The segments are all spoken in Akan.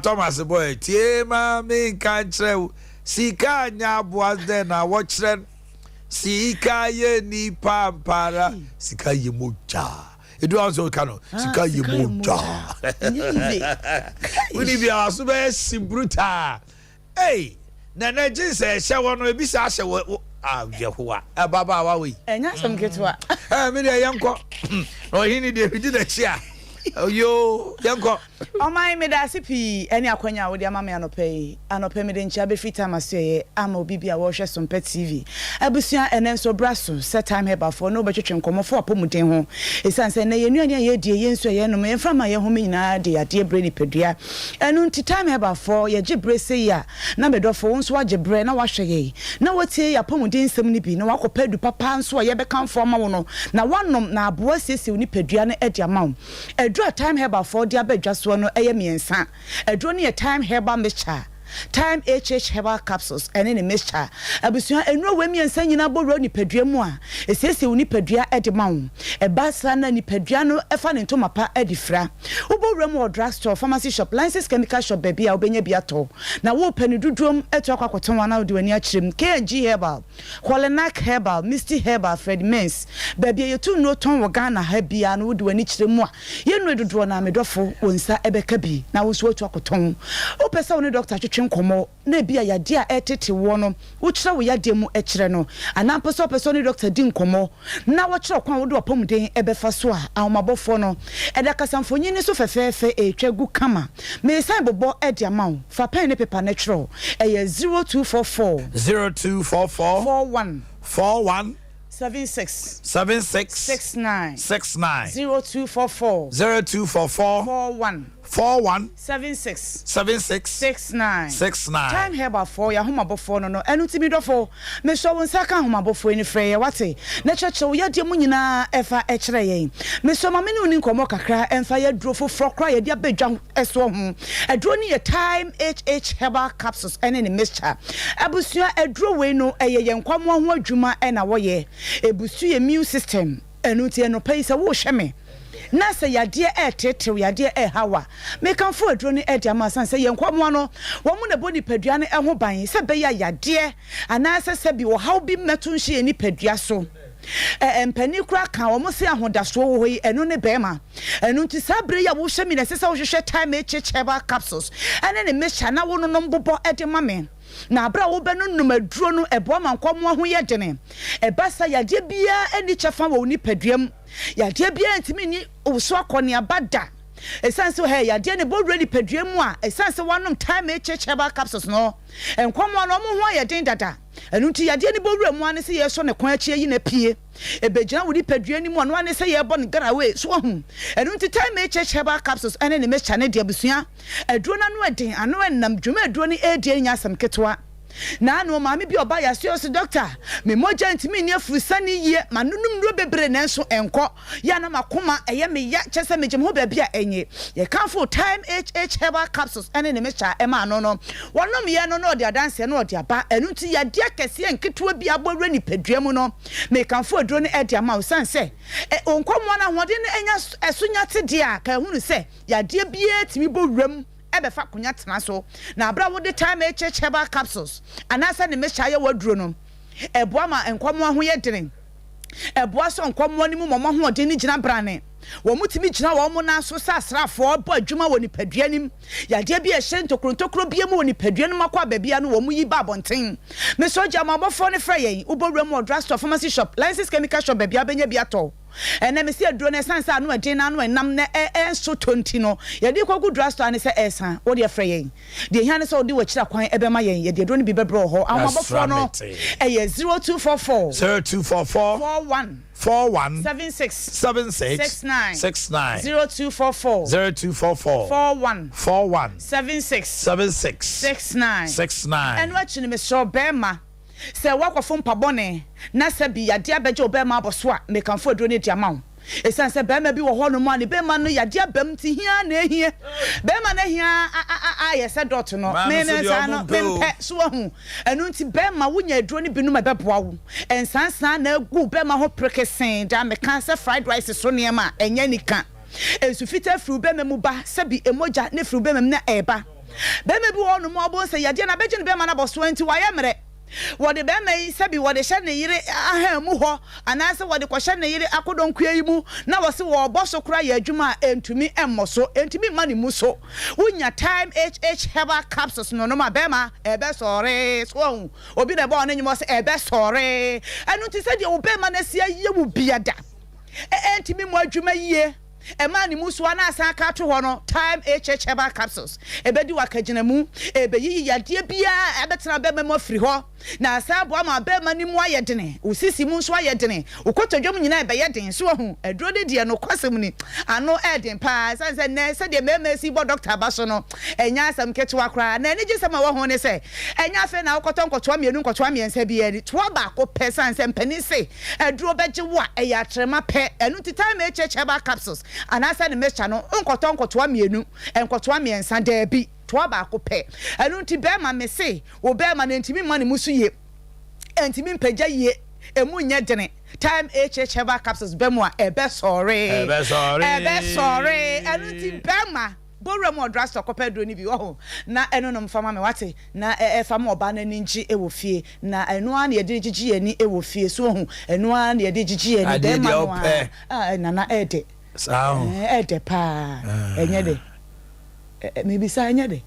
Thomas boy, tie ma me nka nkyerɛ wo, sika anya aboa dɛn na wɔkyerɛ no, sika yɛ nipa mpara, sika yɛ mogya. Edu ahụ sɛ ɔka no, sika yɛ mogya. Woni bi a waso bɛyɛ si brutal. Ei, nana jeans a ɛhyɛ wɔ no ebi saa hyɛ wɔ ah Yehowa, ababaawa wei. Ɛnyɛ asɛm ketewa. Ɛɛ me deɛ yɛnkɔ. Na ɔhene deɛ medi n'akyi a, yoo yɛnkɔ. Ɔman, meda ase pii ɛne akwanya a wode ama me anɔpa yi. Anɔpa yi mede nkyea bɛfiri Time Asoɛeɛ ama obi bi a wɔrehwɛ Sompa TV. Abusua, ɛnnɛ nso bra so sɛ Time Herbalfoɔ ne wo bɛtwetwe nkɔmmɔ fa w'apɔmuden ho. Ɛsiane sɛ ɛnnɛ yɛn nnuane a yɛredie, yɛn nsuo a yɛrenom, yɛn mframa a yɛhome nyinaa de yadeɛ brɛ nipadua. Ɛno nti Time Herbalfoɔ yɛgye berɛ sei a na me dɔfo wo nso woagye berɛ na woahwɛ yɛn na woatie yɛn apɔmuden nsɛm no bi na woakɔpɛ adu papa nso a yɛbɛkamfo ama wo no na woanom na aboa asiesie wo nipadua no de ama wo. Aduro a Thyme Herbal foɔ de aba dwa soɔ no yɛ mmiɛnsa. Aduro no yɛ Thyme Herbal Mixture, Thyme HH Herbal Capsules ɛne ne Mixture. Abusua, nnuro wei mmiɛnsa nyinaa bɔ wura wo nipadua mu a, ɛsiesie wo nipadua de ma wo. Ɛba saa no a, nipadua no fa ne ntoma pa de fira. Wobɔ wura mu wɔ drug store, pharmacy shop, licensed chemical shop baabi a wobɛnya bi atɔ. Na worepɛ no dodoɔm atu akɔ akɔtɔn anaa wode w'ani akyerɛ mu, K&G Herbal, Kolinak Herbal, Misty Herbal, Fred Mens, baabi a yɛtu nnuro tɔn wɔ Ghana ha biara no wode w'ani kyerɛ mu a, yɛn nnuro dodoɔ no ara me dɔfo wo nsa bɛka bi na wo nso woatu akɔtɔn. Wopɛ sɛ wo ne dɔkta twetwe nkɔmmɔ na ebia yadeɛ a ɛretete woɔ no wokyerɛ wo yadeɛ mu kyerɛ no anaa mpo sɛ wopɛ sɛ wo ne dɔkta di nkɔmmɔ na wɔkyerɛ wo kwan a wode w'apɔmuden bɛfa so a, ahomabɔfoɔ no da kasamfonin no so fɛfɛɛfɛ retwa gu kama. Meresan bobɔ de ama wo. Fa pɛn ne pepa na twerɛ. Ɛyɛ 0244. 0244. 41. 41. 76. 76. 69. 69. 0244. 0244. 41. 41. 76. 76. 69. 69. Time Herbal foɔ yɛ ahomabɔfoɔ no no ɛno nti me dɔfo mesɔ wo nsa ka ahomabɔfoɔ yi no frɛ yɛ wate na kyerɛkyerɛ wo yadeɛ mu nyinaa ɛfa kyerɛ yɛn mesɔ ma me ne wo ni nkɔmmɔ kakra ɛmfa yɛ aduro foforɔ koraa yɛde aba dwa soɔ ho aduro no yɛ Time HH Herbal Capsules ɛne ne mixture abusua aduro wei no ɛyɛ yɛn nkwamoa ho adwuma ɛna wɔyɛ ɛbusu yɛ immune system Ɛno nti anɔpa yi sɛ worehwɛ me na sɛ yadeɛ reteetew, yadeɛ reha wo a, mekamfo aduro no de ama wo ɛsiane sɛ yɛn nkwammoa no, wɔn na ɛbɔ nipadua no ho ban sɛ ɛbɛyɛ a yadeɛ anaasɛ sɛbi ɔhaw bi mmɛto nhyɛ yɛn nipadua so. Ɛ, mpanin koraa ka, wɔn se ahodasoɔ wɔ hɔ yi, ɛno ne bɛrima. Ɛno nti saa berɛ yi a wohwɛ me no, ɛsɛ sɛ wohwehwɛ Thyme HH Herbal Capsules ɛne ne mixture na wononom bobɔ de ma me. Na bere a wobɛnonom aduro no, ɛboa ma nkwammoa ho yɛ dene. Ɛba saa a, yadeɛ biara nni kyɛfa wɔ wo nipadua mu. Yadeɛ biara ntumi nni wo so akɔneaba da. Ɛsiane sɛ hɛ yadeɛ no bɔ wura nipadua mu a, ɛsiane sɛ woanom Thyme HH Herbal Capsules no, nkwammoa no, wɔn ho ayɛ den dada. Ɛno nti yadeɛ no bɔ wura mu ara ne sɛ yɛresɔ ne kɔn akyi ayi no apue. Ɛbɛgyina wo nipadua no mu, ɔno ara ne sɛ yɛrebɔ no garaway. So woahu? Ɛno nti Thyme HH Herbal Capsules ne ne mixture no deɛ abusua, aduro no ano ɛden, ano ɛnam, dwuma aduro no ɛredie no nyɛ asɛm ketewa. Naano maame bi a ɔbaa yɛn asoɛeɛ ɔse, Dɔkta, me mogya ntumi nni afurusane yie, manonom nnuro bebree nanso ɛnkɔ. Yɛ a na m'akoma ɛyɛ me ya, kyerɛ sɛ megye me ho baabi a ɛnye. Yɛkamfoo Thyme HH Herbal Capsules ne ne mixture maa no no, wɔnomeɛ no na ɔde adanseɛ na ɔde aba. Ɛno nti yadeɛ akɛseɛ nketewa bi abɔ awura nipadua mu no, mekamfo aduro no de ama wo. Ɛsiane sɛ wo nkɔmmoa no ahoɔden no anya ɛso nya te deɛ a, ka hunu sɛ yadeɛ biara tumi bɔ wuram bɛfa akonya tena so. Na berɛ a wode Thyme HH Herbal Capsules anaasɛ ne mixture ayɛ w'aduro no, ɛboa ma nkɔmmoa ho yɛ dene. Ɛboa sɔ nkɔmmoa no mu ma wɔn ahoɔden no gyina brane. Wɔtumi gyina wɔn nan so sɛ asraafoɔ bɔ adwuma wɔ nipadua no mu. Yadeɛ bi a ɛhyɛ ntokuro ntokuro biara mu wɔ nipadua no mu akɔ aba biara no, wɔyi ba abɔnten. Mesrɛ wo gya ma abɔfoɔ no frɛ yɛn. Wobɔ wura mu wɔ drug store, pharmacy shop, licensed chemical shop baabiara wobɛnya bi atɔ. Ɛnnɛ mese aduro no ɛsiane sɛ ano ɛden na ano ɛnam na ɛnso tɔ nti no, yɛde rekɔgu drug store a ne sɛ ɛresa. Wo deɛ frɛ yɛn. Deɛ ɛhia ne sɛ wode w'akyiri akwan bɛma yɛn. Yɛde aduro no bi bɛbrɛ wɔ hɔ. Ahomabɔfoɔ no ɛyɛ 0244. 0244. 41. 41. 76. 76. 69. 69. 0244. 0244. 41. 41. 76. 76. 69. 69. Ɛno akyi no mesrɛ wo bɛrima, sɛ woakɔfo mpa bɔne na sɛ bi yadeɛ abɛgye wo bɛrima abɔ so a, mekamfo aduro no de ama wo. Ɛsiane sɛ barima bi wɔ hɔnom a ne barima no yadeɛ aba mu nti hia na ɛhia. Barima no ahia ayɛ sɛ dɔt no. Me me saa no mempɛ. So wahu? Ɛno nti barima wonya aduro no bi nom a ɛbɛboa wo. Nsansan na agu barima ho perekesee daa meka sɛ fried rice so nneɛma a ɛnyɛ anika. Nsu fitaa firi wo barima mu ba sɛbi mogya na ɛfiri wo barima mu na ɛreba. Bɛrima bi wɔ hɔnom a wobɛhu sɛ yadeɛ no abɛgye ne bɛrima no abɔsoɔ nti wayɛ mmerɛ. Wɔde bɛrima yi sɛbi wɔde hyɛ ne yere ahan mu hɔ anaasɛ wɔde kɔhyɛ ne yere akodɔnkoa yi mu na wɔse wɔrebɔ so koraa yɛ adwuma a ɛntumi mmɔ so, ɛntumi mma ne mu so. Wonya Thyme HH Herbal Capsules no nom a bɛrima ɛbɛsɔre. So wahu? Obi na ɛbɔɔ ne nnwom ɔse ɛbɛsɔre. Ɛno nti sɛdeɛ wo bɛrima no asi ayɛ wo biada ɛntumi mmɔ adwuma yie. Ɛmaa ne mu so a na asan aka ato hɔ no, Thyme HH Herbal Capsules. Ɛbɛdi wo akagyinamu, ɛbɛyiyi yadeɛ biara a ɛbɛtena bɛrima mu afiri hɔ, na asan aboa ma bɛrima no mu ayɛ dene, wo sisi mu nso ayɛ dene, wo kotodwe mu nyinaa ɛbɛyɛ den. So wahu? Aduro no deɛ, nokwasɛm ni, ano yɛ den pa ara. Ɛsiane sɛ nnɛ, sɛdeɛ mmarima si bɔ dɔkta aba so no, ɛnyɛ asɛm ketewa koraa. Na anigyesɛm a ɛwɔ ho ne sɛ, ɛnyɛ afei na wokɔtɔ nkɔtoa mmienu, nkɔtoa mmiɛnsa biara ni. Toa baako pɛ, ɛsiane sɛ mpanin se, Aduro bɛgye wo a, ɛyɛ atrema pɛ. Ɛno nti Thyme HH Herbal Capsules anaasɛ ne mixture no, nkɔtɔ nkɔtoa mmienu, nkɔtoa mmiɛnsa, daabi, toa baako pɛ. Ɛno nti bɛɛma, mese wo bɛɛma no ɛntumi mma ne mu so yie, ɛntumi mpagya yie, ɛmu nyɛ dene. Thyme HH Herbal Capsules ba mu a, ɛbɛsɔre. Ɛbɛsɔre. Ɛno nti bɛɛma. Bɔ wura mu wɔ drugstore kɔpɛ aduro no bi, wahu, na ɛno nom fa ma me, wate, na ɛ, fa ma ɔbaa no ani ngye wɔ fie, na ɛno ara na yɛde regyegye yɛn ani wɔ fie, so wahu, ɛno ara na yɛde regyegye yɛn ani, Adeɛ bɛrima deɛ no wopɛ. ara, ah, Nana, ɛɛdɛ, Saa ho. ɛɛ, ɛɛdɛ paa, ɛnyɛ dɛ, ɛ, ɛ, mebisa, ɛnyɛ dɛ,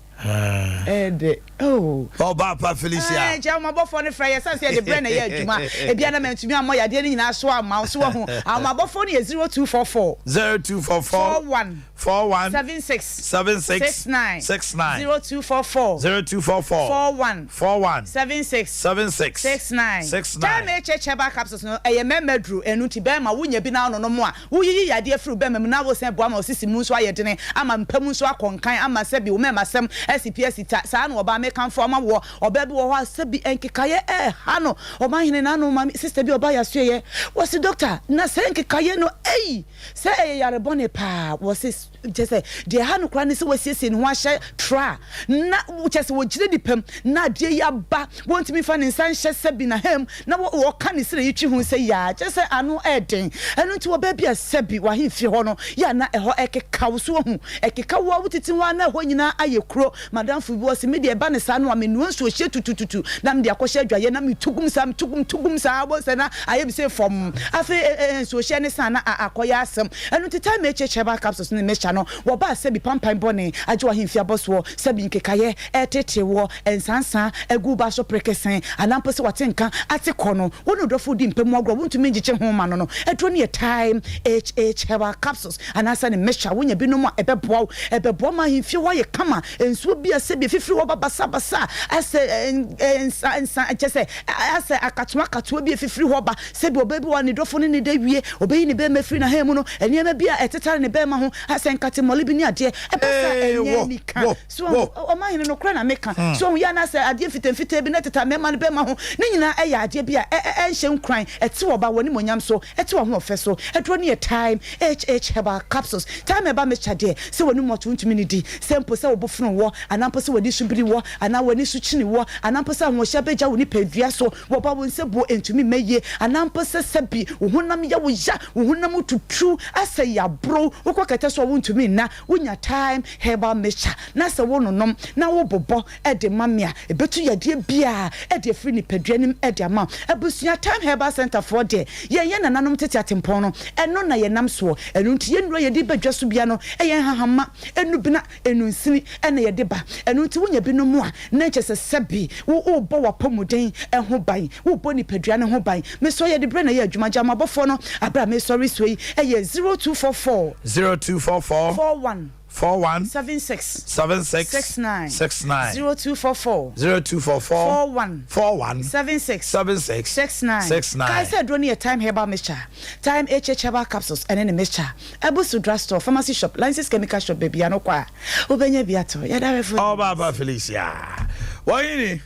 ɛɛdɛ, oh. Ɔbaa pa Felicia. Ɛɛ, nkyɛ ahomabɔfoɔ no frɛ yɛ, ɛsiane sɛ yɛde berɛ na ɛyɛ adwuma, ebia na mantumi ammɔ yadeɛ no nyinaa so amma wo, so wahu, ahomabɔfoɔ no yɛ 0244. 0244. 41. 41 76 76 69 69 0244 0244 41 41 76 76 69 69. Time HH Herbal Capsules no ɛyɛ mmarima aduro, ɛno nti barima wonya bi na wononom a, woyiyi yadeɛ firi wo barima mu na wosan boa ma wo sisi mu nso ayɛ dene ama mpa mu nso akɔ nkan ama sɛbi wo mmarimasɛm asi pi asi ta. Saa na ɔbaa mekamfo ama woɔ. Ɔbaa bi wɔ hɔ a sɛbi nkekaeɛ ɛreha no, ɔmanhene n'ano maame sister bi a ɔbaa yɛasoɛeɛ, wɔse doctor na saa nkekaeɛ no ei! Sɛ ɛyɛ yare bɔne paa, wɔse, kyerɛ sɛ, deɛ ɛha no koraa ne sɛ wasiesie ne ho ahyɛ tra, na kyerɛ sɛ wɔgyina nipa mu, na adeɛ yi aba, wɔntumi mfa ne nsa nhyɛ sɛbi n'aha mu, na wɔka ne srɛ yi twi ho sɛ yaa, kyerɛ sɛ ano ɛɛden. Ɛno nti wɔ baabi a sɛbi w'ahemfie hɔ no, yɛ a na ɛhɔ ɛkeka wo, so wahu? Ɛkeka wo a wotete hɔ a na ɛhɔ nyinaa ayɛ kuro. M'adamfo bi ɔse me deɛ ɛba no saa no a menoa nsuohyeɛ tutututu na mede akɔhyɛ adwaeɛ na metu gum saa metu gum tu gum saa wobɛhu sɛ na ayɛ me sei fɔmm afei eh eh nsuohyeɛ no san na akɔyɛ asɛm ɛno nti time HH herbal capsules ne mixture no wɔbaa sɛbi pampan bɔne agye w'ahemfie abɔsoɔ sɛbi nkekaeɛ ɛretetee woɔ nsansa agu wo ba so prekesen anaa mpo sɛ wate nka ate kɔ no wo ne wo dɔfo redi mpa mu agorɔ wontumi ngyegye ho ma no no aduro no yɛ time HH herbal capsules Anaasɛ ne mixture a wonya binom a ɛbɛboa wo. Ɛbɛboa ma ahemfie hɔ ayɛ kama. Nsuo bi a sɛbi ɛfifiri hɔ ba basabasa a asɛ nsa nsa kyerɛ sɛ asɛ akatoa akatoa bi a ɛfifiri hɔ ba. Sɛbi ɔbaa bi wɔ hɔ a ne dɔfo ne no da wie, ɔbɛyi ne bɛrima afiri n'ahan mu no, nneɛma bi a ɛtetare ne bɛrima ho asɛ nkate mmɔle bi ne adeɛ. Ɛba saa a Ee, ɛnyɛ wɔ, anika. wɔ, So wahu? wɔ. Ɔmanhene, nokorɛ na meka. So wahu? Yɛ anaasɛ adeɛ mfitamfitaa bi na ɛteta mmarima no bɛrima ho. Ne nyinaa ɛyɛ adeɛ bi a ɛ ɛ ɛnhyɛ nkuran. Ɛte ɔbaa w'animuonyam so. Ɛte w'ahoɔfɛ so. Aduro no yɛ Thyme HH Herbal Capsules. Thyme Herbal Mixture deɛ, sɛ w'anum ɔto wontumi nnidi, sɛ mpo sɛ wo bo fono woɔ, anaa mpo sɛ w'ani so biri woɔ, anaa w'ani so kyini woɔ, anaa mpo sɛ ahoɔhyɛ abɛgya wo nipadua so, wɔba wo nsabuo ntumi mma yie, anaa mpo sɛ sɛbi wo honam yɛ wo ya, wo honam tutu asɛ yaboro, wokɔ kɛtɛ so a wontumi nna, wonya Thyme Herbal Mixture na sɛ wononom na wobobɔ de ma me a, ɛbɛtu yadeɛ biara de afiri nipadua no mu de ama wo. Abusua Time Herbal Centre foɔ deɛ, yɛn yɛn nananom tete atempɔn no, ɛno na yɛnam soɔ. Ɛno nti yɛn nnuro a yɛde ba dwa so biara no, ɛyɛ nhahamma, nnubena, nnunsini na yɛde ba. Ɛno nti wonya binom a, na kyerɛ sɛ sɛbe wo worebɔ w'apɔmuden ho ban, worebɔ nipadua no ho ban. Mesɔ yɛde berɛ na ɛyɛ adwuma. Gya m'abɔfoɔ no, aberɛ a mesɔre soɔ yi, ɛyɛ 0244. 0244. 41. 41 76 76 69 69 0244 0244 41 41 76 76 69 69. Kae sɛ aduro no yɛ Thyme Herbal Mixture, Thyme HH Herbal Capsules ɛne ne mixture. Abu so drugstore, pharmacy shop, Lances Chemical Shop baabi a no kɔ a wobɛnya bi atɔ. Yɛda awɛfoɔ nyinaa Ɔba ase. Felicia, wɔhene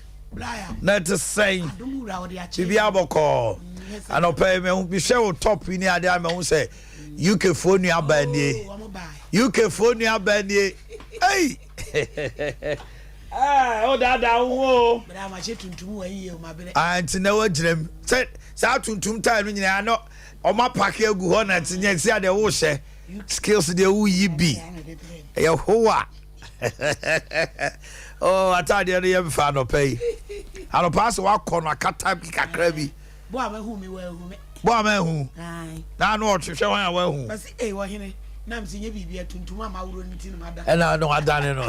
na ɛte sɛn? Biribiara bɔkɔɔ. Anɔpa yi mehu mehwɛ wo top yi ne adeɛ a mehu sɛ UK foɔ nua baa nie. UK foɔ nua baa nie. Ei! Ah, o daadaa wo ho o. Bra ma hyɛ tuntum wɔ yie o ma brɛ. Ah, nti na wagyina mu. Sɛ saa tuntum tae no nyinaa no ɔma pake agu hɔ na nti nyɛ si adeɛ wohyɛ. Skills deɛ woyi bi. Ɛyɛ hoa. Oh, ataadeɛ no yɛ mfa anɔpa yi. Anɔpa asɛ wakɔ no akata bi kakra bi. Bo a mahu me wahu me. Bo a mahu. Na ano ɔhwehwɛ hwan a wahu. Ɔsi ee ɔhene na msi nye biribi atuntum a maworo ne ti no mada. Ɛna no adane no.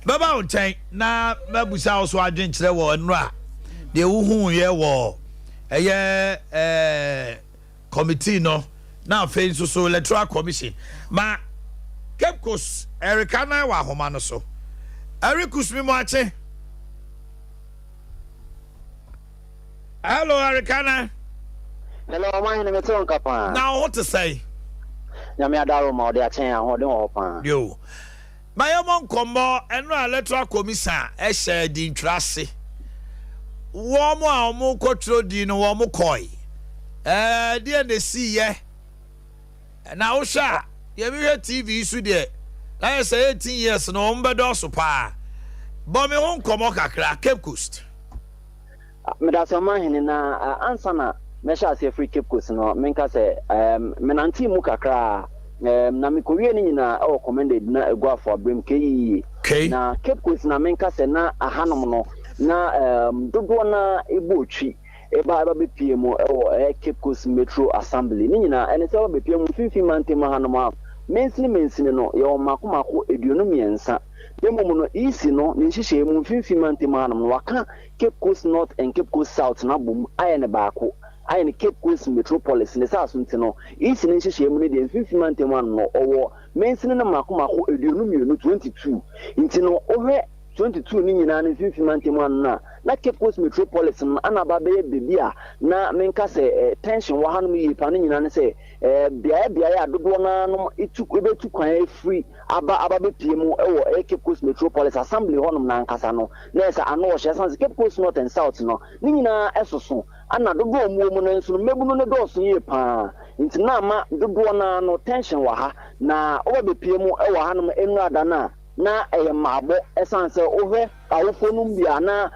Bɛba wo nkyɛn na mabusa wo so adwenkyerɛ wɔ nnora deɛ wohuuiɛ wɔ ɛyɛ ɛɛ committee no na afei nso so electoral commission ma Cape Coast Erika nan wɔ ahoma no so. Erikus mi mu akye. Hello Erika nan. Hello ɔman hene mete wo nka paa. Na wo ho te sɛn? Nyame adaro ma ɔde akyɛn ahoɔden wɔ hɔ paa. Yo. Ma yɛmmɔ nkɔmmɔ ɛno a electoral commission ɛhyɛ dintwerɛ ase. Wɔn a wɔn kɔtwerɛ din no wɔn kɔe. Ɛɛ deɛ na esi yɛ. Na wohwɛ a deɛ mehwɛ TV yi so deɛ na yɛ sɛ 18 years no wɔn bɛdɔɔso paa. Bɔ me ho nkɔmmɔ kakra Cape Coast. Medase ɔmanhene na ansa na mɛhyɛ aseɛ firi Cape Coast no menka sɛ menantee mu kakra na mekɔwie ne nyinaa ɛwɔ Commended na Aguafo abrem KEEA na Cape Coast na menka sɛ na ahanom no na dodoɔ na ɛbɔ otwi ɛba ɛba bɛpie mu ɛwɔ Cape Coast Metro Assembly ne nyinaa ɛne sɛ ɛba bɛpie mu mfimfini mantam hanom a mansini mansini no yɛwɔ mako mako 23 na mmom no EC no ne nhyehyɛeɛ mu mfimfini mantam hanom no waka Cape Coast North and Cape Coast South no abom ayɛ no baako, ayɛ no Cape Coast Metropolis. Ne saa so nti no, EC no nhyehyɛe mu no deɛ, Mfimfini Mantam ano no, ɔwɔ mansini no mmaako mmaako 22, 22. Nti no, wohwɛ 22 no nyinaa no Mfimfini Mantam ano no a, na Cape Coast Metropolis no ana aba abɛyɛ baabi a na menka sɛ tension wɔ hanom yie paa no nyinaa ne sɛ beaeɛ beaeɛ a dodoɔ no ara nom tu bɛtu kwan afiri aba aba bɛpue mu wɔ ɛyɛ Cape Coast Metropolis Assembly hɔnom no ankasa no, na ɛyɛ sɛ ano ɔhyɛ. Ɛsiane sɛ Cape Coast North and South no, ne nyinaa soso, ɛna dodoɔ a wɔwɔ mu no nso no, mmabunu no dɔɔso yie pa ara, nti na ama dodoɔ no ara no tension wɔ ha. Na woba bɛpue mu wɔ hanom nnora da no a, na ɛyɛ mmaabɔ, ɛsiane sɛ wohwɛ awofoɔ nom bi a, na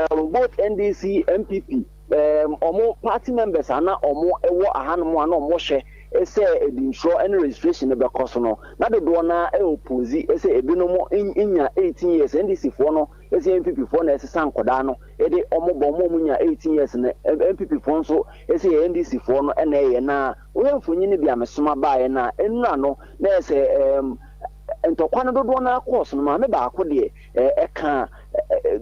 both NDC, NPP, wɔn party members a na wɔn wɔ ahanom a na wɔn hwɛ sɛ edintwerɛ ne registration no bɛkɔ so no, na dodoɔ no ara oppose sɛ ebinom nnya 18 years. NDC foɔ no sɛ NPP foɔ na ɛsesa nkɔdaa no de wɔn bɔ wɔn a wɔn nya 18 years no, NPP foɔ nso sɛ yɛ NDC foɔ no na ɛyɛ. Na wohwɛ mfonyin bi a mesoma baeɛ no a, nnura no na ɛyɛ sɛ ntɔkwa no dodoɔ no ara kɔɔ so no, maame baako deɛ ɛka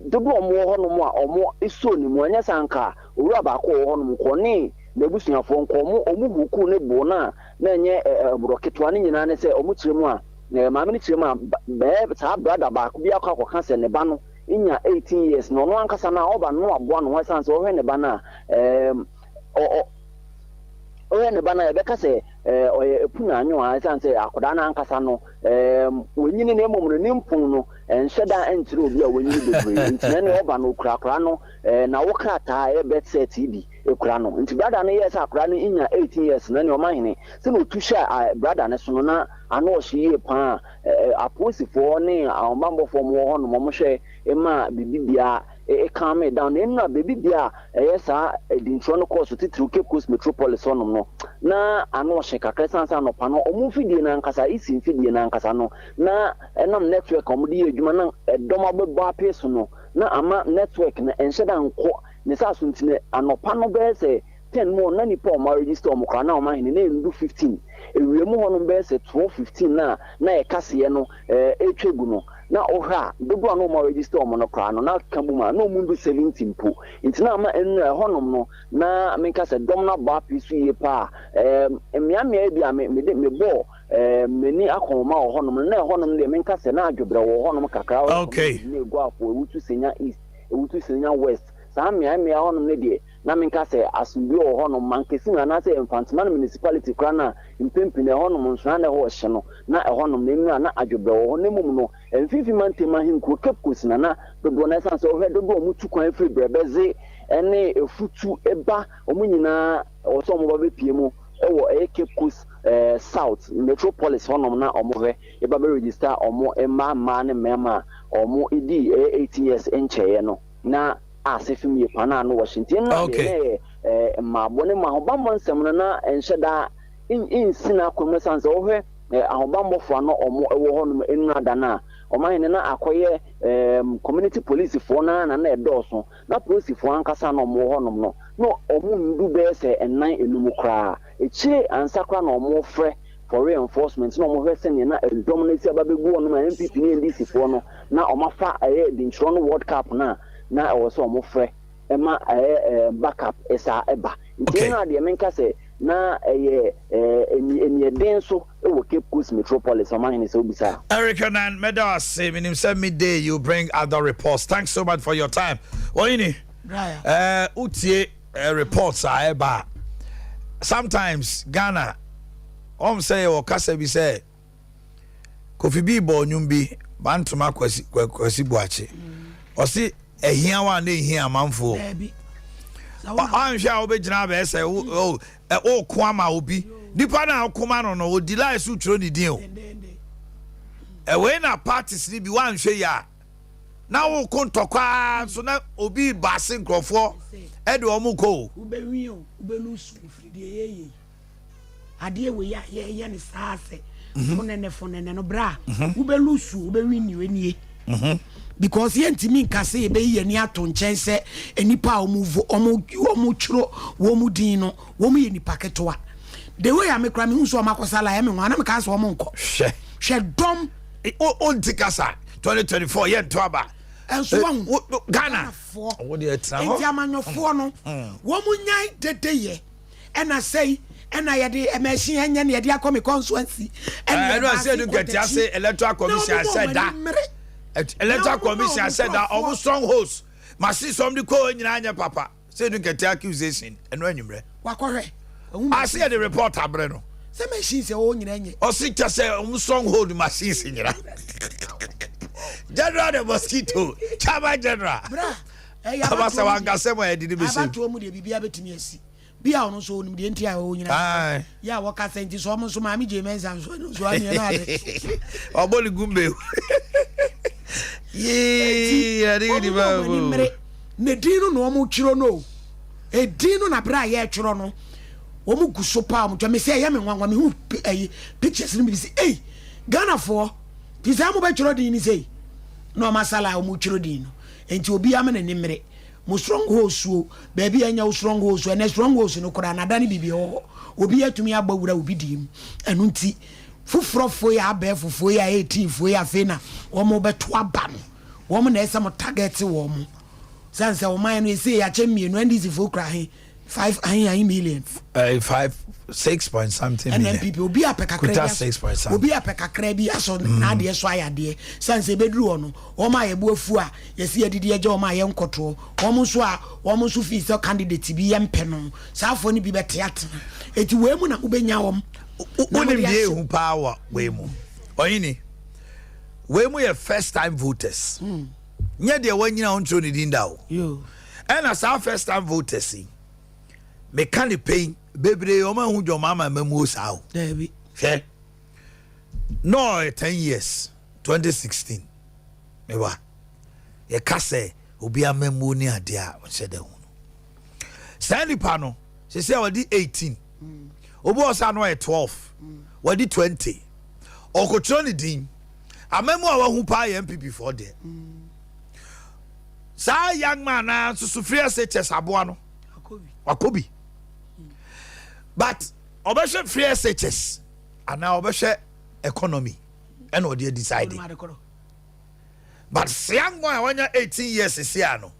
dodoɔ a wɔwɔ hɔnom a wɔsɔɔ ne mu, anyɛ saa anka owura baako a ɔwɔ hɔnom nka ɔne n'abusuafoɔ nka wɔn wɔn hukuu ne boo no a na ɛnyɛ borɔ ketewa. Ne nyinaa ne sɛ wɔkyerɛ mu a, maame no kyerɛ mu a, bɛɛ saa brada baako bi akɔ akɔka sɛ ne ba no nya 18 years na ɔno ankasa no a ɔba no na waboa ne ho ɛsiane sɛ ɔhwɛ ne ba no a ɛɛm ɔ ɔhwɛ ne ba no a yɛbɛka sɛ ɔyɛ epu na anyo a ɛsiane sɛ akwadaa no ankasa no ɛɛm wɔnyini na mmom no ne mpon no ɛnhyɛ da nkyerɛ obi a wɔnyini bebree nti na ɛne ɔba no okura akwadaa no ɛɛ na wo krataa ɛyɛ birth cert yi bi ekura no nti brada no yɛɛ sɛ akwadaa no nya 18 years no ɛne ɔma hene sɛ na otu hyɛ brada no so no na ano ɔhye yie paa apolisifoɔ ne ahobammɔfoɔ wɔn wɔ hɔ nom wɔn hwɛ maa biribi biara calm down na nnura baabi bia ɛyɛ saa edintwerɛ no kɔɔ so titiriw Cape Coast Metropolis hɔnom no na ano ɔhye kakra ɛsiane sɛ anɔpa no wɔn mfidie no ankasa isi mfidie no ankasa no na ɛnam network a wɔde yɛ adwuma na ɛdɔm abɛbɔ apee so no na ama network no ɛnhyɛ da nkɔ ne saa so nti no anɔpa no bɛyɛ sɛ 10 mu na nipa a wɔn aregister wɔn koraa na wɔn ahene na ɛndu 15 ewia mu hɔnom bɛyɛ sɛ 12 15 na na yɛ kaseɛ no ɛretwa gu no na wohwɛ a dodoɔ a na wɔn aregister wɔn no koraa no na ka bom a na wɔn ndu 70 mpo nti na ama nnura ɛhɔnom no na menka sɛ dɔm no abɔ apee so yie paa. Mmeammea bi a me mede mebɔɔ m'ani akɔnhoma wɔ hɔnom no na ɛhɔnom deɛ menka sɛ na adwobrɛ wɔ hɔnom kakra. Na Eguafo, Ewutu Senya East, Ewutu Senya West, saa mmeammea hɔnom no deɛ na menka sɛ asomdwoe wɔ hɔnom. Mankasim anaasɛ Mfantsman Municipality koraa no a mpɛn pii no ɛhɔnom nso na na ɛhɔ hye no, na ɛhɔnom no nnura na adwobrɛ wɔ hɔ. Na mmom no, Mfimfini Mantam ahenkuro Cape Coast na na dodoɔ no ara ɛsiane sɛ wohwɛ dodoɔ a wɔtu kwan firi Brɛbɛdze ne Efutu ba, wɔn nyinaa ɛwɔ sɛ wɔba bɛpue mu wɔ ɛyɛ Cape Coast South Metropolis hɔnom na wɔhwɛ ba bɛ register wɔn mma mmaa ne mmarima a wɔdii ɛyɛ 18 years nkyɛeɛ no. Na ase fam yie paa na ano wɔ hye nti nna deɛ na ɛyɛ mmaabɔ ne mu ahobammɔ nsɛm no na ɛnhyɛ da nsi n'akwan mu ɛsiane sɛ wohwɛ. ahobammɔfoɔ a na wɔn wɔ hɔnom nnura da no a, ɔmanhene na akɔyɛ community policefoɔ no ara na na ɛdɔɔso. Na polisifoɔ ankasa a na wɔn wɔ hɔnom no, na wɔn ndu bɛyɛ sɛ nnan nnum koraa. Akyire ansa koraa na wɔrefrɛ for reinforcement na wɔhwɛ sɛdeɛ na dɔm no asi aba bɛgu hɔnom a NPP ne NDC foɔ no na wɔafa ɛyɛ Dintwerɛ no World Cup no a na ɛwɔ sɛ wɔfrɛ ma ɛyɛ back up saa ɛba. Nti ɛno a deɛ menka sɛ na ɛyɛ aniɛden so wɔ Cape Coast Metropolis, Ɔmanhene sɛ wobisa a. Eric Onan, mɛda wo ase. Menim sɛ midday you bring other reports. Thanks so much for your time. Ɔhene, eh, wotie eh, reports a ɛba a, sometimes Ghana, wɔn sɛ yɛwɔ kasa bi sɛ Kofi bi bɔ nnwom bi, Bantoma Kwasi Kwasi Boakye. Ɔse ɛhia wa na ɛhia amanfoɔ. Ɔnhwɛ a wobɛgyina abɛɛ sɛ woko ama obi. Nipa no a woko ma no no, ɔdi line so twerɛ ne din o. Ɛwei na parties no bi woanhwɛ yi a na woko ntɔkwaa nso na obi baase nkurɔfoɔ ɛde wɔn kɔ o. Wobɛwi o, wobɛlusu ofiri deɛ yɛyɛ yi. Adeɛ wei a yɛyɛ no saa sɛ mhm. fonɛnɛ fonɛnɛ no berɛ a mhm. wobɛlusu wobɛwin ni nie mhm. because yɛntumi nka sɛ yɛbɛyi yɛni ato nkyɛn sɛ nnipa a wɔn twerɛ wɔn din no wɔn yɛ nipa ketewa. The way a mekora mehu sɛ wɔn akɔsa la ɛme nwa na meka sɛ wɔn nkɔ. Hwɛ hwɛ dɔm. O nti kasa 2024 yɛnto aba. Ɛnso wɔn Ghana foɔ nti amanyɔfoɔ no wɔn nyan dede yɛ. Ɛna sɛi ɛna yɛde machine ɛnyɛ na yɛde akɔ me constituency. Ɛna ɛna ɔsɛ ɛnu nkɛtɛ ase Electoral Commission asɛ da, Electoral Commission asɛ da ɔmo strongholds machine sɔm de kɔ nyinaa nyɛ papa sɛ ɛnu nkɛtɛ accusation ɛnu anwumrɛ. Wakɔhwɛ. Ase yɛde report abrɛ no. Sɛ machine sɛ ɔwɔ nyinaa nyɛ. Ɔsi kyɛ sɛ ɔmo stronghold machines nyina. General the mosquito, Chairman General. Bra. Ɛyɛ abatoɔ mu deɛ. Abasa wankasɛm a yɛde ne bɛhyɛ mu. Abatoɔ mu deɛ biribiara bɛtumi asi. Bi a ɔno nso onim deɛ nti a ɛwɔ nyina yɛ a wɔka sɛ nti sɛ ɔmo nso Maame Jay Mensah nso ɛno nso aneɛ no ade. Ɔbɔ ne gumbe. Yee ade yi di ba o. Mmere ne din no na ɔmo twerɛ no o. Edin no na bere a yɛtwerɛ no wɔn gu so paa wɔn twɛ me sɛ ɛyɛ me nwanwa me hu ɛyi pictures no bi sɛ ei Ghanafoɔ ti sɛ mo bɛtwerɛ din no sei na wɔn asala a wɔn twerɛ din no nti obiara ma n'ani mmere. Mo strongholds o, baabi a ɛnyɛ wo strongholds o, ɛnɛ strongholds no koraa no adane biribi ɛwɔ hɔ. Obi atumi abɔ wura obi deɛ mu. Ɛno nti, foforɔfoɔ yi a abɛɛfofoɔ yi a 18foɔ yi afei na wɔn bɛto aba no, wɔn na ɛsɛ mo target wɔn. Sane sɛ ɔman no ɛsei yɛakyɛ mmienu, NDC foɔ kura he? Five ahe ahe million. Five six point something million. NNPP obi apɛ kakra bi aso obi apɛ kakra bi aso mm. n'adeɛ so ayɛ adeɛ san sɛ ebeduru hɔ no wɔn a yɛbu afu a yɛsi yɛdidi agya wɔn a yɛnkɔtoɔ wɔn nso a wɔn nso fi sɛ candidate bi yɛ mpɛ no saa afɔ no bi bɛte atena eti wei mu na wobɛnya wɔn. Wonim deɛ ehu paa wɔ wei mu ɔyini wei mu yɛ first time voters mm. nyɛ deɛ wanyina ɔntwerɛ ne din da o. Ɛna saa first time voters yi meka ne pɛn bebree wɔn ahu John Mahama mmamuo saa o. Daabi. Hwɛ na ɔyɛ 10 years 2016 mewa yɛka sɛ obi amammuo ne adeɛ a ɔnhyɛ da hu no saa nipa no sɛ sɛ ɔde 18 obi wɔ sɛ ano ɔyɛ 12 wɔde 20 ɔkɔtwerɛ ne din amamu a wahu paa yɛ NPP foɔ deɛ. Saa young man na nso so free SHS aboa no wakɔ bi but ɔbɛhwɛ free SHS anaa ɔbɛhwɛ economy ɛna ɔde decide, but young boy a wanya 18 years si ano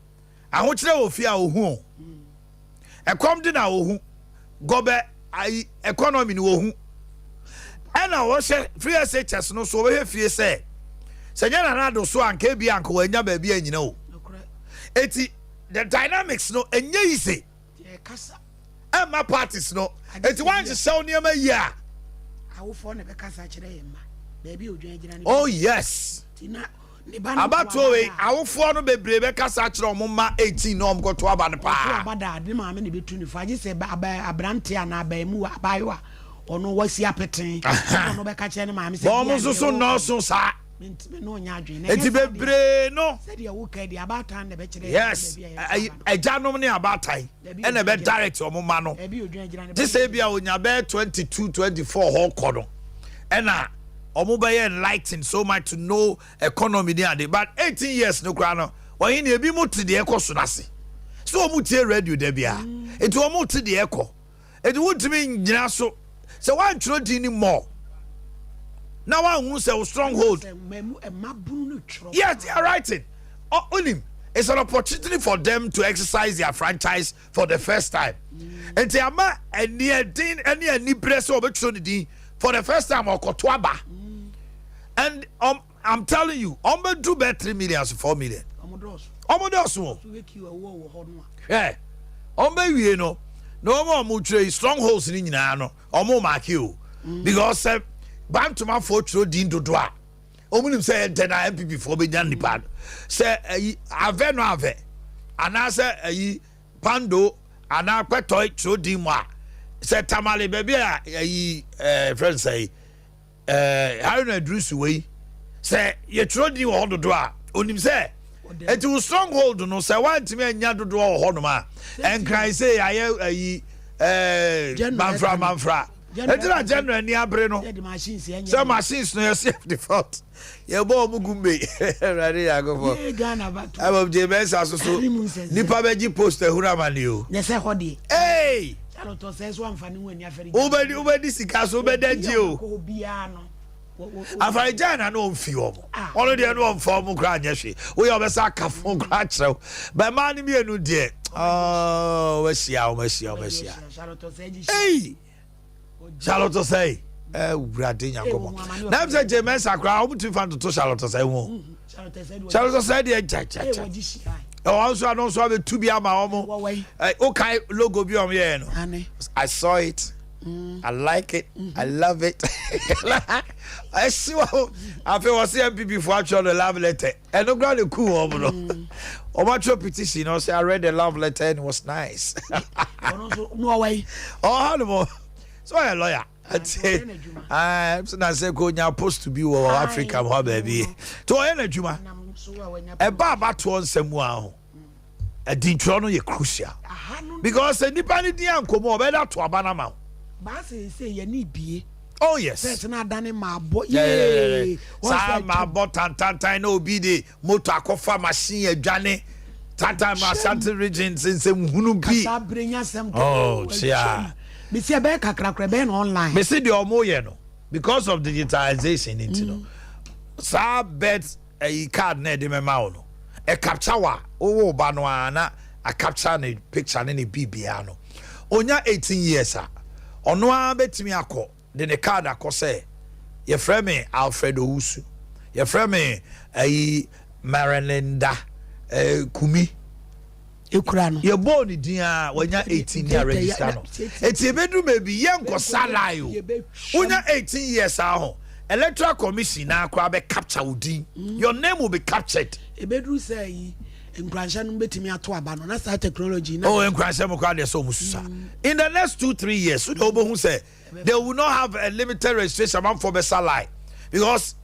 ahokyerɛ wɔ fie a ohu o ɛkɔm de na ohu gɔbɛ ayi economy ni ohu ɛna wɔhyɛ free SHS no so ɔbɛhwɛ fie sɛ nyɛ Nana Addo so anka ebi anka wɔanya baabi anyina o. Eti the dynamics no ɛnyɛ easy ɛma parties no eti wɔanhyehyɛ wo nneɛma yie a. Awofoɔ na bɛkasa kyerɛ yɛn mma baabi a odwan gyina ne. Oh yes, abatoɔ wei awofoɔ no bebree bɛkasa akyerɛ wɔn mma 18 na wɔn kɔto aba no paa. Ɔto aba da ne maame na ebetu ne fo agye sɛ aberante anaa abaamuwa abaayewa ɔno wasi apeten ɔno bɛka kyerɛ ne maame sɛ. Wɔn nso so nnɔɔso saa. Eti bebree no. Sɛdeɛ woka di abaatan na ɛbɛkyerɛ. Yes, agyanom ne abaatan ɛna ɛbɛ direct wɔn ma no. Gye sɛ ebi a onya bɛyɛ 22 24 hɔ kɔ no. Ɛna ɔmo bɛyɛ enlightened so much to know economy ne ade, but 18 years no koraa no, ɔhe ne ebi mo te deɛ ɛkɔ so n'ase so. Ɔmo tie radio da bia, eti ɔmo te deɛ ɛkɔ, eti wontumi nyina so sɛ woantwerɛ din ni mɔ na woanhu sɛ wo stronghold. Yes, they are writing. Oh, onim, it's an opportunity for them to exercise their franchise for the first time. Nti ama ɛniɛden ɛne aniberɛ sɛ ɔbɛtwerɛ ne din for the first time, ɔkɔto aba. And I'm telling you, ɔmbɛdu bɛ 3 million to 4 million. Ɔmo dɔɔso o. Hwɛ, ɔmbɛwie no na ɔmo a ɔmo twerɛ yi, strongholds ni nyinaa no, ɔmo mark o, because sɛ Bantomafoɔ twerɛ din dodo a, ɔmo nim sɛ ɛntɛ na NPP foɔ bɛnya nipa no sɛ ɛyi avɛ no avɛ anaasɛ ɛyi Pando anaa Kpɛtɔ twerɛ din mu a, sɛ Tamale baabi a ɛyi fɛn sɛ Haruna Iddrisu wei sɛ yɛtwerɛ din wɔ hɔ dodo a, onim sɛ eti wo stronghold no sɛ wantumi anya dodoɔ wɔ hɔnom a, Ɛnkran sɛ ayɛ ayi manfra manfra. Eti na general ani abere no sɛ machines no yɛsɛ default yɛbɔ ɔmo gu mbe. Ɛwurade Yankopɔn, ɛbɛn gye bɛnsa soso nipa bɛgye post ehuru amani o. Ee, wobɛdi sika so, wobɛda gye o. Afarigya na no ɔmfi wɔn, ɔno deɛ no ɔmfa wɔn koraa nyɛ hwee. Woyɛ ɔbɛsa aka fo koraa kyerɛw bɛmaa no mmienu deɛ, wɔahyia, wɔahyia, wɔahyia. Ei, Charlotte Osei, Ɛwurade Nyankopɔn, na sɛ Jean Mensa koraa wɔn tumi fa ntoto Charlotte Osei ho. Charlotte Osei deɛ, gyagyagya ɛwɔ nso ano nso abɛtu bi ama wɔn. Wokae logo bi a wɔn yɛɛ no? I saw it. I like it. I love it. Ɛsi wɔ afei wɔ se NPP fo atwerɛ no love letter. Ɛno kora de ku wɔn no. Wɔn atwerɛ petition na ɔsɛ, I read the love letter and it was nice. Ɔha no mo so ɔyɛ lawyer. Ati ɛɛ sɛ na sɛ ko nya post bi wɔ Africa hɔ baabi. To ɔyɛ n'adwuma. Ɛba abatoɔ nsɛm mu aho. Ɛdintwerɛ no yɛ crucial because sɛ nipa ni di ankomo, ɔbɛda to aba na ma wo. Baasa sɛ yɛ ne bie. Oh yes. Sɛ na adane maa bɔ yee. Saa maa bɔ tantantan na obi de moto akɔfa machine adwane tantan ma Ashanti Region nsɛm hunu bi. Kasa abere nya sɛm. Oh tia. Mesi ɛbɛyɛ kakra kora, ɛbɛyɛ no online. Mesi deɛ ɔmo yɛ no, because of digitalization nti no, saa birth ɛyi card na ɛde mɛma wo no, ɛ capture wa owó ba no a, na a capture ne picture ne ne biribiara no. Onya 18 years a, ɔno ara bɛtumi akɔ de ne card akɔ sɛ yɛfrɛ me Alfred Owusu, yɛfrɛ me ɛyi Marinda Kumi. Ekura no. Yɛbɔɔ ne din a, wanya 18 ne a register no. Eti ebeduru baabi, yɛnkɔ salai o. Wonya 18 years a ho, Electoral Commission na akora bɛ capture wo din. Your name will be captured. Ebeduru sɛ yi nkuranhyɛ no bɛtumi ato aba no na saa technology na. Oh, nkuranhyɛ mu koraa deɛ, sɛ ɔmo susa in the next 2-3 years so de, wobɛhu sɛ they will not have a limited registration. Amanfoɔ bɛ salai because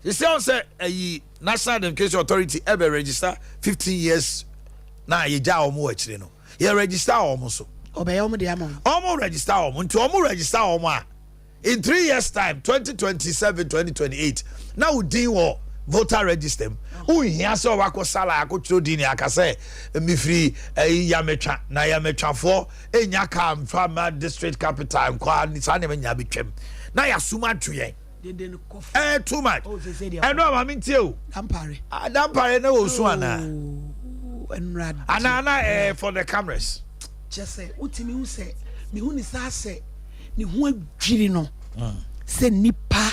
you see ɔn sɛ ɛyi National Identification Authority ɛbɛ register 15 years na yɛgya wɔn wɔ akyire no, yɛ register wɔn so. Ɔbɛyɛ ɔmo de ama wɔn. Wɔn register wɔn, nti wɔn register wɔn a, in 3 years time, 2027, 2028, na wo din wɔ voter register mu. Wohia sɛ ɔwakɔ sala akɔtwerɛ din ne aka sɛ mefiri ɛyi Yametwa na Yametwafoɔ ɛnya kaa mfa ma district capital nkɔ. Saa nneɛma nyinaa bɛtwam na yɛasom adwo yɛn. Dede no kɔ. Ɛɛ, too much. Oh, sɛ deɛ. Ɛno a maame ntie o. Dampare. Ah, Dampare ne wɔ su anaa? Oh, Nwurade. Anaa na ɛɛ for the cameras? Kyɛ sɛ wotumi hu sɛ mehu ne saa sɛ ne ho adwiri no sɛ nipa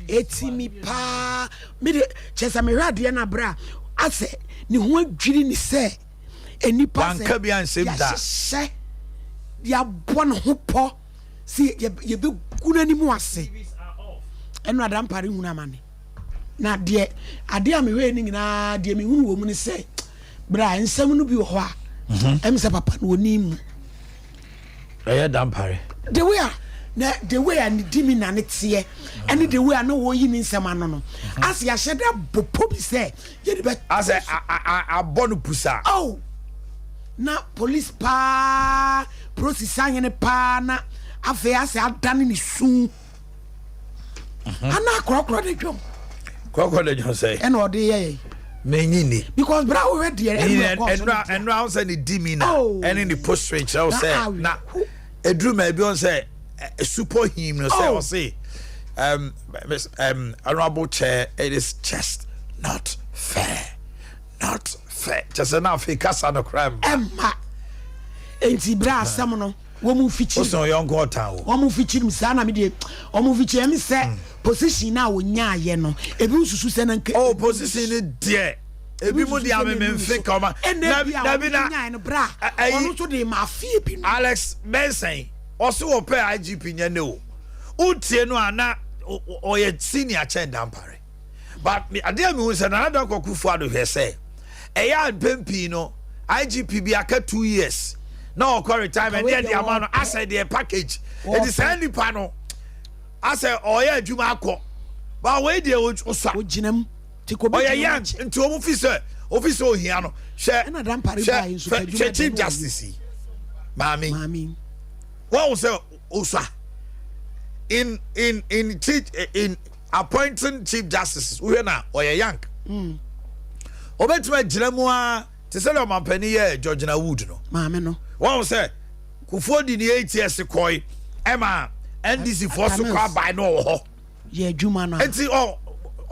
etimi paa. Mede kyɛ sɛ mehwɛ adeɛ no aberɛ a, asɛ ne ho adwiri ne sɛ nipa sɛ Wanka bi ansɛm da. Yɛahyehyɛ yɛabɔ ne ho pɔ sɛ yɛbɛgu n'anim ase. Ɛno Adampare hunu amane na deɛ adeɛ a mehwɛ no nyinaa deɛ mehunu wɔ mu ne sɛ berɛ a nsɛm no bi wɔ hɔ a, ɛm sɛ papa no ɔni mu. Ɛyɛ Dampare. The way a na the way a ne di mi na ne teɛ ɛne the way a na wɔyi ne nsɛm ano no, ase yɛahyɛ da bɔ po bi sɛ yɛde bɛ. Asɛ abɔ no pusa. Oh, na police paa prosisa ahene paa na afei asɛ adane ne su. Anaa korɔkorɔ de dwom. Korɔkorɔ de dwom sɛ. Ɛna ɔde yɛ yɛn. Menyi ni. Because bra wohwɛ deɛ ɛnu ɛkɔ so no. Ɛnu ahun sɛ ne di mi na ɛne ne posture kyerɛw sɛ na eduru ma ebi ɔn sɛ super him no sɛ ɔse honourable chair, it is just not fair, not fair. Kyɛ sɛ na afei kasa no koraa mma. Ɛmma. Enti bra asɛm no wɔn mu fikyiri. Wosan yɔnko ɔtan o. Wɔn mu fikyiri mu saa na mi deɛ wɔn mu fikyiri ɛmi sɛ position na wɔnya ayɛ no ebi nsusu sɛ na nka. Oh, position ni deɛ ebi mu deɛ ameme nfe ka ɔma. Ɛna ebi a wɔn nya no bra ɔno nso de ma afie bi no. Alex Benson ɔsi wɔ pɛ IGP nyɛ ne o wotie no a na ɔyɛ senior kyɛn Dampare. But adeɛ a mehu sɛ Nana Dankwa Akufo-Addo hwɛ sɛ ɛyɛ a mpɛn pii no IGP bi aka 2 years na ɔkɔ retirement ne ɛde ama no asɛ deɛ package eti saa nipa no asɛ ɔyɛ adwuma akɔ, but wei deɛ ɔsua. Ogyina mu. Ɔyɛ young nti wɔn fi sɛ ofi sɛ ohia no. Hwɛ, hwɛ, hwɛ, Chief Justice yi maame wɔn sɛ osua in chief in appointing chief justices, wohwɛ na ɔyɛ young, obetumi agyina mu a te sɛ deɛ ɔmampanin yɛ Georgina Wood no. Maame no. Wɔn sɛ Kufuor di ne 8 years kɔe ɛma NDC foɔ so kɔ aban no wɔ hɔ. Yɛ adwuma no. Nti ɔ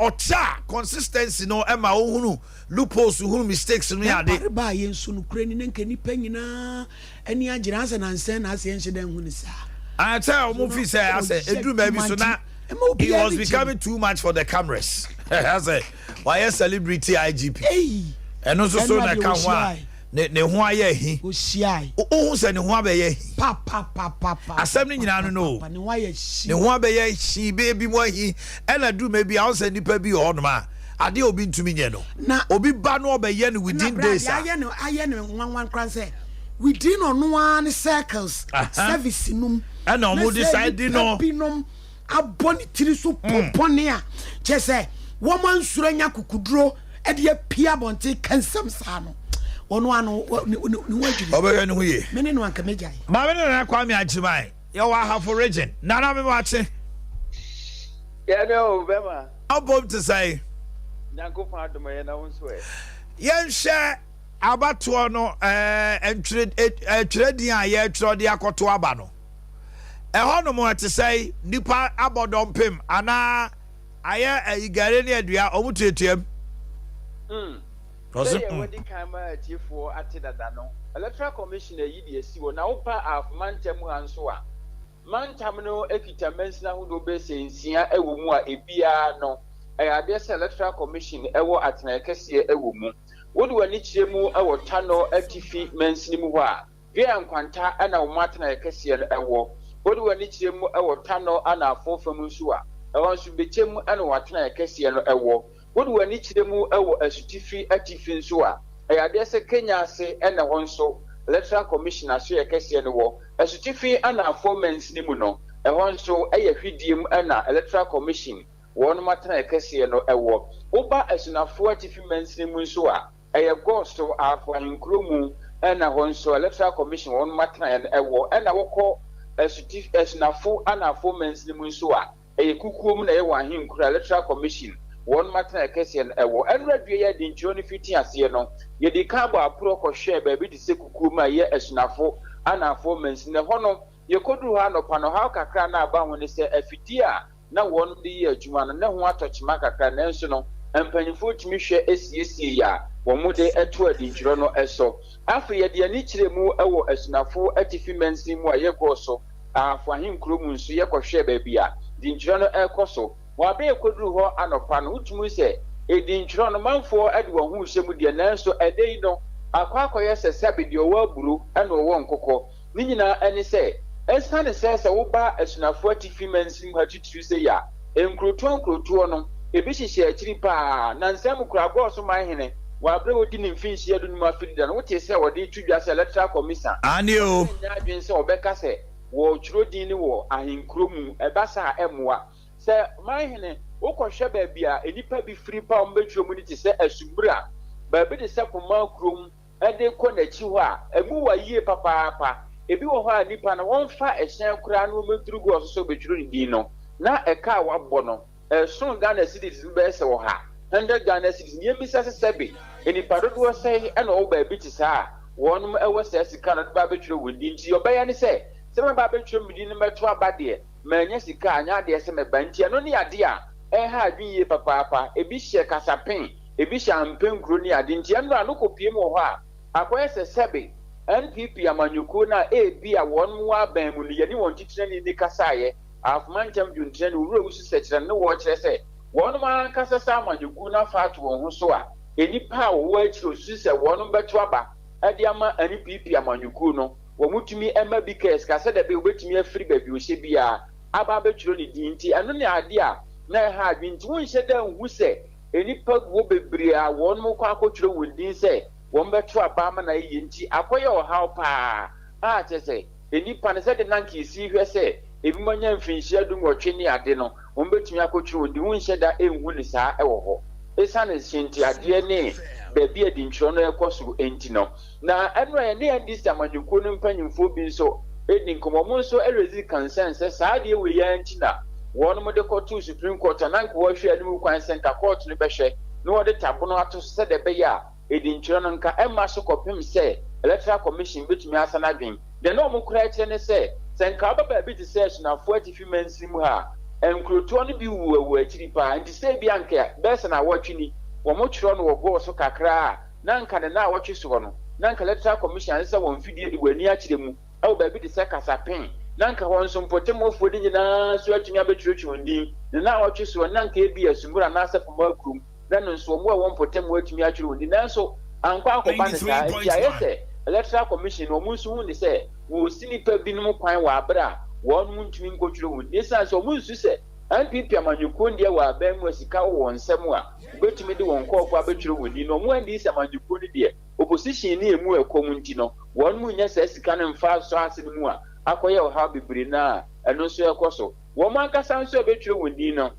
ɔkyɛ a consistency no ɛma ohunu loopholes, ohunu mistakes no yɛ ade. Dampare baa yɛn nso no kura ni na nka nipa nyinaa ani agyina asɛ nansɛn na asɛ yɛnhyɛ dɛ nhu ne saa. Sɛ ɔmo fi sɛ asɛ eduru baabi so na it was becoming too much for the cameras, asɛ wayɛ celebrity IGP, ɛno nso so na ɛka ho a ne ho ayɛ hi. Ohun sɛ ne ho abɛyɛ hi. Asɛm no nyinaa no, ne ho abɛyɛ hi beebi mu ahi ɛna duru baabi a ɔsɛ nipa bi wɔ hɔnom a adeɛ a obi ntumi nyɛ no, obi ba no ɔbɛyɛ no within days a. Ayɛ no nwanwan kora sɛ within ɔno ara ne circles service num. Ɛna ɔmo decide no. Binom abɔ ne tiri so pɔmpɔne a kyerɛ sɛ wɔn ansoro anya kukuduro ɛde apia abɔnten ka nsɛm saa no, ɔno ano ne ho adwiri. Ɔbɛhwɛ ne ho yie. Me ne no anka megyae. Maame ne Nana Kwame Agyeman, yɛwɔ Ahafo Region. Nana, mewakye. Yɛne o bɛma. Abom te sɛn? Nyankopɔn adom, ɛyɛ, na wo nso ɛ? Yɛnhwɛ abatoɔ no, ɛɛ ntwerɛ twerɛ din a yɛretwerɛ de akɔto aba no, ɛhɔnom ɛte sɛn? Nipa abɔ dɔmpem anaa ayɛ ɛyi gare ne adua ɔmo tuatua mu? Sɛdeɛ wadi kan ma atiefoɔ ate dada no, Electoral Commission ayi deɛ asi hɔ, na woba Ahafo mantam ha nso a, mantam no kita mansini ahodoɔ bɛyɛ sɛ nsia wɔ mu a ebiara no, ɛyɛ adeɛ sɛ Electoral Commission wɔ atenaeɛ kɛseɛ wɔ mu. Wode w'ani kyerɛ mu wɔ Tanɔ Atifi mansini mu hɔ a, Dua Nkwanta na wɔn atenaeɛ kɛseɛ no wɔ. Wode w'ani kyerɛ mu wɔ Tanɔ Anaafoɔ fam nso a, ɛhɔ nso Bekyem na wɔn atenaeɛ kɛseɛ no wɔ. Wode w'ani kyerɛ mu wɔ Asutifi Atifi nso a, ɛyɛ adeɛ sɛ Kenya ase na ɛhɔ nso Electoral Commission asoɛeɛ kɛseɛ no wɔ. Asutifi Anaafoɔ mansini mu no, ɛhɔ nso yɛ Hwidiem na Electoral Commission wɔnom atenaeɛ kɛseɛ no wɔ. Woba Asunafoɔ Atifi mansini mu nso a, ɛyɛ Gɔso Ahafo Ahenkuro mu na hɔ nso Electoral Commission wɔnom atenaeɛ no wɔ. Ɛna wokɔ Asuti Asunafo Anaafoɔ mansini mu nso a, ɛyɛ kukuo mu na ɛyɛ wɔn ahenkuro a Electoral Commission wɔnom atenaeɛ kɛseɛ no wɔ. Ɛnora dua yi a dintwerɛ no fiti aseɛ no, yɛdii kan bɔɔ aporɔ kɔhwɛɛ baabi te sɛ kukuo mu a ɛyɛ Asunafo Anaafoɔ mansini. Ɛhɔ no, yɛkɔduruu hɔ anɔpa no, ɔhaw kakra a na aba ho ne sɛ afidie a na wɔnom de yɛ adwuma no, na ɛho atɔ kyema kakra, nanso no, mpanyimfoɔ tumi hwɛ siesie a wɔde to adintwerɛ no so. Afei yɛde ani kyerɛɛ mu wɔ Asunafo Atifi Mansin mu a yɛkɔɔ so, Ahafo Ahenkuro mu nso yɛkɔhwɛɛ baabi a dintwerɛ no rekɔ so. Wɔ berɛ a yɛkɔduruu hɔ anɔpa no, wotumi hu sɛ edintwerɛ no, manfoɔ de wɔn ho rehyɛ mu deɛ, nanso ɛnnɛ yi no, akɔ akɔyɛ sɛ sɛbe deɛ ɔwɔ aburo na ɔwɔ nkokɔ. Ne nyinaa ne sɛ, esiane sɛ sɛ woba Asunafo Atifi mansin mu ha titiriw sei a, nkurotoɔ nkurotoɔ no, ebi hyehyɛ akyiri paa. Nnansa mu koraa, Gɔɔ man hene, wɔ bere a odi ne mfinhyia dunum afe deda no, wotee sɛ wɔde reto dwa sɛ Electoral Commission Aane o. nyɛ adwene sɛ wɔbɛka sɛ wɔretwerɛ din no wɔ ahenkuro mu. Ɛba saa a, ɛmmoa. Sɛ man hene, wokɔhwɛ baabi a nnipa bi firi ba a wɔbɛtwerɛ mu no te sɛ Asummura, baabi te sɛ Pomaa kurom, de kɔ n'akyi hɔ a, emu wa yie papaapa. Ebi wɔ hɔ a nnipa no wɔmfa ɛhyɛn koraa na wɔmmɛduru Goa so sɛ wɔbɛtwerɛ ne din no. na ɛka a wabɔ no ɛsono Ghana cedis no bɛyɛ sɛ ɔha, 100 Ghana cedis. Na yɛmmisa sɛ sɛbe nnipa dodoɔ sɛn na wɔwɔ baabi te saa a wɔnom wɔ saa sika no de ba abɛtwerɛ wɔn din. Nti deɛ ɔbɛyɛ ne sɛ, sɛ mɛba abɛtwerɛ me din no mɛto aba deɛ, mannya sika a, anyɛ adeɛ sɛ mɛba. Nti ɛno ne adeɛ a ɛreha adwene yie papaapa. Ebi hyɛ kasapen, ebi hyɛ ampenkuro ne ade. Nti ɛno a no kɔpiem wɔ hɔ a, akɔyɛ sɛ sɛbe NPP amanyɔkuo no a ebia wɔnom wɔ aban mu no yɛne wɔn titenani no kasaeɛ, Ahafo Mantam dwonkyerɛni Owura Owusu Sɛkyerɛ no ne wɔrekyerɛ sɛ wɔnom ankasa saa amanyɔkuo no afa ato wɔn ho so a nnipa a wɔwɔ akyire osusu sɛ wɔnom bɛto aba de ama NPP amanyɔkuo no wɔtumi ma bi kaa sika sɛdeɛ ɛbɛyɛ wɔbɛtumi afiri baabi ɔhyɛ biara aba abɛtwerɛ ne din nti ɛno ne adeɛ a na ɛha adwene nti wonhyɛ da nhu sɛ nnipa gu hɔ bebree a wɔnom kɔ akɔtwerɛ wɔn din sɛ wɔbɛto aba ama no ayɛ yie nti akɔyɛ ɔhaw paa a kyerɛ sɛ nnipa no sɛdeɛ na anka yɛsi hwɛ sɛ ebinom anya mfirinhyia dunwɔtwe ne ade no, wɔbɛtumi akɔtwerɛ wɔn din. Wonhyɛ da nhu no saa wɔ hɔ. Ɛsiane hyɛntiadeɛ ne baabi a dintwerɛ no rekɔ so nti no. Na ɛno a yɛne NDC amanyɔkuo no mpanimfoɔ bi nso redi nkɔmmɔ, wɔn nso raise concern sɛ saa adeɛ wei ara nti na wɔn de kɔtoo Supreme Court a na anka wɔrehwɛ anim kwan sɛ nka court no bɛhwɛ na wɔde tabono ato so sɛdeɛ ɛbɛyɛ a edintwerɛ no nka ɛmma so kɔpem sɛ Electoral Commission bɛtumi asan adwen. Deɛ na wɔn koraa kyerɛ ne sɛ, sɛ nka woba baabi te sɛ Asunafoɔ Atifi mansini mu ha a, nkurotoɔ no bi wuwu wɔ akyiri paa, nti sɛ ebia nka bɛyɛ sɛ naawɔtwe ni wɔn twerɛ no wɔ gɔɔ so kakra a, na nka ne naawɔtwe soɔ no, na nka Electoral Commission asesa wɔn mfidie de wɔn ani akyerɛ mu wɔ baabi te sɛ Kasapen, na nka hɔ nso mpɔtamufoɔ no nyinaa nso atumi abɛtwerɛtwerɛ wɔn din, ne naawɔtwe soɔ no, na nka ebia Asumura anaasɛ Pomaa kurom. na no nso wɔn a ɛwɔ mpɔtam hɔ atumi atwerɛ wɔn din, nanso ankɔ ankɔba no saa. Enti ayɛ sɛ Electoral Commission no, wɔn nso hu no sɛ wɔresi nnipa binom kwan wɔ abere a wɔn ntumi nkɔtwerɛ wɔn din, esiane sɛ wɔn nsu sɛ NPP amanyɔkuo no deɛ wɔ aban mu a sika wɔ wɔn nsam a wɔbɛtumi de wɔn nkorɔfoɔ abɛtwerɛ wɔn din, na wɔn NDC amanyɔkuo no deɛ opposition ne emu ɛkɔm nti no wɔn nnya saa sika no mfa nsɔ ase no mu a akɔyɛ ɔhaw bebree no a ɛno nso ɛkɔ so. Wɔn ankasa nso a ɛbɛtwerɛ wɔn din no,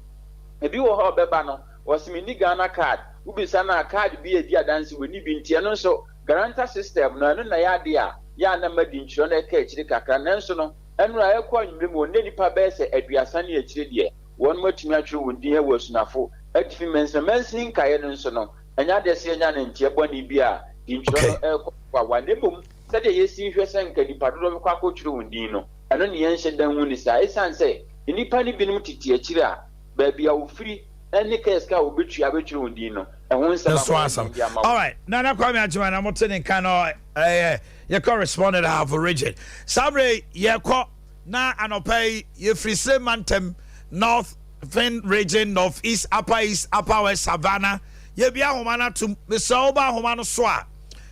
ebi wɔ hɔ a ɔbɛba no, ɔse menni Ghana card, wobisa no a card bi a ɛdi adanse wɔnni bi nti ɛno nso guarantor system no ɛno na ɛyɛ adeɛ a yɛ a na mma dintwerɛ no ɛka akyire kakra nanso no ɛno a ɛrekɔ anwummerɛ mu nnɛ nnipa bɛyɛ sɛ aduasa ne akyire deɛ wɔnom atumi atwerɛ wɔn din wɔ Asunafo atifi mansini mansini nkaeɛ no nso no ɛnyɛ adeɛ sɛ yɛnya no nteɛ bɔne bi a dintwerɛ no ɛrekɔ wawa na mmom sɛdeɛ yɛsi hwɛ sɛ nka nnipa dodoɔ bɛkɔ akɔtwerɛ wɔn din no Ɛno ne yɛnhyɛ da nhu no saa esiane sɛ nnipa no binom tete akyiri a baabi a wɔfiri ne ka sika a wɔbɛtua abɛtwerɛ wɔn din no, ɛho nsɛm Ɛso akɔyɛ asɛm. den de ama wɔn. Alright, Nana Kwame Agyemang na mote ne nka no ɛyɛ yɛ correspondent Ahafo region. Saa berɛ yi yɛkɔ na anɔpa yi yɛfiri Sire mantam, Northern region, North East, Upper East, Upper West, Savannah. Yɛbia ahoma no atom. Mesrɛ wo woba ahoma no so a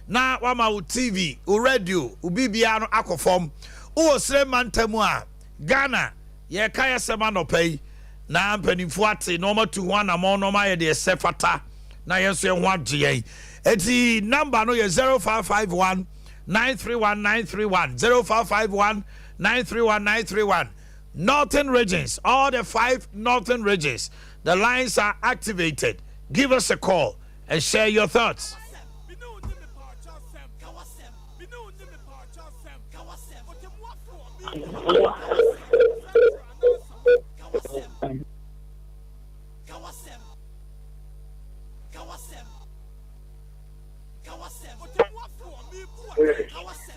na wama wo TV, wo radio, wo biribiara no akɔ fam. Wowɔ Sire mantam a, Ghana, yɛreka yɛsɛm anɔpa yi na mpanimfoɔ ate na wɔatu ho anammɔn na wɔayɛ deɛ ɛsɛ fata na yɛn nso yɛn ho agye yɛn. Eti namba no yɛ 0551 931 931 0551 931 931 Northern regions, all the five northern regions, the lines are activated. Give us a call and share your thoughts.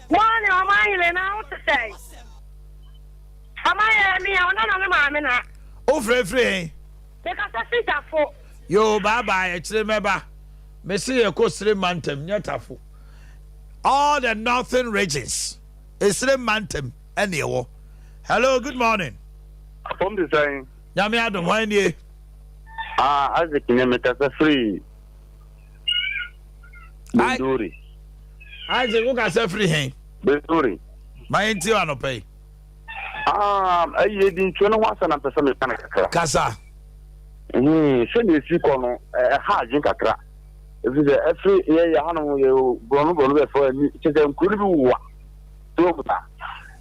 Morning, ɔman hene na wo te sɛn? Ɔman yɛ me a ɔna na me maame na. Wofirefiri he? Mekasa firi Tafo. Yoo bye bye akyire mɛba. Mese yɛkɔ sire mantam nyɛ Tafo. All the northern regions esire mantam ɛne ɛwɔ. Hello good morning. Apɔm te sɛn? Nyame adom hwan nie? Ah Isaac ne mekasa firi Binduri. Isaac wo kasa firi he? Binduri. Ma yɛntie anɔpa yi. Ah, ayi edi nkyerɛ no ho asɛm na mpɛ sɛ meka no kakra. Kasa. Sɛdeɛ ɛsi kɔ no, ɛha adwene kakra. Ɛfiri sɛ ɛfiri yɛ yɛ hanom yɛ borɔno borɔno bɛfɔ ani kyɛ sɛ nkuro no bi wowa. So wɔn saa.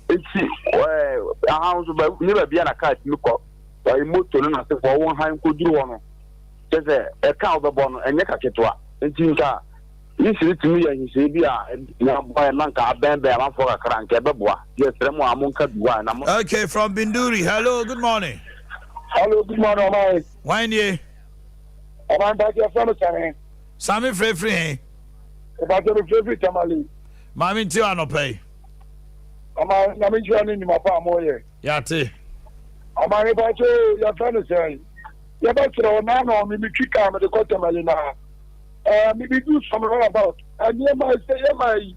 Eti ɛɛ aha nso ba ne baabi a na kaa tumi kɔ. Ɛyi moto no n'asefoɔ wɔn han nkɔduru hɔ no. Kyɛ sɛ ɛka a wɔbɛbɔ no ɛnyɛ ka ketewa. Nti nka Yisiri tumi yɛ nhyehyɛe bi a ebetumi aboa yɛn ma anka abɛnbɛn amanfoɔ kakra, anka ɛbɛboa. Yɛsrɛ mo a monka bi why na mo. Okay, from Binduri. Hello, good morning. Hello, good morning, ɔman. Hwan nie? Ɔman mpakyɛ yɛfrɛ me Same. Same frɛfiri he? Mpakyɛ me frɛfiri Tamale. Maame ntie wɔ anɔpa yi. Ɔman Nyame nhyira ne nnwuma pa a moyɛ. Yɛate. Ɔman mpakyɛ o yɛfrɛ no sɛn? Yɛbɛsrɛ wo naa na ɔme metwi kaa mede kɔ Tamale na ɛɛ mebɛdu some roundabout nneɛma ɛsɛ yɛma yi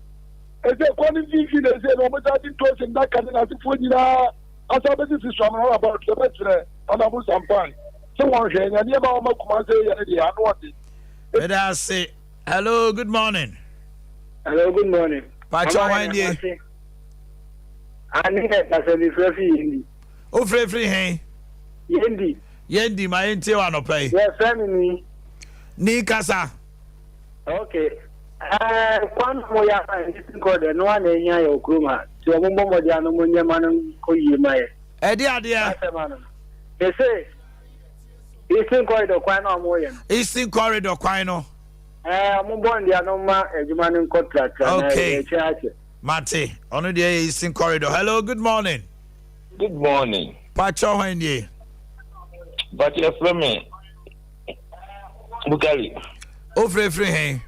ɛsɛ kwan no mfimfini na ɛsɛ na wɔn sa de ntosi nnaka ne n'asefoɔ nyinaa asa bɛsisi so amena about yɛbɛkyerɛ Honourable Sampan sɛ wɔnhwɛ na nneɛma a wɔma Kumase yɛ no deɛ ano ɔden. Meda ase. Hello, good morning. Hello, good morning. Pacho hwan nie? Ane yɛ kasa mi fira fi Yendi. O fira firi he? Yendi. Yendi ma yɛntie wɔ anɔpa yi. Yɛfrɛ me ni. Ni kasa. Ok eh, kwan na ɔmo yɛ ama yɛn ne nkɔ deɛ no a na ehia yɛ wɔ kurom ha nti ɔmo mbɔ mmɔden ano ɔmo nyɛ ma no nkɔ yie ma yɛ. Ɛde adeɛ. Asɛm ano no. Mese Eastern Corridor kwan na ɔmo yɛ no. Eastern Corridor kwan no. Ɛɛ ɔmo bɔ ndeɛ ano ma adwuma no nkɔ tratra na Okay. yɛkyɛ akyɛ. Mate. Ɔno deɛ yɛ Eastern Corridor. Hello, good morning. Good morning. Pakyɛ hwan nie? Pakyɛ yɛfrɛ me Bukari. Ofirefiri he?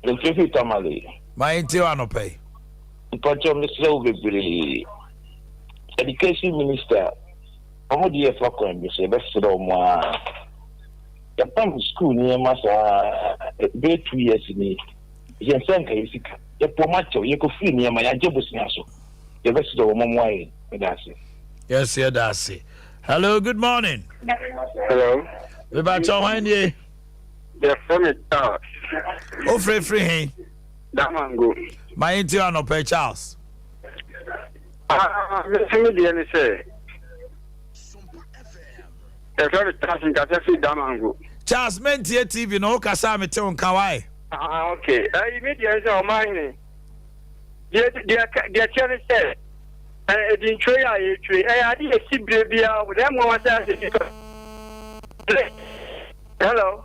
Mefirefiri Tamale. Ma yɛntie wo anɔpa yi. Mpakyɛ mesrɛ wo bebree. Education minister, wɔn de yɛfa kwan bi so yɛbɛsrɛ wɔn a. Yɛpam school nneɛma saa bɛyɛ 2 years ni. Yɛn nsa nka yɛ sika. Yɛpɔ wɔn akyɛw, yɛkɔfiri nneɛma, yɛagye bosea so. Yɛbɛsrɛ wɔn mmoa yɛn. Meda ase. Yes, yɛda ase. Hello, good morning. Hello. Mebakyɛ hwan nie? Yɛfrɛ me Charles. Wofirefiri he? Damango. Ma yɛntie anɔpa Charles. Ah, mese me deɛ ne sɛ yɛfrɛ me Charles nkasa firi Damango. Charles, mentie TV no, wokasa a mete wo nka wae. Ah, okay. Ɛyi me deɛ ne sɛ ɔman hene. Deɛ deɛ deɛ kyerɛ ne sɛ ɛdi ntwerɛ yi a yɛtwerɛ ɛyɛ ade yɛ si bere biara na ɛmmoa wa sɛ asɛ nipa. Hello.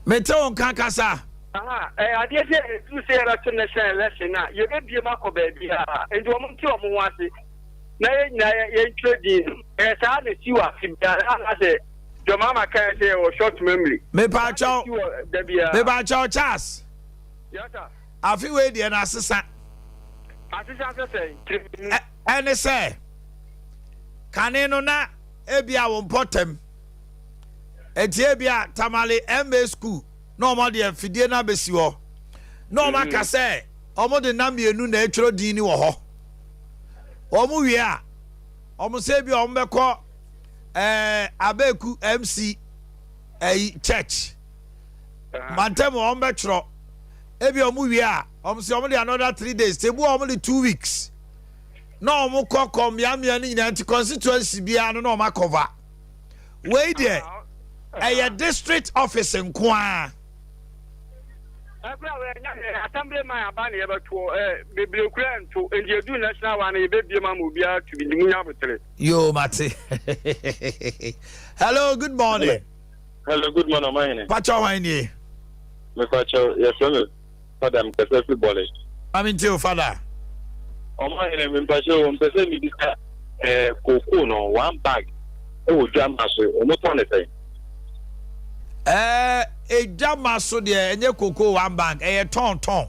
Mete wo nka kasa. Aha, ɛyɛ adeɛ sɛ ɛduru sɛ yɛbɛto national election a yɛbɛbie mu akɔ baabiara nti wɔn nte wɔn ho ase na yɛn nyinaa yɛntwerɛ din no ɛyɛ saa na si wɔ afe biara anaasɛ dwamama kan sɛ yɛwɔ short memory. Mepaakyɛw mepaakyɛw Charles. Yes sir. Afe wei deɛ no asesa. Asesa sɛ sɛn? Kyerɛ mu. Ɛne sɛ, kane no na ebia wo mpɔtam, enti ebia Tamale MA School na wɔn de afidie no abɛsi hɔ, na wɔn aka sɛ wɔn de nna mmienu na ɛtwerɛ din no wɔ hɔ. Wɔn wie a, wɔn sɛ ebia wɔn bɛkɔ ɛɛ Abeku MC ɛyi church mantam wɔn bɛtwerɛ. Ebi wɔn wie a, wɔn sɛ wɔn de another 3 days, tebu a wɔn de 2 weeks na wɔn kɔ kɔ mmeammea no nyinaa, nti constituency biara no na wɔn akɔva. Wei deɛ ɛyɛ district office nko ara. Ɛkura wɔ ɛnya hwɛ assembly man aba na yɛbɛtoɔ ɛ bebree kura nto nti edu national one yɛbɛbie ma ma obiara tu bi nti mu nya abotere. Yo, mate. Hello, good morning. Hello, good morning, ɔmahene. Pakyɛ hwan nie? Mepakyɛ yɛfrɛ me Fada, mekasa firi Bɔle. Mame ntie o, Fada. Ɔmahene, mempakyɛ o, mpɛ sɛ mebisa ɛɛ kookoo no one bag ɛwɔ dwama so, ɔmo tɔn ne sɛn? Ɛɛ edwama so deɛ ɛnyɛ kookoo one bag, ɛyɛ tɔn tɔn.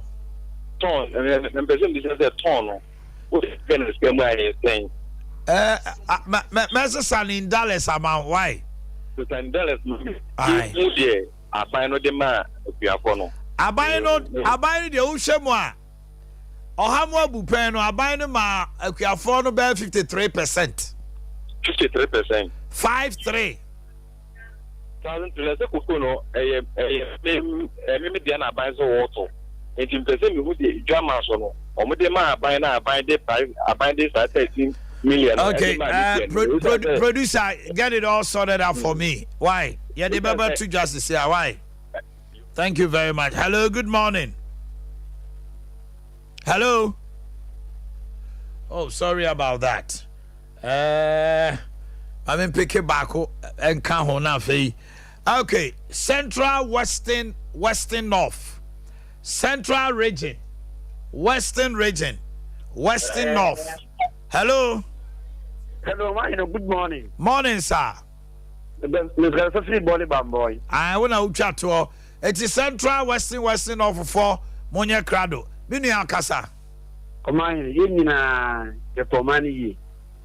Tɔn, ɛɛ mpɛ sɛ mebisa sɛ tɔn no wode bɛ no sika mu a ɛyɛ sɛn? Ɛɛ mɛ mɛ mɛsesa ne in dollars ama wo, why? Sesa ne dollars ma me. Mu deɛ aban no de ma akuafoɔ no. Aban no deɛ wohwɛ mu a ɔha mu abu pɛn no, aban no ma akuafoɔ no bɛyɛ 53%. 53%. 53. Thousand three sɛ koko no ɛyɛ me ɛme me deɛ na aban sɛ wɔɔtɔ nti mpɛ sɛ mehu deɛ dwama so no wɔn de ma aban na aban de price aban de saa 13 million. Okay, producer, get it all sorted out for me. Why? Yeah, the baba to justice here. Why? Thank you very much. Hello, good morning. Hello. Oh, sorry about that. I mean, pick it back and count on. Okay, Central, Western, Western North, Central Region, Western Region, Western North. Hello. Hello, man. Good morning. Morning, sir. Mekasa firi Bɔle Bambɔe. Ae, wo na wotwa toɔ. Eti Central, Western, Western North foɔ monyɛ krado. Me nua kasa. Ɔmanhene, yɛn nyinaa yɛpɛ ɔman no yie,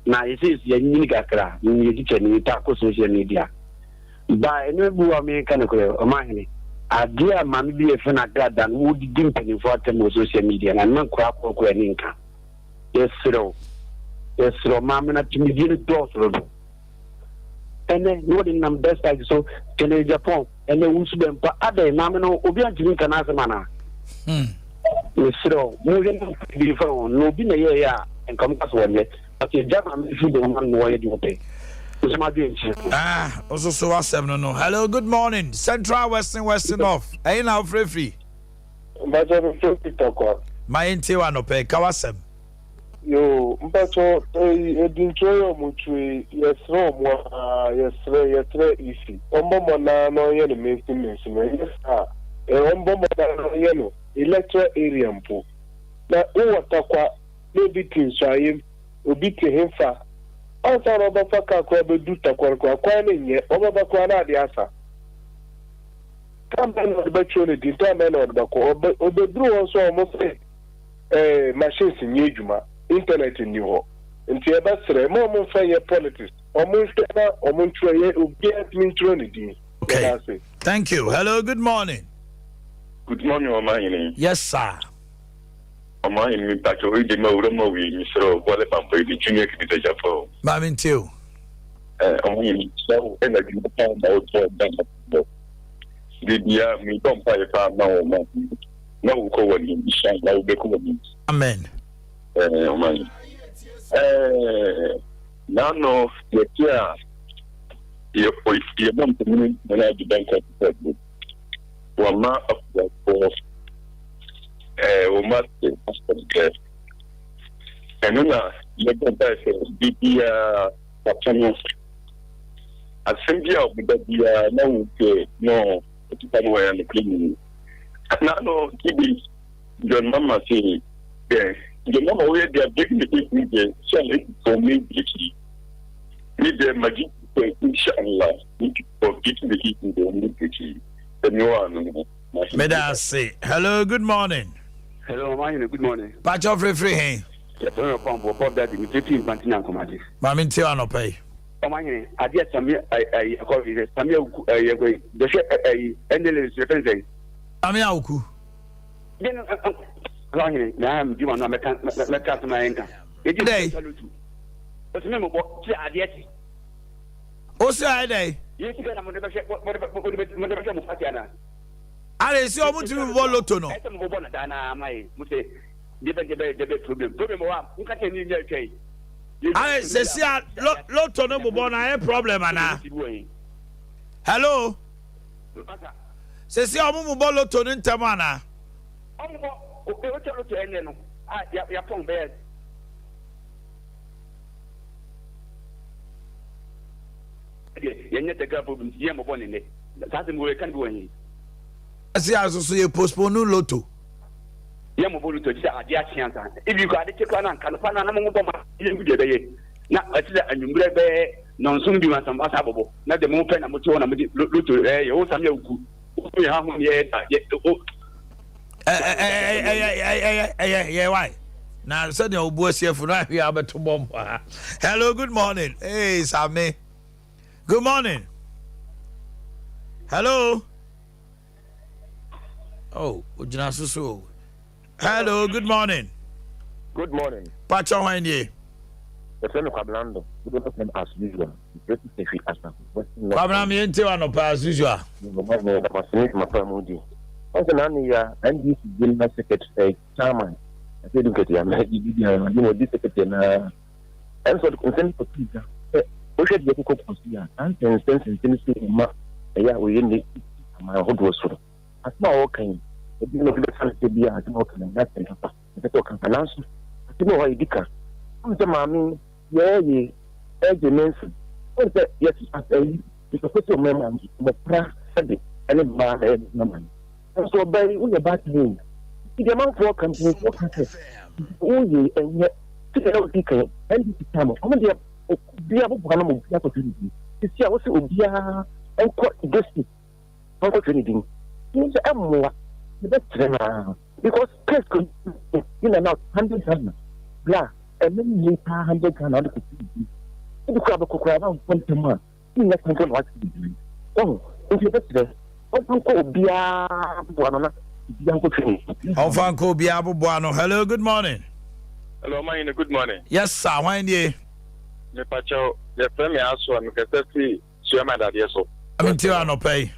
na yɛsei nso yɛanyini kakra, meyɛ tikyani, metaa kɔ social media. Ba ɛno bi wɔ a menka nokorɛ, Ɔmanhene, adeɛ a maame bi yɛfrɛ no Agrada no wɔdidi mpanimfoɔ atɛm wɔ social media no, ɛno nkoraa korɔkorɔ ani nka. Yɛserɛ wo, yɛserɛ wo, maame no atumidie no dɔɔso dodo. Ɛnɛ na wɔde nam despite so kɛnɛ Japan ɛnɛ wusu bɛ mpa adɛn maame no obi antumi nka n'asɛm anaa. Hmm. Mesrɛ wo monhwɛ na bi fa ho na obi na ɛyɛɛyɛ a nka mo ka so wɔnyɛ but yɛgya maame no firi de wɔma no na wɔyɛ deɛ ɔpɛ nso madwen nkyerɛ. Ah, ososo asɛm no no. Hello, good morning. Central, Western, Western North. Ɛyi na wofrɛ firi? Mpakyɛ mefrɛ fi Tarkwa. Ma yɛntie w'anɔpɛ yi, ka w'asɛm. Yoo mpakyɛ eyi edintwerɛ yi a ɔmo twerɛ yi yɛsrɛ ɔmo aa yɛsrɛ yɛsrɛ EC ɔmbɔ mmɔden aa na ɔnyɛ no mensin mensin ɛnyɛ saa a ɛ ɔmbɔ mmɔden aa na ɔnyɛ no electoral area mpo na wowɔ Tarkwa na obi te Nsuayem obi te hefa ansa na ɔbɛfa car koraa bɛdu Tarkwa no koraa kwan no nyɛ ɔbɛba koraa na adeɛ asa. Time bɛn na ɔde bɛtwerɛ ne din? Time bɛn na ɔde bɛkɔ? Ɔbɛ ɔbɛduru hɔ nso a wɔn se ɛɛ machines nyɛ adwuma, internet nni hɔ. Nti yɛbɛsrɛ ma wɔn mfa nyɛ politics. Wɔn nhwɛ na wɔn ntwerɛ yɛ obiara ntumi ntwerɛ ne din. Okay. Yɛda ase. Thank you. Hello, good morning. Good morning, Ɔmanhene. Yes, sir. Ɔmanhene mi mpakyɛ oyi de ma wura ma wie mesrɛ wo bɔle bambɔ yi de junior kibisa jafa o. Maame ntie o. Ɛɛ ɔmanhene kyerɛ wo ɛna adwuma paa na wotɔ Ghana bɔ. Da biara mebɔ mpaeɛ paa ma wo ma na wokɔ w'anim inshallah wobɛkɔ w'anim. Amen. Ɛɛ ɔman ɛɛ n'ano yɛte a yɛ yɛbɔ mpanyini nana adi dankwa sɛ bi wama akuafoɔ ɛɛ wɔma te asɛm kɛ ɛno na yɛbɔ mpaeɛ sɛ biribiara papa no Asɛm bi a ɔbɛba biara na wo sɛ no ɔtupa no wɔyɛ nokorɛ mu. Na no tibi John Mama se dɛ John Mama woyɛ deɛ breaking the case ni deɛ sɛ me for me breaking me deɛ magye sɛ inshallah me for breaking the case ni deɛ me breaking sɛ me wɔ ano no. Meda ase. Hello, good morning. Hello, Mama Ahene, good morning. Pacho frefre he. Yɛfrɛ me Ɔpɔnfoɔ, Bob Daddy, me firi Mfante Nyankomade. Maame ntie wo anɔpa yi. Ɔmanhene, adeɛ a Samia ɛyi ɛkɔ yi sɛ Samia Awuku ɛyi ɛkɔ yi bɛhwɛ ɛyi ɛnɛlɛ nso yɛfɛn sɛn. Samia Awuku. Deɛ no ɔmanhene na mi di ma no a mɛka mɛka asɛm a yɛnka. Yɛdi Dɛn? salutu. Ɔsɛ mi mɔbɔ kyerɛ adeɛ kye. Ose ayɛ dɛn? Yɛ sika na mo de bɛhwɛ mo de mo de bɛhwɛ mo party ana? Ade sɛ ɔmo tumi bobɔ loto no. Ɛsɛ mo bobɔ no daa naa ma yɛ mo sɛ deɛ bɛ deɛ bɛ deɛ bɛ problem problem wɔ hɔ a mo ka kyerɛ ne nyɛ atwa yi. Ayi sɛsi a loto no bobɔ no ayɛ problem anaa? Hello. Sɛsi a ɔmo bobɔ loto no ntɛm anaa? Ɔmo bɔ otwa loto ɛnɛ no a yapɔn bɛyɛ. Deɛ yɛnyɛ tɛkra problem yɛ mɔbɔ ne nɛ saa asɛm wɔ yɛka no bi wɔ he. Sɛsi a soso yɛ postpone loto. Yɛ mo bɔ lotto gyesɛ adeɛ akye ansa ebi koraa ade kye koraa na anka nɔpa no a na mo bɔ ma yɛnhu deɛ ɛbɛyɛ na ɛte sɛ anwummerɛ bɛyɛ nɔnson bi ansa mo asa abɔbɔ na deɛ mo pɛ na mo te hɔ na mo de lotto ɛyɛ wo same awuku wo yɛ ha ho yɛ da yɛ o. Ɛyɛ ɛyɛ ɛyɛ yɛ wae na sɛdeɛ wobu asiafo no ahwe a wobɛto bɔmb ha. Hello, good morning. Hey, Same. Good morning. Hello. Oh, ogyina so so o. Hello, good morning. Good morning. Pacho hwan nie? Yɛfrɛ me Kwabena Ndo. Wode bɛfrɛ me as usual. Mefrɛ fi Sefwi Asafo. Western North. Kwabena me yɛntie w'anɔpa as usual. Meda mo ase mu di. Ɔn sɛ n'ano yi a NDC general secretary eh, chairman ɛsɛ di nketewa na di di a ɔdi mo di secretary na ɛnso ɔde nsɛm kɔto dwa sɛ wohwɛ deɛ ɛkokɔ kɔ so yi a saa nsɛnsɛm nsɛnsɛm si ma ɛyɛ a wɔyɛ ne aman ahodoɔ so no asɛm a wɔka yi ebi na obi bɛfa no sɛ bi a asɛm a wɔka no nyɛ asɛm papa ɛsɛ sɛ ɔka nanso asɛm wɔ hɔ a yɛdi ka wohu sɛ maame yɛyɛ ɛgye ne nso wohu sɛ yɛte asɛyi nkɔfo sɛ ɔma ma mmɔfra sɛde ɛne mmaa na ɛyɛ ne ma no nso ɔbaa yi woyɛ baatan yi nti deɛ manfoɔ ka mpanyinfoɔ ka sɛ woyɛ ɛnyɛ sɛdeɛ na wodi kan NDC tam ɔmo deɛ obiara boboa no ma obiara kɔtɔ ne bi. Sisi a wose obiara nkɔ district na ɔnkɔtwerɛ ne din. Wohu sɛ ɛmmoa. Yɛbɛkyerɛ no ara because case kɔ in and out 100 Ghana bra ɛnɛ yie paa 100 Ghana wode kɔtwerɛ ne din. Ebi koraa bɛkɔ koraa na wonkɔ ntɛm a wonnya kwan mpo na woatwerɛ ne din. Wahu? Nti yɛbɛkyerɛ. Ɔmfa nkɔ obiara aboboa ano na obiara nkɔtwerɛ ne din. Ɔmfa nkɔ obiara aboboa ano. Hello, good morning. Hello, Ɔmanhene, good morning. Yes sir, hwan nie? Mepakyɛw, yɛfrɛ me Asoa, mekasa fi Suama dadeɛ so. Maame nti anɔpa yi.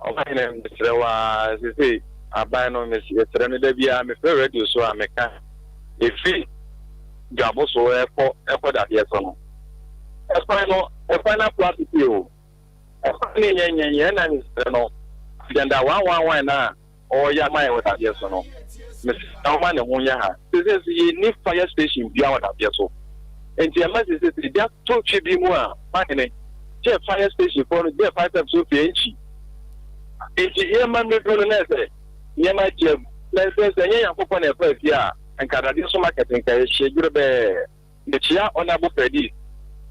Ɔmahene mesrɛ wo ara sesei aban no mesrɛ no da biara mefrɛ radio so a meka ɛfiri dwabo so ɛkɔ ɛkɔ dadeɛ so no ɛkwan no ɛkwan no apoa tete o ɛkwan no nyɛ nyɛ nyɛ ɛna mesrɛ no agenda 111 na ɔreyɛ ama yɛn wɔ dadeɛ so no, mesrɛ wo ma ne ho nyɛ ha. Seesei nso yɛnni fire station biara wɔ dadeɛ so. Enti ɛma seesei sɛ gya to twe bi mu a, mahene, gye fire station foɔ no, gye fire service foɔ fie nkyi. Enti yɛma mmɛduru no na ɛsɛ nneɛma agye agu. Na nsɛ sɛ ɛnyɛ Nyankopɔn na ɛfa afie a, nka dadeɛ so market nka yɛhye dwerɛbɛɛ. Mekyia Honourable Ferdis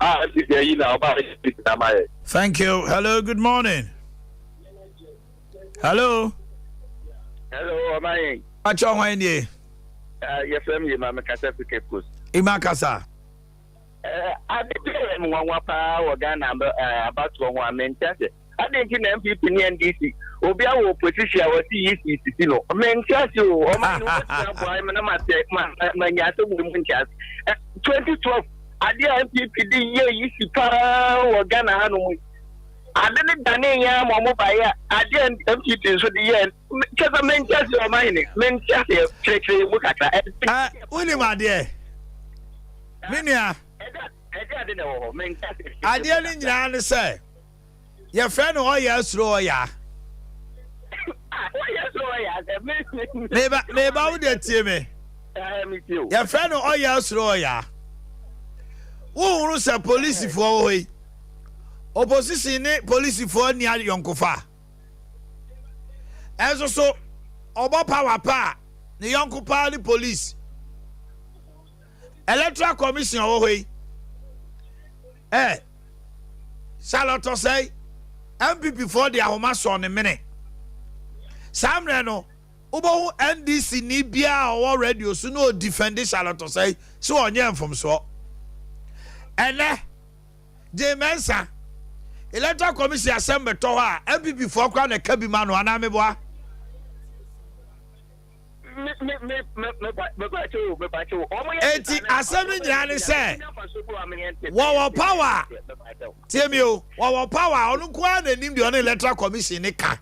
a NPP ayi na ɔba abɛyɛ NPP na ama yɛn. Thank you. Hello, good morning. Hello. Hello, ɔman. Akyɛ hwan nie? Uh, yɛfrɛ me Yema, mekasa fi Cape Coast. Ima kasa. Uh, ade bi yɛ me nwanwa paa wɔ Ghana uh, abatoɔ ho a mente ase. Ade nti na NPP ne NDC obi awɔ opposition a wɔsi yi si sisi no. Mente ase o, ɔman no wɔbɛtumi aboa me na mate manya asɛm wɔ mu nte ase. 2012 ade a NPP de yɛ yi si paa wɔ Ghana hanom yi. Ade no danee yɛn ara ma ɔmo baeɛ a, adeɛ a NPP nso de yɛɛ kyɛ sɛ mente aseɛ ɔmahene, mente aseɛ, kyerɛkyerɛ yɛn mu kakra. Ɛ wonim adeɛ me nua. Ɛde ade na ɛwɔ hɔ, mente aseɛ. Adeɛ no nyinaa ne sɛ yɛfrɛ no ɔyɛ asuro ɔya. Meba meba wo deɛ tie me. Yɛfrɛ no ɔyɛ asuro ɔya. Wohunu sɛ polisifoɔ wɔ hɔ yi. Opposition ne polisifoɔ nni ayɔnkofa. Ɛnso so ɔbɔ power pa a ne yɔnko paa ne police. Electoral commission ɔwɔ hɔ yi. Eh, Charlotte Osei, NPP foɔ de ahoma sɔɔ ne mene. Saa mmerɛ no, wobɛhu NDC ni biara a ɔwɔ radio so na ɔdifɛnde Charlotte Osei sɛ ɔnyɛ mfomsoɔ. Ɛnɛ, Jane Mensah, Electoral Commission asɛm bɛtɔ hɔ a, NPP foɔ koraa na ɛka bi ma no anaa meboa? Enti asɛm no nyinaa ne sɛ wɔwɔ power tie mi o wɔwɔ power ɔno nko ara na anim deɛ ɔne Electoral Commission ne ka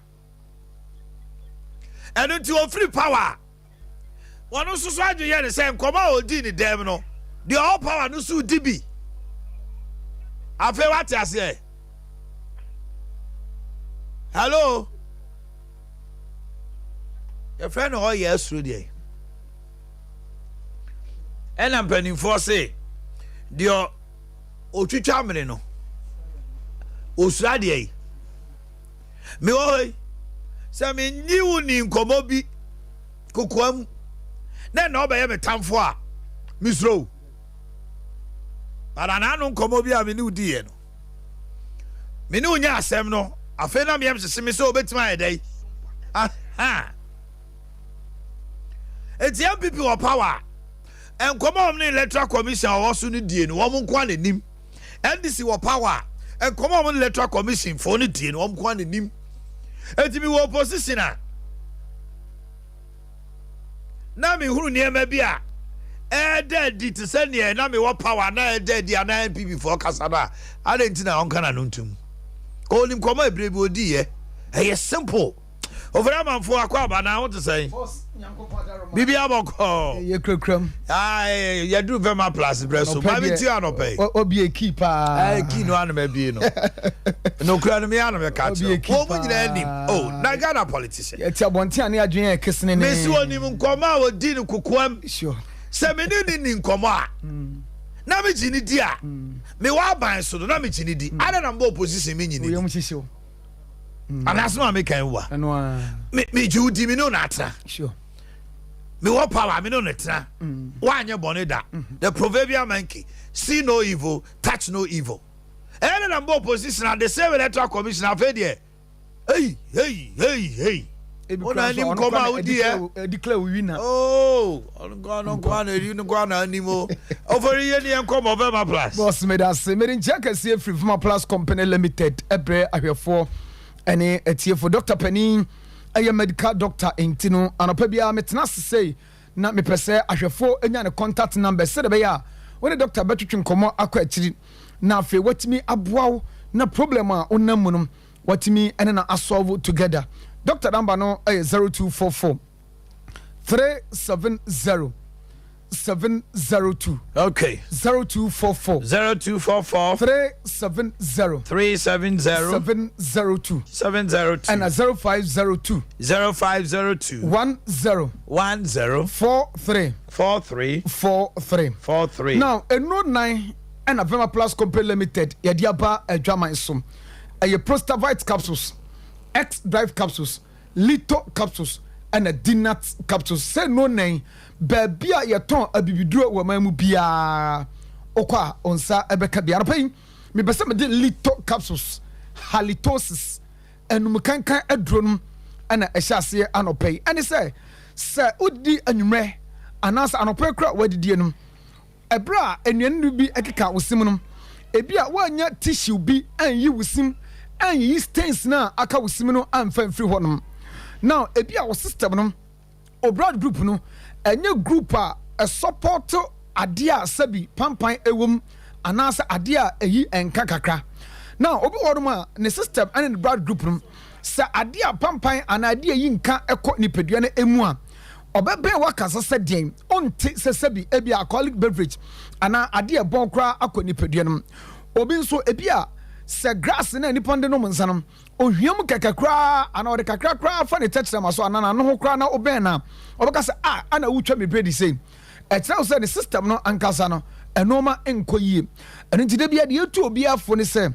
ɛno nti ofiri power Wɔn nso so adwene yɛ ne sɛ nkɔmɔ a ɔdii ne dɛm no, deɛ ɔwɔ power no so di bi. Afei wate aseɛ. Hello. Yɛfrɛ no ɔyɛ asuro deɛ. Ɛna mpanimfoɔ se deɛ ɔtwitwa mene no ɔsuro adeɛ yi. Mewɔ hɔ yi, sɛ menye wo ni nkɔmmɔ bi kokoa mu na ɛna ɔbɛyɛ me tamfo a, mesuro wo. But anaano nkɔmmɔ bi a me ne wo diiɛ no, me ne wo nya asɛm no, afei na meyam hyehye me sɛ obɛtumi ayɛ dɛn. Aha. Eti NPP wɔ power a, nkɔmmɔ a wɔn ne electoral commission a wɔwɔ so no die no, wɔn nko ara na nim. NDC wɔ power a, nkɔmɔ a wɔn electoral commission foɔ no die no wɔn nko ara na nim. Eti mi wɔ opposition a, na mi hunu nneɛma bi a ɛɛda adi te sɛ nea na mi wɔ power na ɛɛda adi anaa NPP foɔ kasa no a, adɛn nti na ɔnka n'ano ntum? Ɔnim nkɔmɔ ebire bi odi yɛ, ɛyɛ simple. Ofori amanfo akɔ aba na ho te sɛn? Biribi abɔkɔ. Yɛ kurakura mu. Yɛduru Vɛma Plus brɛ so. Maame ti anɔpɛ yi. Obie kii paa. Ɛɛ kii no anam abie no. Nokura no mi anam ɛka kyerɛ. Wɔn mu nyinaa nim. Oh, na Ghana politician. Yɛte abɔnten a ne adwene yɛ kesene ne. Mesi onim nkɔmɔ a odi no kokoam. Sure. Sɛ me ne ne ni nkɔmɔ a. Na me gye ne di a. Me wɔ aban so no na me gye ne di. Ada na mbɔ opposition me nyi ne di. Oyam hyehyew. Anaasɛ ma meka yi wa megye wo di me ne wo na atena mewɔ power me ne wo na tena mm. woanyɛ bɔne da mm-hmm. The proverbial monkey see no evil, touch no evil. Ɛyɛ dɛ na mbɔ opposition a the same electoral commission afei deɛ ei ei ei ei. Ebi Wo kura na nso anim ɔno kɔm kura a na wodi ɛ. ɛdeclare ɛdeclare wo winner. Oh, ɔno nko ɔno nko ara na ɛdi nko ara na anim o. Ofori yɛ ni yɛn kɔmɔ Vema Plus. Boss meda ase. Mede nkyia kɛseɛ firi Vema Plus Company Limited ɛbrɛ ahwɛfoɔ ɛne atiefoɔ. Doctor panin ɛyɛ medical doctor nti no anɔpa biara metena ase sei na mepɛ sɛ ahwɛfoɔ nya ne contact number sɛdeɛ ɛbɛyɛ a wo ne doctor bɛtwetwe nkɔmmɔ akɔ akyiri na afei watumi aboa wo na problem a wonam mu no watumi ne no asɔlvo together. Doctor number no yɛ 0244 370 702. Okay. 0244. 0244. 370. 370. 702. 702. And a 0502. 0502. 10. 10. 43. 43. 43. 43. Now, ennuro nan ɛna Vema Plus Company Limited yɛde aba adwaman so. Ɛyɛ Prostavite capsules, X Drive capsules, Lito capsules ɛna Dinat capsules. Sɛ nnuro nan baabi a yɛtɔn abibiduro wɔ man mu biara wokɔ a wo nsa bɛka bi. Anɔpa yi mepɛ sɛ mede Lito capsules, halitosis, anumkankan aduro no ɛna ɛhyɛ aseɛ anɔpa yi. Ɛne sɛ sɛ wodidi anwummerɛ anaasɛ anɔpa yi koraa woadidie no, Ɛberɛ a nnuane no bi keka wo se mu no, ebia woannya tissue bi anyi wo se mu, anyiyi stains no a aka wo se mu no amfa amfiri hɔnom. Now, ebia wo system no, wo blood group no, ɛnyɛ group a ɛsɔpɔto adeɛ a sɛbi pampan wɔ mu anaasɛ adeɛ a ɛyi nka kakra. Now, obi wɔ hɔnom a ne system ne ne blood group no, sɛ adeɛ a pampan anaa adeɛ a ɛyi nka kɔ nipadua no mu a, ɔbɛbɛn w'akasa sɛ deɛn? Ɔnte sɛ sɛbi ebia alcoholic beverage anaa adeɛ a ɛbɔn koraa akɔ nipadua no mu. Obi nso ebia sɛ grass no a nipa no de nom nsa no, ohia mu kɛkɛ koraa anaa ɔde kakra koraa fa ne tɛkyerɛma so anaa n'ano ho koraa na wobɛn no a, ɔbɛka sɛ ah, ana wotwa me bredi sei? Ɛkyerɛ wo sɛ ne system no ankasa no, nnoɔma nkɔ yie. Ɛno nti da biara deɛ yɛtu obiara fo ne sɛ,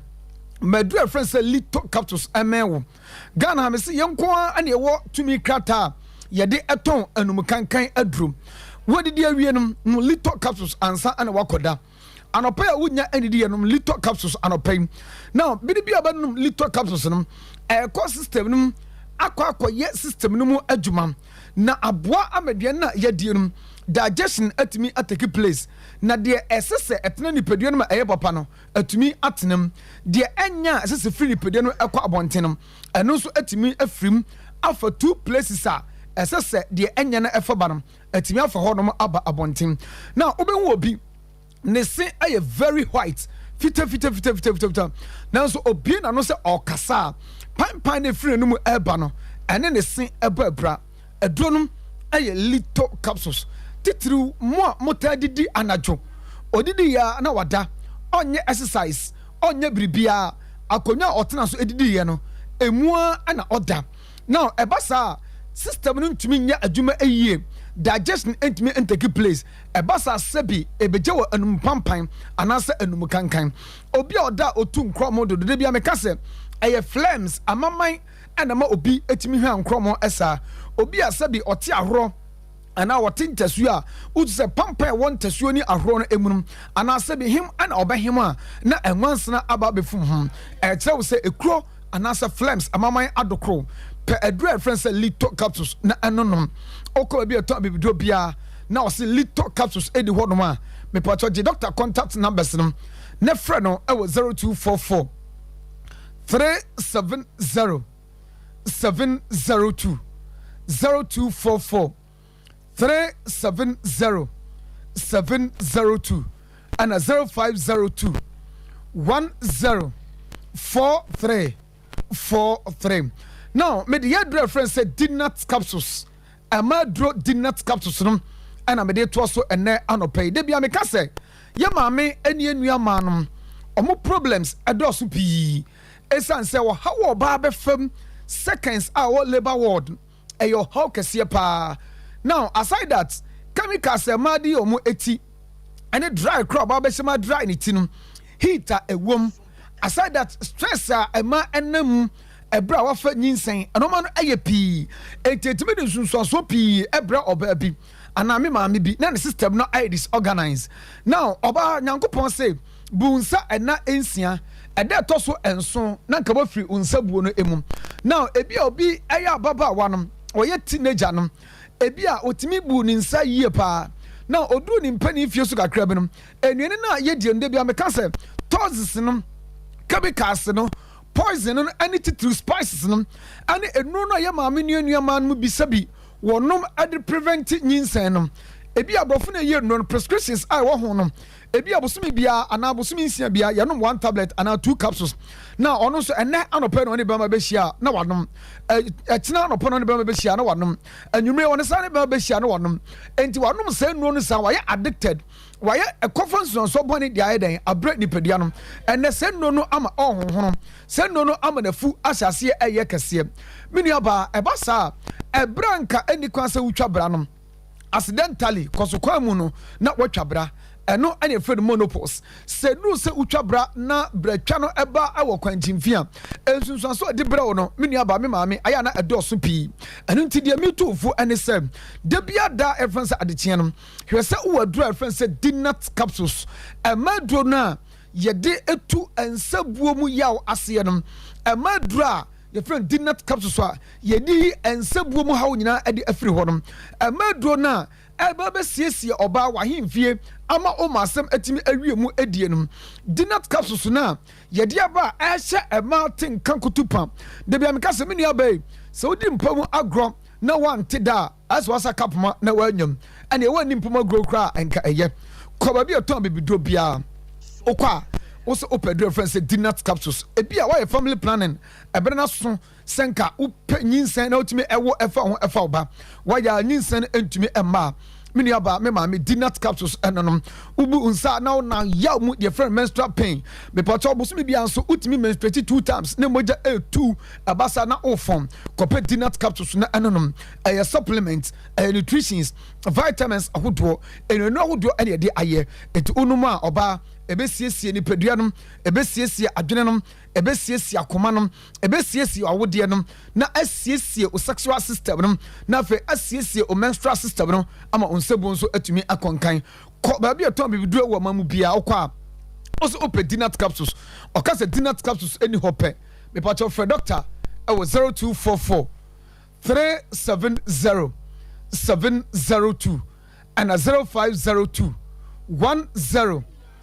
ma aduru a yɛfrɛ no sɛ Lito capsules mmɛn wo. Ghana ha mese yɛn nko ara na yɛwɔ tumi krataa a yɛde tɔn anum kankan aduro. Woadidi awie no, nom Lito capsules ansa na woakɔda. Anɔpa yi a wonnya nnidi yɛ nom Lito capsules anɔpa yi. Now, bere bi a wobɛnom Lito capsules no, ɛrekɔ system no mu akɔ akɔyɛ system no mu adwuma na aboa ama aduane no a yɛadie no digestion atumi atake place na deɛ ɛsɛ sɛ ɛtena nipadua no ma ɛyɛ papa no atumi atena mu. Deɛ ɛnyɛ a ɛsɛ sɛ firi nipadua no kɔ abɔnten no, ɛno nso atumi afiri mu afa two places a ɛsɛ sɛ deɛ ɛnyɛ no ɛfa ba no, atumi afa hɔnom aba abɔnten. Na wobɛhu obi, ne se yɛ very white, fita fita fita fita fita fita, nanso obie n'ano sɛ ɔrekasa a, panpan no ɛfiri n'anum ɛreba no, ɛne ne se ɛbɔ abira. Aduro no yɛ Lito capsules. Titiriw mo a motaa didi anadwo. Odidi yɛ a na wada, ɔnyɛ exercise, ɔnyɛ biribiara. Akonnwa a ɔtena so didiiɛ no, emu ara na ɔda. Now ɛba saa a, system no ntumi nyɛ adwuma yie, digestion ntumi ntake place. Ɛba saa sɛbi ebegye wɔ anum pampan anaasɛ anum kankan. Obi a ɔda a otu nkorɔmo dodo, da biara meka sɛ ɛyɛ phlegms, amaman, na ɛma obi tumi hwa nkorɔmɔ saa. Obi a sɛbi ɔte ahorɔ anaa ɔte ntasuo a, wotu sɛ pampan a ɛwɔ ntasuo ne ahorɔ no mu no, anaa sɛbi hem na ɔbɛhem a, na nwansena aba abɛfum ho. Ɛkyerɛ wo sɛ ekuro anaasɛ phlegms amaman adokoro. Pɛ aduro a yɛfrɛ no sɛ Lito capsules na ɛno nom. Wokɔ baabi a yɛtɔn abibiduro biara na ɔse Lito capsules di hɔnom a, mepakyɛw gye doctor contact numbers no na frɛ no wɔ 0244 370 702 0244 370 702 ɛna 0502 10 43 43. Now mede yɛ aduro a ɛfrɛ no sɛ Dinat capsules. Ɛma aduro Dinat capsules no ɛna mede toa so ɛnɛ anɔpa yi. Da bia meka sɛ Yɛ maame ne yɛ nua maa nom ɔmo problems ɛdɔɔso pii ɛsiane sɛ ɔhaw a ɔbaa bɛfam seconds a ɔwɔ labour ward ɛyɛ ɔhaw kɛseɛ paa now aside that chemicals a mmaa de yɛ ɔmo ti ɛne dry koraa ɔbaa bɛhyɛ ma dry ne ti no heat a ɛwom aside that stress a ɛma ɛnam mu ɛberɛ a wafa nyinsɛn ɛnɔma no ɛyɛ pii enti ɛtumi de nsunsuansoɔ pii ɛbrɛ ɔbaa bi. Anaa me maame bi na ne system no ayɛ disorganized. Now ɔbaa Nyankopɔn se bu nsa ɛna nsia. Ɛda ɛtɔ so nson na nka wafiri wo nsabuo no mu. Now ebi a obi yɛ ababaawa no, ɔyɛ teenager no, ebi a otumi bu ne nsa yie paa. Now oduru ne mpanin fie so kakra bi no, nnuane no a yɛdie no, da bi a meka sɛ toxins no, chemicals no, poison no ne titiriw spices no ne nnuro no a yɛ maame nua nuamaa no mu bi sɛbi wɔnom de prevent nyinsɛn no. Ebi a aborɔfo na ɛyɛ nnuro no, prescriptions a ɛwɔ ho no, Ebia bosome biara anaa bosome nsia biara yɛnom one tablet anaa two capsules. Na ɔno nso ɛnnɛ anɔpa na ɔne bɛrima bɛhyia a na wanom. Ɛkyena anɔpa na ɔne bɛrima bɛhyia a na wanom. Anwummere ɔne saa ne bɛrima bɛhyia na wanom. Enti wanom saa nnuro no saa, wayɛ addicted. Wayɛ ɛkɔfa nsunsuansoɔ bɔne de ayɛ dɛn abrɛ nipadua no. Ɛnnɛ saa nnuro no ama ɔrehonhono. Saa nnuro no ama n'afu ahyɛ aseɛ ɛreyɛ kɛseɛ. Me nuabaa, ɛba saa a, ɛberɛ a nka ɛnni kwan sɛ wotwa bra no, accidentally kɔ so kwan mu no na watwa bra. Ɛno na yɛfrɛ no monopause. Sɛ ɛduru sɛ wotwa bra na bratwa no ba wɔ kwankyimfi a, nsunsuanso a ɛde brɛ wo no, me nuabaa, me maame, ayɛ a na ɛdɔɔso pii. Ɛno nti deɛ metu wo fo ne sɛ, da biara da a yɛfrɛ no sɛ adekyeɛ no, hwɛ sɛ wowɔ aduro a yɛfrɛ no sɛ Dinat capsules. Ɛma aduro no a yɛde tu nsabuo mu yaw aseɛ no, ɛma aduro a yɛfrɛ no Dinat capsules a yɛde yi nsabuo mu haw nyinaa de afiri hɔ no. Ɛma aduro no a ɛreba abɛsiesie ɔbaa w'ahemfie ama wo ma asɛm atumi awie mu adie no. Dinat capsules no a yɛde aba a ɛhyɛ mmaa te nka kutupa. Da bi a meka sɛ me nua baa yi, sɛ wodi mpa mu agorɔ na woante da a, ayɛ sɛ woasa kapoma na woanyam. Ɛnneɛ woanni mpa mu agorɔ koraa a, nka ɛyɛ. Kɔ baabi a ɛtɔn abibiduro biara. Wokɔ a, wo sɛ wopɛ aduro a yɛfrɛ no sɛ Dinat capsules. Ebi a woayɛ family planning, ɛberɛ no aso Sɛ nka wopɛ nyinsɛn na wotumi ɛwo ɛfa ho ɛfa wo ba, wayɛ a nyinsɛn no ntumi mma a, me nua baa, me maame, Dinat capsules ɛnonom. Wobu nsa a na wo nan yaw mu deɛ yɛfrɛ no menstrual pain. Mepakyɛw bosome biara nso wotumi menstruate two times ne mogya ɛretu ɛba saa na wofɔn. Kɔpɛ Dinat capsules na ɛnonom. Ɛyɛ supplement, ɛyɛ nutritions, vitamins ahodoɔ, nnuanu ahodoɔ ɛna yɛde ayɛ. Enti wonom a ɔbaa, ɛbɛsiesie nipadua no, ɛbɛsiesie adwene no, ɛbɛsiesie akoma no, ɛbɛsiesie awodeɛ no, na asiesie wo sexual system no, na afei asiesie wo menstrual system no ama wo nsabuo nso atumi akɔ nkan. Kɔ baabi a ɛtɔn bibiduro wɔ ɔman mu biara, wokɔ a, wo sɛ wopɛ Dinat capsules. Ɔka sɛ Dinat capsules ɛni hɔ pɛ. Mepakyɛw frɛ doctor ɛwɔ 0244 370 702 ɛna 0502 10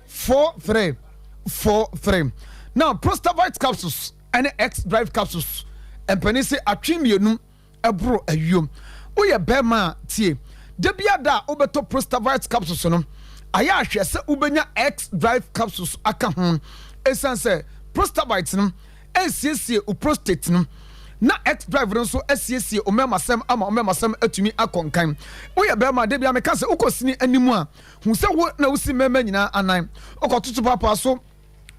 4343. Now Prostavite capsules ɛne X drive capsules mpanin se atwe mmienu ɛboro ayuo. Woyɛ bɛrima a tie, da bi ada a wobɛtɔ Prostavite capsules no, ayɛ ahwɛ sɛ wobɛnya X drive capsules aka ho. Ɛsiane sɛ Prostavite no ɛresiesie wo prostate no na X drive no nso asiesie wo mmɛmasɛm ama wo mmɛmasɛm atumi akɔ nkan. Woyɛ bɛrima a, da biara meka sɛ wokɔ sini anim a, hu sɛ wo na wosi mmarima nyinaa anan. Wokɔtoto paapaa so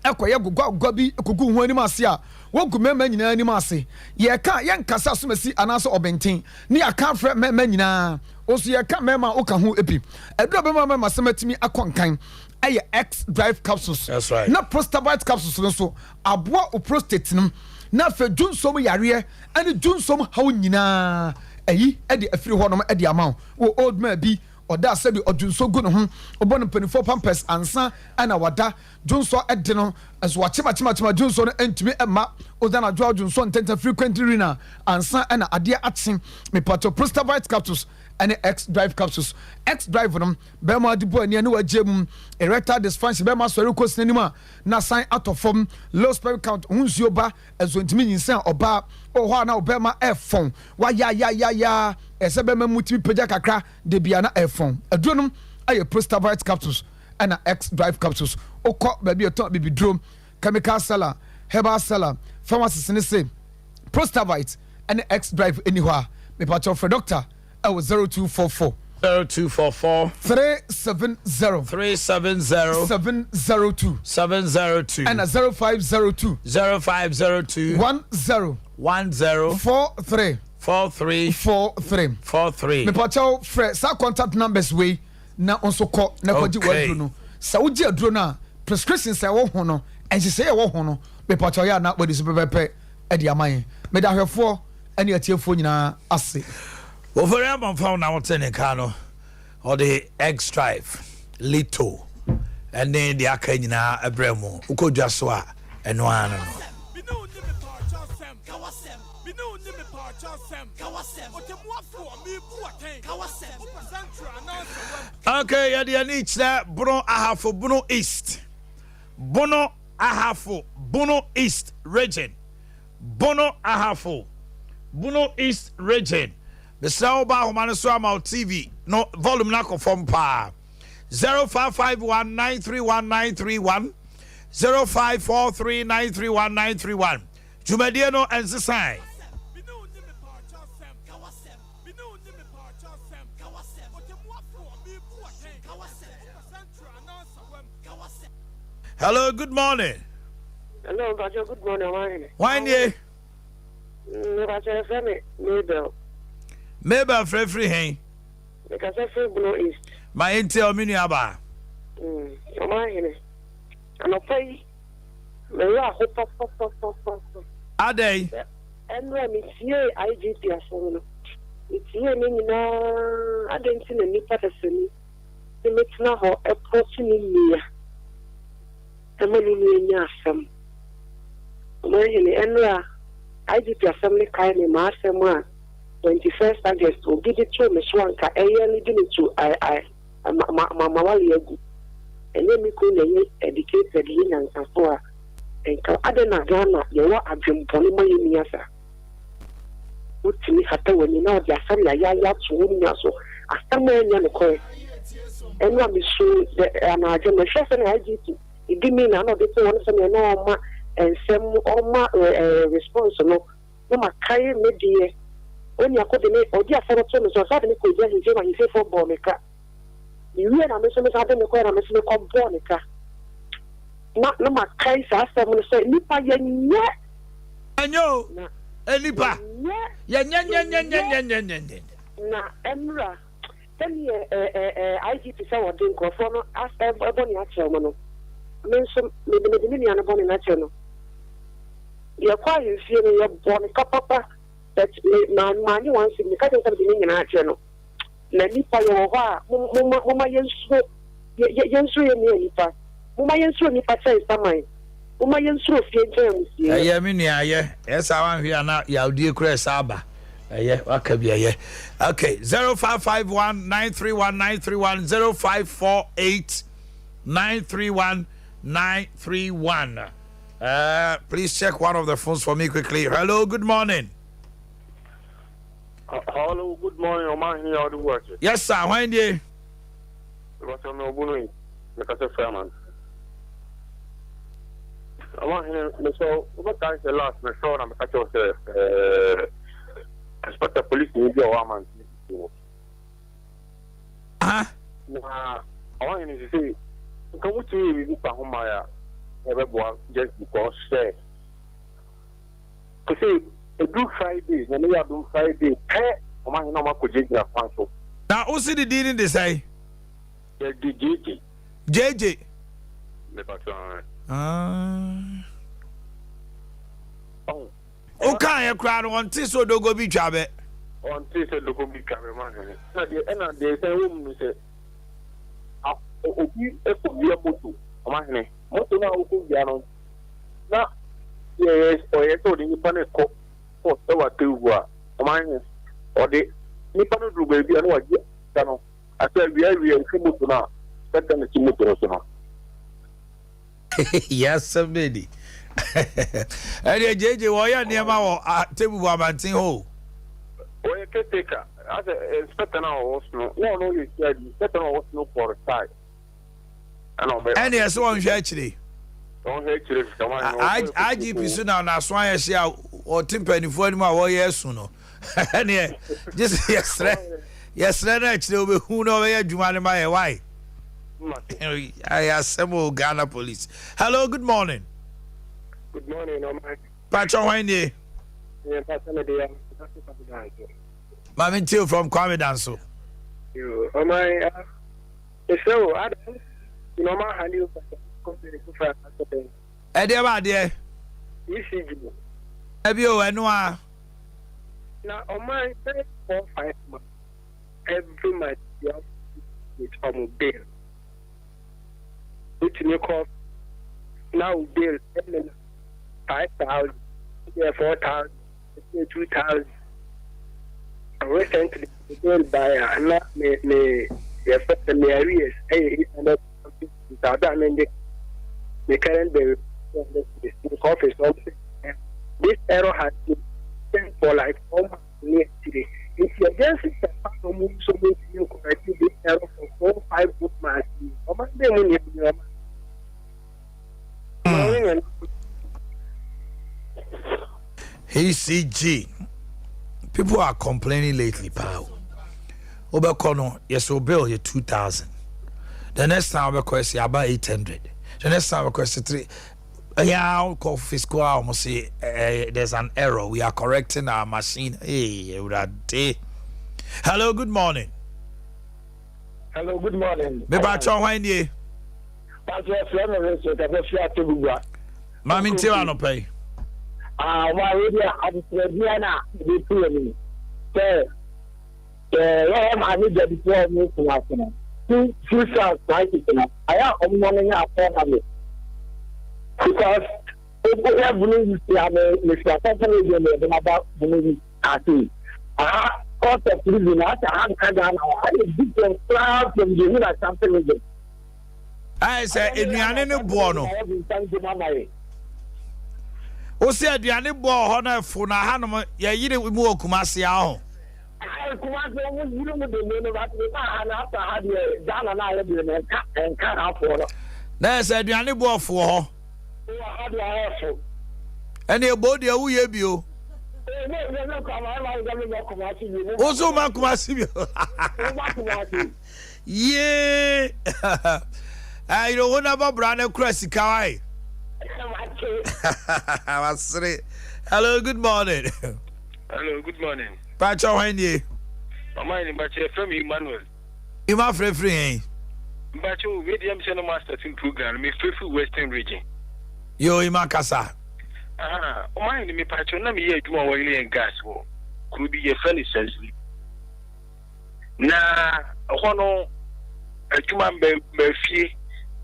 kɔyɛ goguagoa bi kɔgu wo ho anim ase a, wogu mmarima nyinaa anim ase. Yɛreka a, yɛnka sɛ asomasi anaasɛ ɔbenten, ne yɛaka afrɛ mmarima nyinaa. Wo nso yɛreka mmarima a woka ho bi. Aduru a ɛbɛma mmɛmasɛm atumi akɔ nkan yɛ X drive capsules na Prostavite capsules no nso aboa wo prostate no na afei dwonsɔ mu yareɛ ne dwonsɔ mu haw nyinaa ayi de afiri hɔnom de ama wo. Wɔ old man bi ɔda a sɛbi ɔdwonsɔ gu ne ho, wobɔ no mpanimfoɔ pampers ansa na wada, dwonsɔ de no nso wakyemakyemakyema dwonsɔ no ntumi mma, woda no adwo a wodwonsɔ ntɛntɛm frequently renal ansa na adeɛ akye. Mepatɔ Prostavite capsules ne X drive capsules. X drive no bɛrima de bɔ ani a ne wagye mu, erectile dysfunction bɛrima sɔre kɔ sini anim a na san atɔ fam, low sperm count, ho nsuo ba, nso ntumi nyinsɛn a ɔbaa wɔ hɔ a na ɔbɛrima ɛfɔn, wayayayayaa, ɛsɛ bɛrima mu tumi pagya kakra, da bia na ɛfɔn. Aduro no ɛyɛ Prostavite capsules ɛna X drive capsules. Wokɔ baabi a ɛtɔn abibiduro, chemical seller, herbal seller, pharmacist ne se Prostavite ɛne X drive ɛni hɔ a, mepakyɛw frɛ doctor ɛwɔ 0244. 0244. 370. 370. 702. 702. Ɛna 0502. 0502. 10. 10. 43. 43. 43. 43. Mepakyɛw frɛ saa contact numbers wei na nso kɔ na kɔgye Okay. w'aduro no. Sɛ wogye aduro no a, prescriptions a ɛwɔ ho no, nhyehyɛe a ɛwɔ ho no, mepakyɛw yɛ a na wadi so pɛpɛɛpɛ de ama yɛn. Meda ahwɛfoɔ ne atiefoɔ nyinaa ase. Ofori Amanfam na wote ne nka no, ɔde X Drive, Lito ne deɛ aka nyinaa brɛ mu. Wokɔ dwa so a, Ɛno ara no no. Okay, yɛde ani kyerɛ Bono Ahafo Bono East. Bono Ahafo Bono East Region. Bono Ahafo Bono East Region. Mesrɛ wo ba ahoma no so ama wo TV no volume no akɔ fam paa. 0551 931 931 0543 931 931. Dwumadie no nsesae. Hello, good morning. Hello, Mpacho, good morning, Ɔmanhene. Hwan nie? Mpacho, yɛfrɛ me Mabel. Mabel frɛfiri hɛn? Mekasa firi Bono East. Ma yɛntie wo, me nuabaa. Ɔmanhene, anɔpa yi, me werɛ aho papapapapa. Adɛn? Ɛnora metiee IGP asɛm no, metiee ne nyinaa, adɛn nti na nnipa dasani tumi tena hɔ prɔto ne nua ma ne nua nya asɛm? Ɔmanhene, ɛnora IGP asɛm no kae me m'asɛm a 21st August obi de too me so anka ɛyɛ no de me to I, I, ma ma ma m'aware agu. Ɛnyɛ me kunu na ɛyɛ educated yɛ nyansafo a nka adɛn na Ghana yɛwɔ adwen bɔne ma yɛn nua saa? Wotumi hata w'ani na ɔde asɛm yayaaya ato wo nua so, asɛm a ɛnyɛ nokorɛ. Ɛno a mesuu dɛ anadwo mehwɛ sɛnea IGP di me na na ɔde to hɔ ne sɛnea na ɔma nsɛm ɔma response no. na makae me deɛ. Onua ko de me, ɔdi asɛm no too me so, ɔsan de me kɔɔ gya ahemfie ma ahemfiefoɔ bɔɔ me ka. Mewie na me nso mesan de me kɔɛ na me nso mekɔ bɔɔ ne ka. Na na makae saa asɛm no sɛ nnipa yɛnyɛ. Ɛnyɛ o, nnipa yɛnyɛ nyɛ nyɛ nyɛ nyɛ nyɛ nyɛ nyɛ. Na ɛmmra. Sɛdeɛ ɛɛ IGP sɛ wɔde nkurɔfoɔ no as bɔne akyɛ wɔn no, me nso mede mede me nua no bɔne no akyɛ no. Yɛkɔ ahemfie no, yɛbɔ no ka papa, but me ma mannye one cedi, meka kyerɛ no sɛ mede ne nyinaa akyɛ no. Na nnipa yɛwɔ hɔ a, mo momma momma yɛnsuro yɛ yɛ yɛnsuro yɛn nua nnipa. Momma yɛnsuro nnipa kyɛn saman. Momma yɛnsuro fie nkyɛn amusieɛ. Ɛyɛ me nua ɛyɛ ɛyɛ saa wanhwɛ a na yawdie koraa ɛsa aba ɛyɛ waka bi ɛyɛ okay 0551 931 931 0548 931 931 uh, please check one of the phones for me quickly hello good morning uh, hello good morning ɔman hene yes sir hwan die Mepakyɛw me ɔbono yi mekasa firi aman. Ɔmanhene mesɛ wobɛkae sɛ last mefrɛ wo na meka kyerɛ wo sɛ ɛɛ inspector police ni bi a ɔwɔ aman sisi no. Na ɔmanhene sisi nka wotumi yɛ biribi fa ho ma a ɛbɛboa just because sɛ sisi edu Friday nyame yɛ adom Friday pɛ ɔmanhene ɔmo akɔgyinagyina kwan so. Na wosi ne din ne de sɛn? Yɛde JJ. JJ. Mepatwa an. Ah. Wokaa yɛ koraa no ɔnte sɛ odogo bi twa bɛ. Ɔnte sɛ dogo bi twa bɛ ma hene. Ɛna deɛ ɛna deɛ ɛsan wɔ mu no sɛ obi kɔ wia moto ɔma hene moto no a wokɔ wia no na yɛ ɔyɛ sɛ ɔde nipa no kɔ court ɛwɔ atewu a ɔma hene ɔde nipa no duru baabi a na wagye sika no. Asɛ awia awia nsi moto no a sɛtɛ no si moto no so no. Yasɛm bɛɛ ni. Ɛdeɛ JJ wɔyɛ nneɛma wɔ table bu abanten hɔ o. Wɔyɛ caretaker asɛ inspector no a ɔwɔ so no na ɔno yɛ CID inspector no a ɔwɔ so no kɔ retire. Ɛna ɔbɛ. Ɛne ɛsɛ wɔnhwɛ akyire. Wɔnhwɛ akyire sɛ wɔn. IGP so na n'aso ayɛ hye a ɔte mpanimfoɔ anim a wɔyɛ asu no. Ɛneɛ gye sɛ yɛsrɛ yɛsrɛ no akyire wobɛhu na ɔbɛyɛ adwuma no ma yɛ wae ayɛ asɛm o Ghana police. Hello, good morning. Good morning, Ɔman. Patrɔ hwan nie? Yeah, Pastor Medea, Pastor Kwame Danso. Maame Ntio from Kwame Danso. Yo, Ɔman, mesrɛ wo, ada na ɔma ahane o company foforɔ a asɛ dɛn? Ɛdeɛ ba adeɛ? ECG. Ɛbi o, ɛno a. Na ɔman bɛyɛ 4, 5 months every month you have to with ɔmo bill. Wotumi kɔ na wo bill ɛne na. 5000, ebi yɛ 4000, ebi yɛ 2000. Recently, me bill bae a, na me me yɛfrɛ sɛ me arrears ɛyɛ 800 something cedis a ɔda a mende me current bill 200 cedis. Mekɔ office wɔn sɛ this error has been sent for like 4 months ne akyire. Nti ɛdeɛn system pa na wɔn nso wɔn ntumi ncorrect this error for 4, 5 good months yi? Ɔman bɛn mu na ebi ɔman? ECG people are complaining lately paa wobɛkɔ no yɛsɛ wo bill yɛ 2000, the next time wobɛkɔ yɛsɛ aba 800, the next time wobɛkɔ yɛsɛ 3. Ɛyɛ a wokɔ fiscal a wɔn se there's an error, we are correcting our machine. Hey, Awurade. Hello, good morning. Hello, good morning. Mepakyɛ, hwan nie? Pastor Efra na Rachel kasa fi Atebugua. Maame ntie wa anɔpa yi. Ah, ɔmo awo bi a adesrɛ bia na ebi tu yɛ ni sɛ sɛ yɛyɛ maame dwadifoɔ a ɔmo kun ase no two two sales prices no ayɛ a ɔmo ma no nyɛ affordable because okoyɛ bunu yi si ame mesi asɔfo no deɛ na ɛde aba bunu yi ase aha cost of living na asa ha nka Ghana hɔ ayɛ different koraa from the whole Ashanti region. Ayɛ sɛ aduane no boɔ no, wo sɛ aduane boɔ wɔ hɔ no ɛfo na hanom yɛyere mu wɔ Kumase aho. Kumase ɔmo yiri mu de no ba ba ha na asa ha deɛ Ghana na ayɛ deɛ no nka nka hafoɔ no. Na yɛ sɛ aduane boɔ fo wɔ hɔ. Wɔ ha deɛ ayɛ fo. Ɛne ebo deɛ woyɛ bio. Wo so ma Kumase bio. Yee. Ayere wo na bɔ bra na kura sika wae. Wasere. Hello, good morning. Hello, good morning. Pacho, hwan nie? Mama ni bache frɛ me Emmanuel. Ima frɛfiri hɛn? Mbache o, me deɛ mesɛ no master team program me frɛfiri Western Region. Yo, Ima kasa. Ah, ɔman ni me pacho na meyɛ adwuma wɔ oil and gas wɔ kuro bi yɛfrɛ no Sansuli. Na ɛhɔ no adwuma mba fie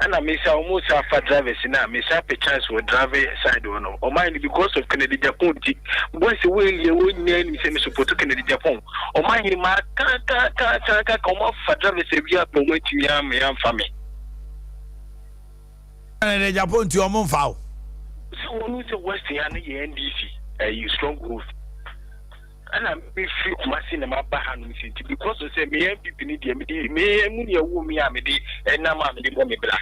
ɛna mesa wɔn sa fa drivers na mesa pɛ chance wɔ driver side hɔ no ɔman no because of Kennedy Japan ti boys wo elia wɔn nyinaa nim sɛ me support Kennedy Japan ɔman yi ma ka ka ka ka ka ka wɔn afa drivers awia pɛ wɔn atumi ama amfa me. Kennedy Japan ti wɔn mfa o. Sɛ wɔn sɛ West ha no yɛ NDC ɛyi stronghold. Ɛna me firi Kumasi na maba ha nom si nti because of sɛ me NPP ni deɛ mede me mu ne ɛwɔ mi a mede ɛnam a mede bɔ me bra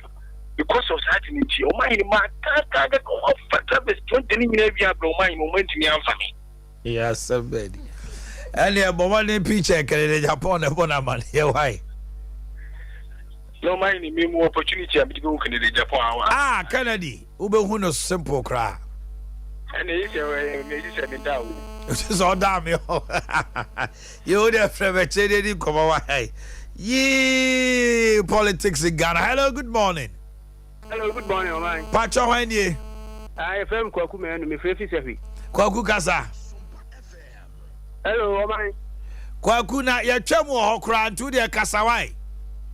because of saa ti ne nti ɔmo ayɛ ma kaakaaka ɔmo afa drivers 20 ne nyinaa wi abrɛ ɔmo ayɛ ma ɔmo antumi amfa me. Yɛ asɛm bɛɛ ni. Ɛne ɛbɔ mmɔden picture kɛlɛ de Japan na ɛbɔ no amaneɛ wae. Na ɔmo ayɛ ne me mu opportunity a mede bɛhu Kennedy Japan awa. Ah Kennedy. Wobɛhu no simple koraa. Ɛna eyi sɛ ɛyɛ eyi sɛ me da o. Sɛ ɔda me hɔ. Yɛ wo deɛ frɛ bɛkyɛ deɛ di nkɔmɔ wa ha yi. Yee politics in Ghana. Hello, good morning. Hello, good morning, ɔman. Pakyɛ hwan nie? Ah, yɛfrɛ me Kwaku Manu, mefrɛ fi Sahwi. Kwaku kasa. Hello, ɔman. Kwaku na yɛtwa mu wɔ hɔ koraa nti wo deɛ kasa wae.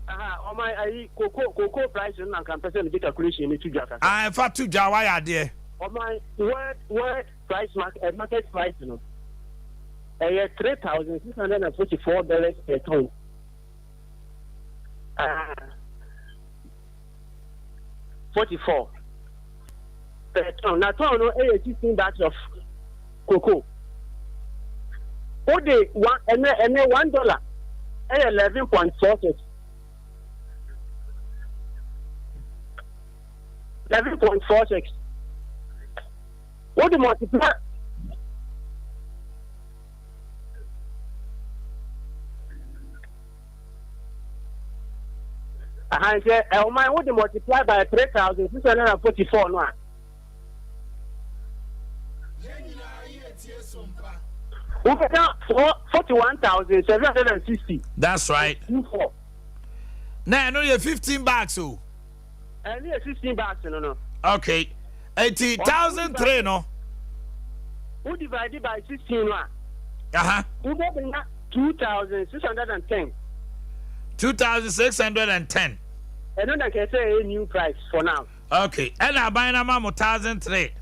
Aha, ɔman ayi koko koko price no na nka mpɛ sɛ mede calculation no to dwa kakra. Ah, ɛfa to dwa wayɛ adeɛ. Ɔman world world price market eh, market price no ɛyɛ $3,644 per ton. Ah. 44 per ton na ton no yɛ 16 bags of cocoa. Wode one ɛnɛ ɛnɛ $1 ɛyɛ 11.46, 11.46 wode multiply. Ahan sɛ ɔman wode multiply by 3,644 no a. Wobɛnya four 41,760. That's right. 24. Na ɛno yɛ 15 bags o. Ɛno yɛ 16 bags no. Okay. Eti 1,003 no. Wo divide by 16 no a. Aha. Wobɛnya 2,610. 2,610. Ɛno na kɛsɛ ɛyɛ new price for now. Okay. Ɛna aban na ma mo 1,003.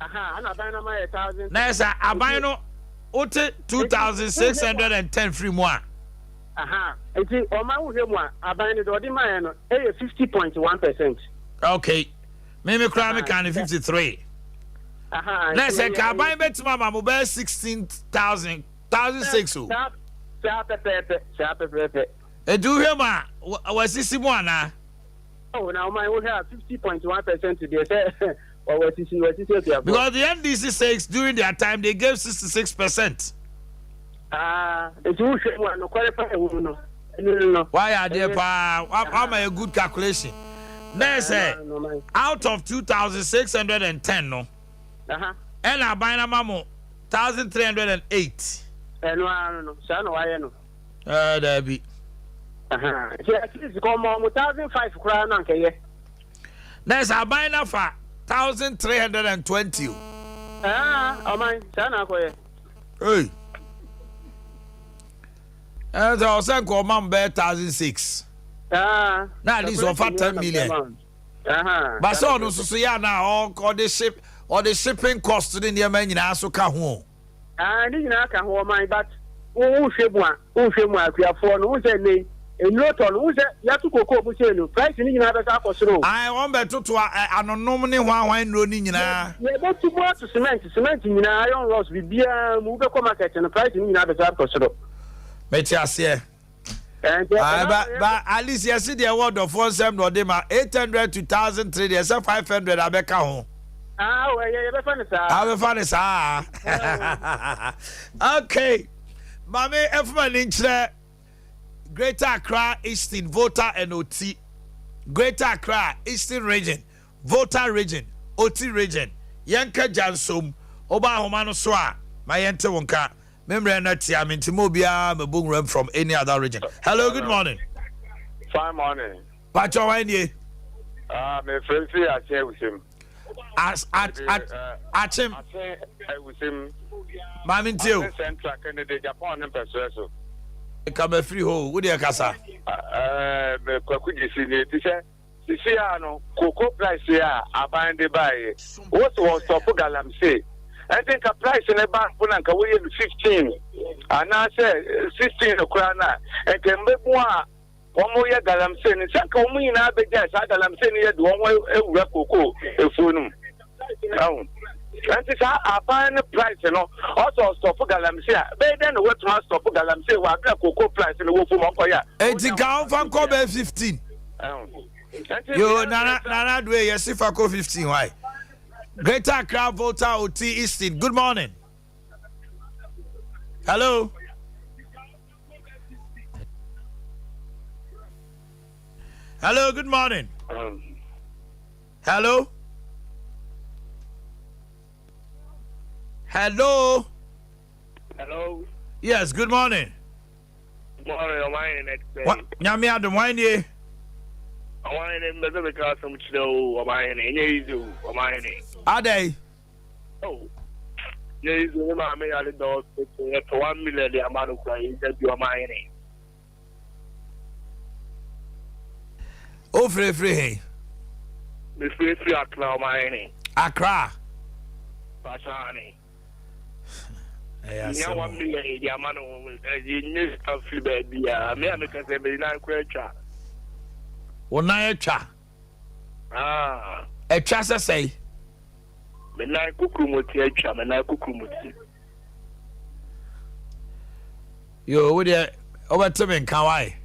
Aha, ɛna aban no ama yɛ 1,300. Na ɛsɛ aban no wote 2,610 firi mu a. Aha, nti ɔma wohwɛ mu a, aban no deɛ ɔde maa yɛ no ɛyɛ 50.1%. Okay, me me koraa me kan no 53. Aha, Na ɛsɛ nka aban bɛtumi ama mo bɛyɛ 16,000, 1,600 o. Saa, saa pɛpɛɛpɛ, saa pɛpɛɛpɛ. Nti wohwɛ mu a, wɔasisi mu anaa? Oh, na ɔman wohwɛ a 50.1% deɛ sɛ wɔasisi wɔasisi akuafoɔ. Because the NDC says during their time they gave 66%. Ah, nti wohwɛ mu a nokware pa ɛwɔ mu no, ɛno no. Wayɛ adeɛ paa, wama yɛ good calculation. Na ɛsɛ out of 2,610 no, ɛna aban no ama mo 1,308. Ɛno ara no, saa na wayɛ no. Ɛɛ daabi. Nti at least kɔ ɔma ɔmo 1,500 koraa na nkɛyɛ. Na ɛsɛ aban no afa 1,320 o. Ɛɛ ɔman saa na akɔyɛ. Hey. Ɛɛ sɛ ɔsɛ nka ɔma mo bɛyɛ 1,600. Na at least ɔfa 10 million. Ba sɛ ɔno nso so yɛ ana ɔde ship ɔde shipping cost ne nneɛma nyinaa so ka ho. Aah ne nyinaa ka ho ɔman but wo wohwɛ mu a wohwɛ mu a akuafoɔ no wohu sɛ nnɛ yi nnuro tɔ no wohu sɛ yɛato kokoo mu sei no price no nyinaa bɛsan akɔ soro o. Ae wɔn bɛtoto anonom ne hwanhwan nnuro no nyinaa. Yɛbɛtu mu ato cement cement nyinaa iron rods biribiara mu wobɛkɔ market no price no nyinaa bɛsan akɔ soro. Mete aseɛ. Ah, ba ba at least yɛsi deɛ ɛwɔ ɔdɔfoɔ nsɛm na ɔde ma 800 to 1003 deɛ sɛ 500 abɛka ho. Ah, oh, ɛyɛ yɛbɛfa no saa. Abɛfa no saa. Okay, maame ɛfuma ni nkyerɛ Greater Accra Eastern Volta and Oti. Greater Accra Eastern Region, Volta Region, Oti Region. Yɛnka gya nsom. Woba ahoma no so a, ma yɛnte wo nka. Me mmerɛ no atia me nti ma obiara mɛbɔ nwuram from any other region. Hello, good morning. Fine morning. Pacho wan nie? Ah, me frɛ fi Akyem Awusim. As at at Akyem. Akyem Awusim. Maame ntie o. Akyem Central Kennedy Japan ne mpɛsoɛ so. Ka ma firi hɔ o, wo deɛ kasa. Ɛɛ, me kwaku gyesi nie ti sɛ. Sisi a no cocoa price yi a aban de bae yi wo se wɔ stop galamsey ɛnti nka price no ba mpo na nka woyɛ no 15 anaasɛ 16 no koraa no a nka mmabun a wɔn yɛ galamsey no sɛ nka wɔn nyinaa bɛgyae saa galamsey no yɛ de wɔn ho awura cocoa efuo no mu. Ahu. Ɛnti saa aban no price no ɔsɛ ɔstɔpo galamsey a bɛyɛ dɛn na watumi astɔpo galamsey wɔ abere a cocoa price no wɔ fam ɔnkɔyɛ a. Enti nka ɔmfa nkɔ bɛyɛ 15. Yo nana nana doe yɛsi fa kɔ 15 why? Greater Accra Volta Oti Eastern. Good morning. Hello. Hello, good morning. Hello. Hello. Hello. Yes, good morning. Good morning, ɔman yɛn next day. Nyame adom wan nie. Ɔman yɛn mbɛsɛ bɛka asɛm kyerɛ o ɔman yɛn ɛnyɛ easy o ɔman yɛn. Adɛn. Oh. Nyɛ easy ne maame yare da hospital yɛtɔ 1 million de ama no kura yɛ bi ɔman yɛn. O firifiri he? Mefirifiri Accra ɔman hene. Accra. Pasaane. Ɛyɛ Nya asɛm one o. million yɛde ama no yɛnyɛ sika firi baabi a me a meka sɛ mede nan kora atwa. Wo nan atwa? Ah. Atwa sɛ sɛe? Me nan kokuromoti atwa, me nan kokuromoti. Yo, wo deɛ wobɛte me nka wae.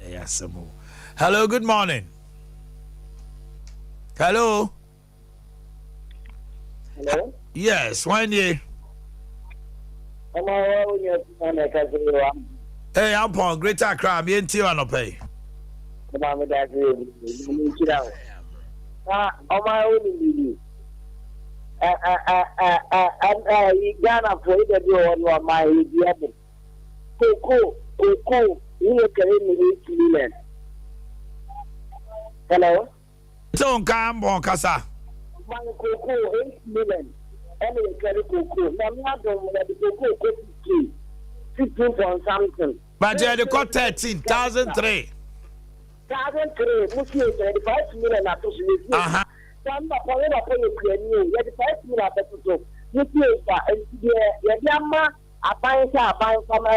Ɛyɛ asɛm o. Hello, good morning. Hello. Hello. Yes, why nie? Ọmọ wa onye kuma na ɛka sɛ yɛ wa. Hey, Ampon, Greater Accra, me ntie wa nɔpɛ yi. Ọmọ mi da se yɛ bi, mi nkyira o. Na ọmọ wo ni bibi. Ɛ ɛ ɛ ɛ ɛ ɛ ɛ Ghana fo yi bɛ bi wɔ hɔ no ɔmo ayɛ bi ɛbo. Koko koko yi yɛ kɛrɛ mi 8 million. Hello. Sɛ wo nka Ampon kasa. Ɔman koko 8 million ɛna yɛ kɛrɛ koko na mi adum yɛde koko kɔ 15 15 point something. But yɛde kɔ 13,003. 1,003 mo si yɛ yɛde 5 million ato so yɛ si. Saa me papa, yɛ papa yɛ kuani o, yɛde 5 million abɛto so, ne fie sa, nti deɛ yɛde ama aban sɛ aban fa ma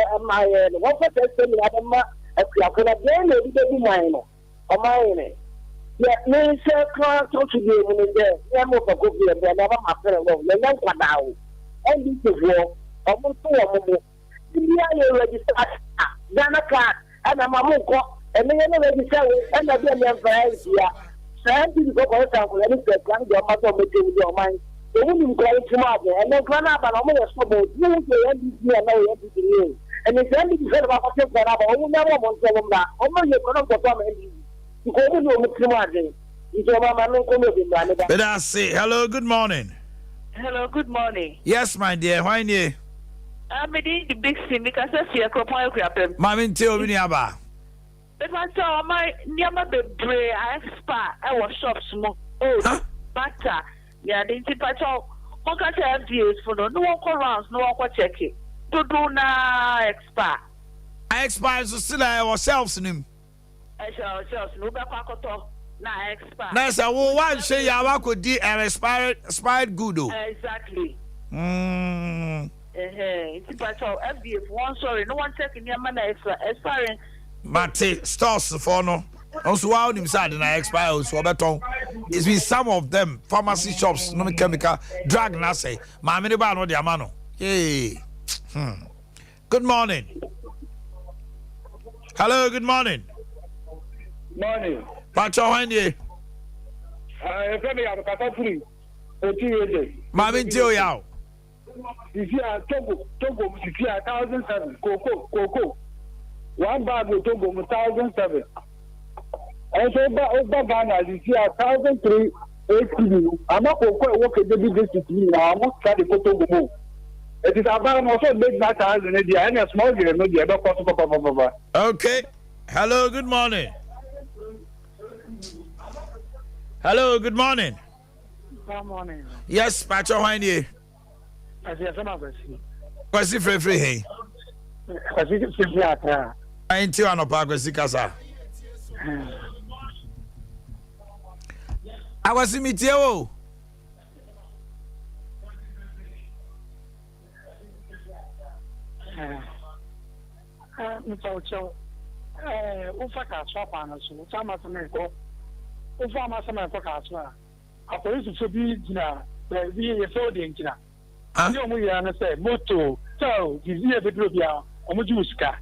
yɛn no, wɔmfa saa sika nyinaa bɛma akuafo na deɛn na yɛde bɛbu man no, ɔman hene. Deɛ menhyɛ ka to so bio mu ne sɛ, yɛn mo fa Kofi yɛn boa na ama mapere wɔn, yɛnyɛ nkwadaa o, NDC foɔ, wɔn nto wɔn bo. Bia yɛ register a Ghana card ɛna ma mo nkɔ ɛnɛ yɛ ne register wei ɛna bi ɛnɛ mfa nsia saa NPP fo kɔyɛ saa nkɔla ne sɛ kura no deɛ ɔma sɛ ɔmo twɛ mu deɛ ɔman ɔmo nim nkɔla no tirim adwen ɛnɛ nkɔla no aba na ɔmo yɛ sɔbɔ ɔmo hu sɛ yɛ NDC ni ɛna ɔyɛ NPP ni o ɛnɛ sɛ NPP fo na bakɔtwe nkɔla no aba ɔmo nya mo ɔmo nso ɔmo mmra ɔmo yɛ nkɔla no nkɔtɔ ama NDC nti ɔmo ni ɔmo tirim adwen nti ɔmo ama me nkɔ no obi mmra ne ba. Meda ase. Hello, good morning. Hello, good morning. Yes, my dear. Hwan nie? Ah, me din de Bixie, me kasa fi Akuropɔn Akuapem. Maame ntie obi nua baa. Mepa kyɛw, ɔma nneɛma bebree a expire ɛwɔ shops mu, oats, butter, ne ade nti pakyɛw monka kyerɛ FDA fo no ne wɔnkɔ rounds na wɔnkɔ check dodow no ara expire. Expire nso still a ɛwɔ shelves no mu. Ɛhyɛ shelves no wobɛkɔ akɔtɔ na expire. Na sɛ wo wanhwɛ yie a woakɔdi expired expired good o. Exactly. Mm. Ɛhɛn nti pakyɛw FDA fo wɔn sɔre na wɔn check nneɛma na expire. Mate stores foɔ no nso wa onim sɛ ade na expire o so ɔbɛtɔn. It's been some of them pharmacy shops no chemical drug na sɛ maame ne baa no de ama no. Yay. Hmm. Good morning. Hello, good morning. Morning. Pacho hwan nie? Yɛfrɛ me Yaw kasa firi Oti region. Maame ntie o Yaw. Sisi a Togo Togo mu sisi a 1007 koko koko one bag wɔ Togo mu 1007. Ɛnso woba woba Ghana sisi a 1003 eight cedi no ama koko a ɛwɔ Kadjebi district nyinaa wɔn sika de kɔ Togo mu. Eti sɛ aban no ɔsɛ ɔde bɛgyina saa adze no deɛ ɛna smuggling no deɛ ɛbɛkɔ so papapapa. Okay. Hello, good morning. Hello, good morning. Good morning. Yes, Pacho hwan nie? Kwasi asɛm akwasi. Kwasi firifiri he. Kwasi firifiri Accra. Ayi nti anɔpa akwasi kasa. Akwasi mi tie wo. Mepa wo kyɛw, wofa Kasoa kwan no so, wofa Amasaman kɔ, wofa Amasaman kɔ Kasoa a, apolisifo bi gyina baabi yɛfrɛ wo deɛ ngyina. Adeɛ a wɔyɛ ara ne sɛ moto, car, biribi a ɛbɛduru biara, wɔgye wo sika.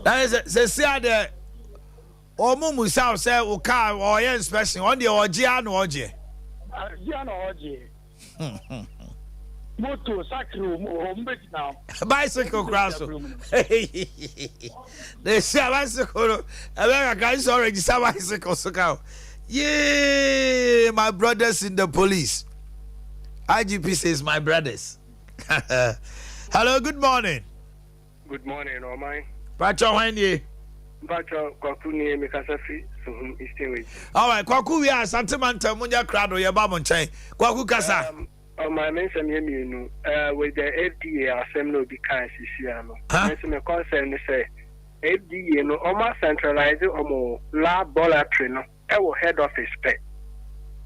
Na sɛ sɛsi a deɛ wɔn mu sa sɛ wo car ɔyɛ inspection wɔn deɛ ɔgye a na ɔgyeɛ. Gye a na ɔgyeɛ. Moto sakre wɔn bɛ gyina hɔ. Bicycle koraa so. Na esi a bicycle no ɛbɛ kakra sɛ ɔregister bicycle so ka o. Yee my brothers in the police. IGP says my brothers. Hello, good morning. Good morning, ɔman. Pacho hwan nie? Mpacho Kwaku nie mekasa fi Suhum Eastern Region. Alright, Kwaku wie Asante mantam mo nyɛ krado yɛ ba mo nkyɛn. Kwaku kasa. Um, ɔman me nsɛm yɛ mmienu. Uh, with the FDA asɛm na obi kan sisi ano. Huh? Me nso me concern ne sɛ FDA no ɔmo centralize ɔmo laboratory no. ɛwɔ head office pɛ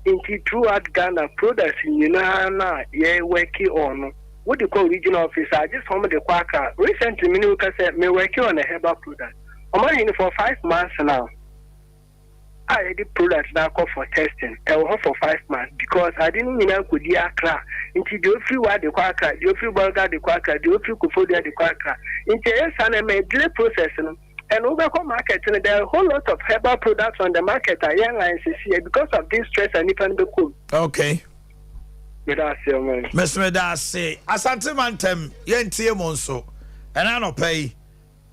nti throughout Ghana products nyinaa no a yɛ worki on no wode kɔ regional office a gye sɛ wɔn de kɔ Accra. Recently me ne wo kasa me worki on a herbal product wɔn ahene for 5 months now a yɛde product no akɔ for testing ɛwɔ hɔ for 5 months because ade no nyinaa kɔdi Accra nti deɛ ofiri wa de kɔ Accra deɛ ofiri Bolga de kɔ Accra deɛ ofiri Koforidua de kɔ Accra nti ɛyɛ saa na ɛma delay process no. And wobɛkɔ market no, there are a whole lot of herbal products on the market a yɛn license yɛ because of this stress a nipa no bɛkɔ mu. Okay. Meda ase ɔman. Mese meda ase. Asante mantam yɛntie mo nso. Ɛna anɔpa yi,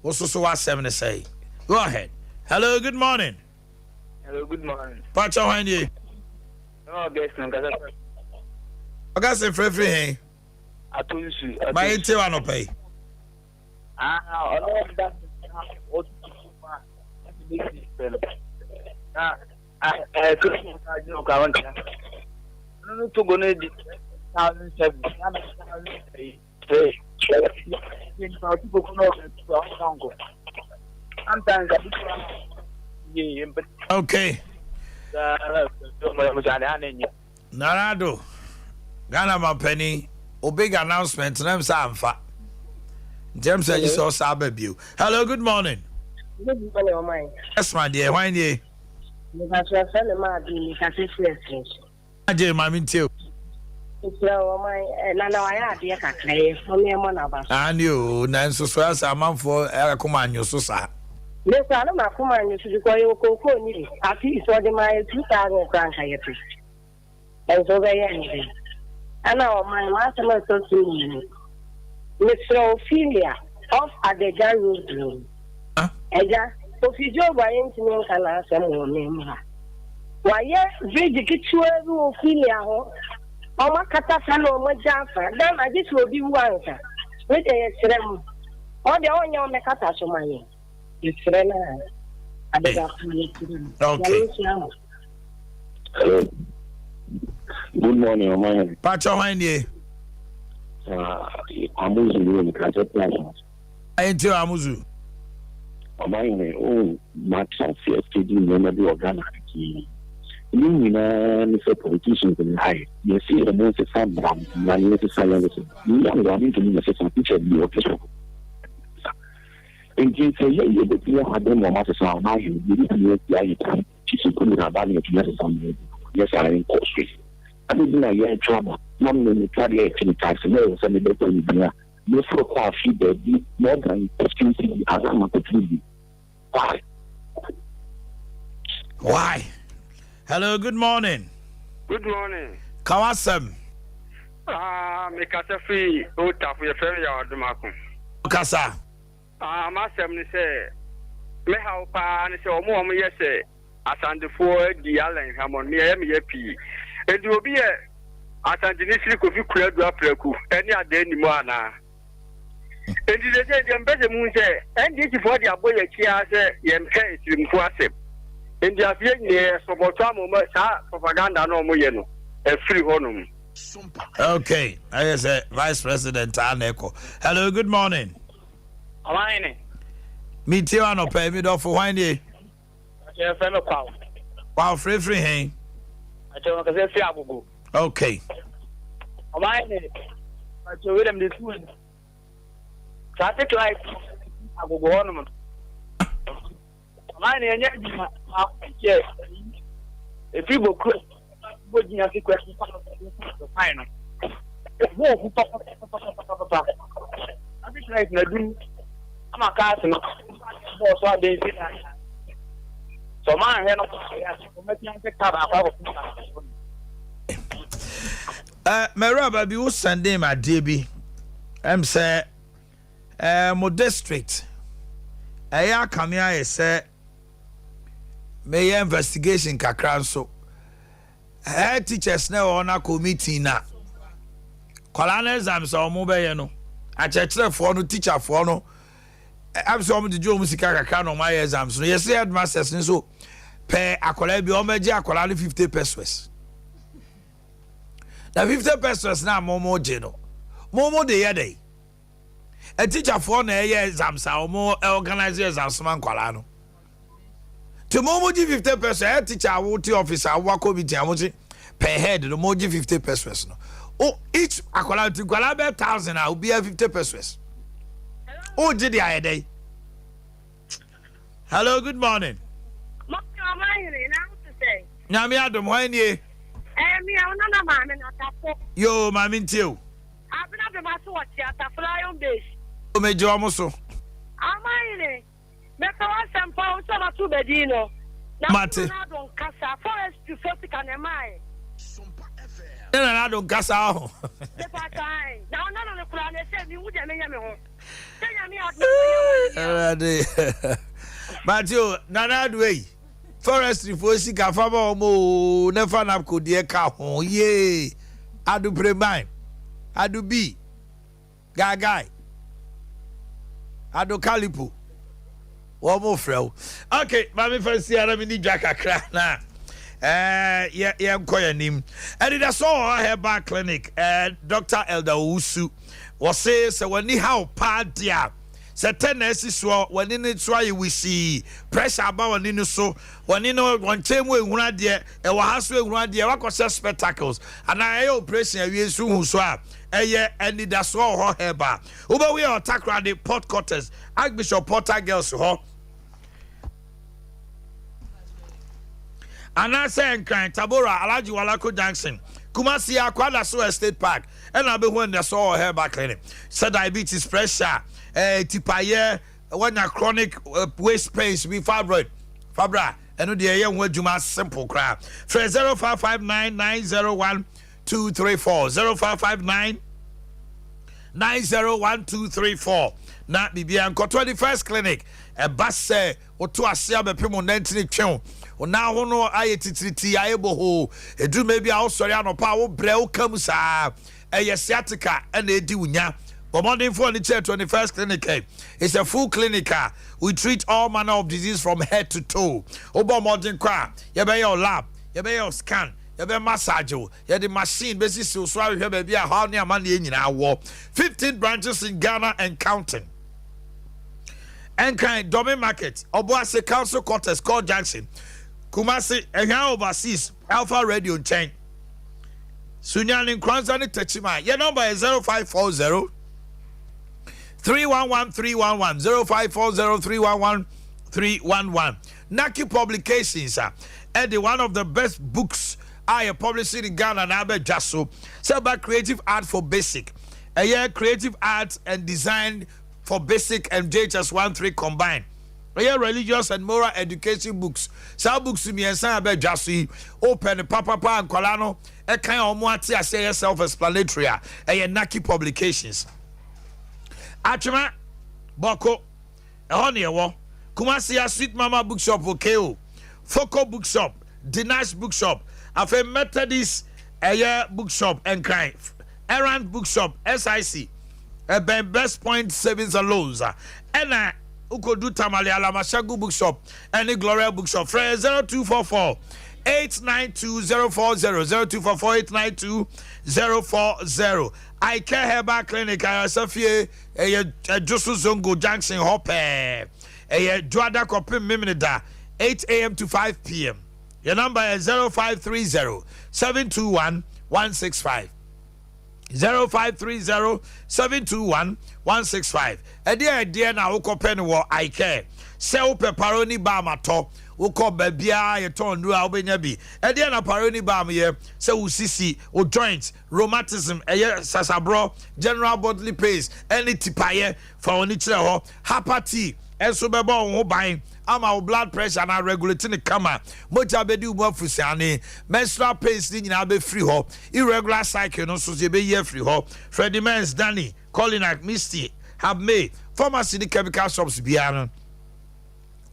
wo soso w'asɛm ne sɛe. Go ahead. Hello, good morning. Hello, good morning. Pacha hwan nie? No, Augustine, kasa. Augustine frɛfiri he? Ato nsu. Ma yɛntie w'anɔpa yi. Ah, ɔno ɔda na ɔtutu fam a ɛna bɛsi pɛ no. Na ɛɛ Christmas agye no koraa ɔntra. Ɔno no Togo no di 1007, Ghana 1003. Nipa ɔtu koko na ɔbɛtu a ɔnka nkɔ. Sometimes abi koraa. Okay. Nana Addo, Ghana mampanin, o big announcement na sɛ amfa. Nti ɛm sɛ gye sɛ ɔsa aba bio. Hello, good morning. Good morning, ɔman. Yes, my dear, hwan nie? Mepatro fɛ me maa bi mekase firi ɛsere so. Agye maame ntie o. Mesrɛ wo ɔman eh, Nana wayɛ adeɛ kakra yɛ fam yɛ mmɔ n'aba so. Aane o, nanso so asɛ amanfoɔ akoma anwo so saa. Me koraa na m'akoma anwo so because yɛwɔ kookoo ni bi at least ɔde maa yɛ 2000 koraa nka yɛpɛ nso wobɛyɛ ne dɛn ɛna ɔman m'asɛm a ɛtɔ so mmienu mesrɛ Ophelia off Adagya road no Agya, Kofi Job a yɛntumi nka n'asɛm wɔ me mu ha. Wayɛ bridge ketewa bi wɔ Ophelia hɔ. Wɔakata fa na wɔagya afa. Ghana gye sɛ obi wu ansa. Wei deɛ yɛsrɛ mo. Ɔno deɛ ɔnyɛ ɔmmɛkata so ma yɛn. Yɛsrɛ no a. Adedafo yɛsrɛ mo. Okay. Nyame nhyira mo. Hello. Good morning, Ọmọ Pacho hwan nie? Amuzu ni Nkasa Plaza. Ayɛ nti o Amuzu. Ɔmanhene, oh, mate aseɛ sɛdi nneɛma bi wɔ Ghana ha pii. Ne nyinaa ne sɛ politicians no ayɛ. Yɛse wɔn nsesa mmara no, mmara no yɛsesa yɛn sesa. Meyɛ angoa mentumi nyɛsesa, teacher bi ɔte so. Nti sɛ yɛ yɛbɛtumi ahadɛn ma wɔn asesa a, ɔmanhene, yɛbɛtumi asi ayɛ pii. Sisi kumi na aba ne yɛtumi asesa mmara bi. Yɛ saa nkɔ so yi. Ade bi na yɛretwa aba na me metwa deɛ yɛte ne taxi na ɛwɔ sɛ mebɛtɔ ne bi a Meforo kɔ afi baabi more than 15 cedi ansa na makɔturu bi. Why? Why? Hello, good morning. Good morning. Ka w'asɛm. Ah, mekasa firi Otafo, yɛfrɛ me Yaw Adomako. Kasa. Ah, m'asɛm ne sɛ, me haw paa ne sɛ wɔn a wɔyɛ sɛ Asantefoɔ adi Allen hwammɔ no, me ɛyɛ me ya pii. Enti obi yɛ Asanteni firi Kofi Konadu Apraku ne Adaa nni mu anaa? Enti seesei deɛ mepɛ sɛ muhu sɛ NDC foɔ de abɔ yɛn akyi ara sɛ yɛmpɛ Asirimfoɔ asɛm. Enti afei yɛn nyinaa yɛ sɔpɔtɔ ama wɔn saa propaganda no a wɔyɛ no afiri hɔnom. Okay, ayɛ sɛ vice president a na ɛkɔ. Hello, good morning. Ɔman ne. Metie wo anɔpa yi, me dɔfo, hwan nie? Akyɛ yɛfrɛ me Kwaw. Kwaw frɛfiri he? Akyɛ wɔn kɛsɛ firi Agogo. Okay. Ɔman ne akyɛ wei dɛm de tu traffic light Agogo hɔ nom. Ɔman ne ɛnyɛ adwuma akyɛ efiri Bokuro bɔ gyina se kura kwan no. Ɛho ohu papapapapapa. Traffic light na dum ama cars no bɔɔ so adan si na sɛ ɔma ahwɛ no ɔmɛtia sɛ car baako akɔko baako. Eh, mɛwura bi wo sɛnde me adeɛ bi ɛm sɛ eh, mo district ɛyɛ akame ayɛ sɛ meyɛ investigation kakra nso Head teachers na ɛwɔ hɔ no akɔ meeting na nkwadaa no exams a wɔn bɛyɛ no akyerɛkyerɛfoɔ no teacherfoɔ no ɛm sɛ wɔn gyegye wɔn sika kakra na wɔn ayɛ exams no yɛsɛ headmasters no so pɛɛ akwadaa bi wɔn bɛgye akwadaa no 50 pesos na 50 pesos na wɔn mo gye no mo mo de yɛ dɛ teacherfoɔ na ɛyɛ exams a wɔn organize exams ma nkwadaa no. Nti mo mo gye 50 pesos ɛyɛ teacher a wote office a wowakɔ meeting a mo se per head no mo gye 50 pesos no o each akwadaa nti nkwadaa bɛ thousand a obiara 50 pesos o gye de ayɛ dɛ. Hello, good morning. Nyame adom hwan nie? Yo, maame ntie o. Megye wɔn so. Mepɛ w'asɛm paa o sɛ mato bɛdin no. Na wo Mate. Nana Addo nkasa forestry fo sika na ɛmae. Ne Nana Addo nkasa ɔho. Mepa kyɛw ae na wo Nana no koraa no ɛsɛ menhu deɛ menyɛ me ho sɛ Nyame adom a mɛnya one year. Awurade. Mate o Nana Addo ei forestry fo sika fa ma wɔn o ne fa napco deɛ ka ho yee Addo Preman Addo B. Gaagai, Ado Kalipo, wɔn mo frɛ wo. Ok, maame fa nsi ara mi ni dwa kakra na ɛɛ yɛ yɛn kɔ yɛn anim. Ɛdeda so wɔ herbal clinic ɛɛ Dr. Elder Owusu wɔse sɛ wɔn ani haw paa deɛ a. Sɛ tɛ na asi soɔ, w'ani no so ayɛ wisii, pressure aba w'ani no so, w'ani no wɔ nkyɛn mu ehunu adeɛ, ɛwɔ ha so ehunu adeɛ, wakɔhyɛ spectacles, anaa ɛyɛ operation awie nso hu so a, ɛyɛ anidasoɔ wɔ hɔ herbal. Wobɛhu yɛ wɔ Takoradi, Port Quarters, Archbishop Porter Girls hɔ. Anaasɛ Nkran, Tabora, Alhaji Walako Junction, Kumasi, Akwadaso Estate Park, ɛna abɛhu anidasoɔ wɔ herbal clinic. Sɛ diabetes, pressure, eh, tipayɛ, wanya chronic eh, waist pains bi, fibroid, fabra, ɛno deɛ ɛyɛ ho adwuma simple koraa. Frɛ 0559 234 0559 901234 na biribiara nkɔ 21st clinic ɛba sɛ woto ase abɛpem wo nantini twe wo wo nan ho no ayɛ titiriti ayɛ bohoo ɛduru ma bi a wosɔre anɔpa a wobrɛ wo ka mu saa ɛyɛ sciatica ɛna ɛdi wo nya bɔ mmɔdenfoɔ ne kyerɛ 21st clinic ɛ it's a full clinic a we treat all manner of disease from head to toe wobɔ mmɔden kɔ a yɛbɛyɛ wo lab yɛbɛyɛ wo scan Yɛbɛ massage wo, yɛde machine bɛsisi wo so ahwehwɛ baabi a haw ne amanneɛ nyinaa wɔ. 15 branches in Ghana and counting. Nkran, Dome Market, Obuasi Council Quarters, Court Junction, Kumasi, Ehwan Overseas, Alpha Radio nkyɛn. Sunyani, Nkoranza ne Techiman. Yɛ nɔmba yɛ 0540 311 311 0540 311 311. Naki Publications a ɛde one of the best books a yɛ publishing in Ghana na abɛ dwa so sɛ ɛba Creative Art for Basic. Ɛyɛ Creative Art and Design for Basic and JHS 1 3 combined. Ɛyɛ Religious and Moral Education books. Saa books mmiɛnsa a ɛbɛ dwa so yi, wopɛ no papapa a nkwadaa no ɛkan a wɔn ate ase ɛyɛ self explanatory a, ɛyɛ Naki Publications. Atwema, Bɔko. Ɛhɔ na yɛwɔ. Kumasi a Sweet Mama Bookshop wɔ KO, Foco Bookshop, Dinash Bookshop, afei Methodist ɛyɛ Bookshop Nkran, Errant Bookshop, SIC, ɛbɛn Best Point Savings and Loans, ɛna wokɔdu Tamale Alamashagu Bookshop ɛne Gloria Bookshop. Frɛ yɛ 0244 892 040 0244 892 040. I Care Herbal Clinic Ayaresa Ɛyɛ Dwoso Zongo junction hɔ pɛɛ. Ɛyɛ Dwoada kɔpem Memeneda 8am to 5pm. Yɛn number yɛ 0530 721 165. 0530 721 165. Ɛdeɛ ɛdeɛ na wokɔpɛ no wɔ iCare. Sɛ wopɛ paroni balm atɔ, wokɔ baabiara yɛtɔn nnuro a wobɛnya bi. Ɛdeɛ na paroni balm yɛ sɛ wo sisi, wo joint, Rheumatism, ɛyɛ sasaborɔ, general bodily pains, ɛne tipaeɛ. Fa w'ani kyerɛ hɔ. Hapa tea nso bɛbɔ wo ho ban ama wo blood pressure no aregulate no kama. Mogya bɛdi wo mu afusiane. Menstrual pains no nyinaa bɛfiri hɔ. Irregular cycle no nso yɛbɛyi afiri hɔ. Freddie Mens, Danny, Colinak, Misty, Habmay, pharmacy ne chemical shops biara no,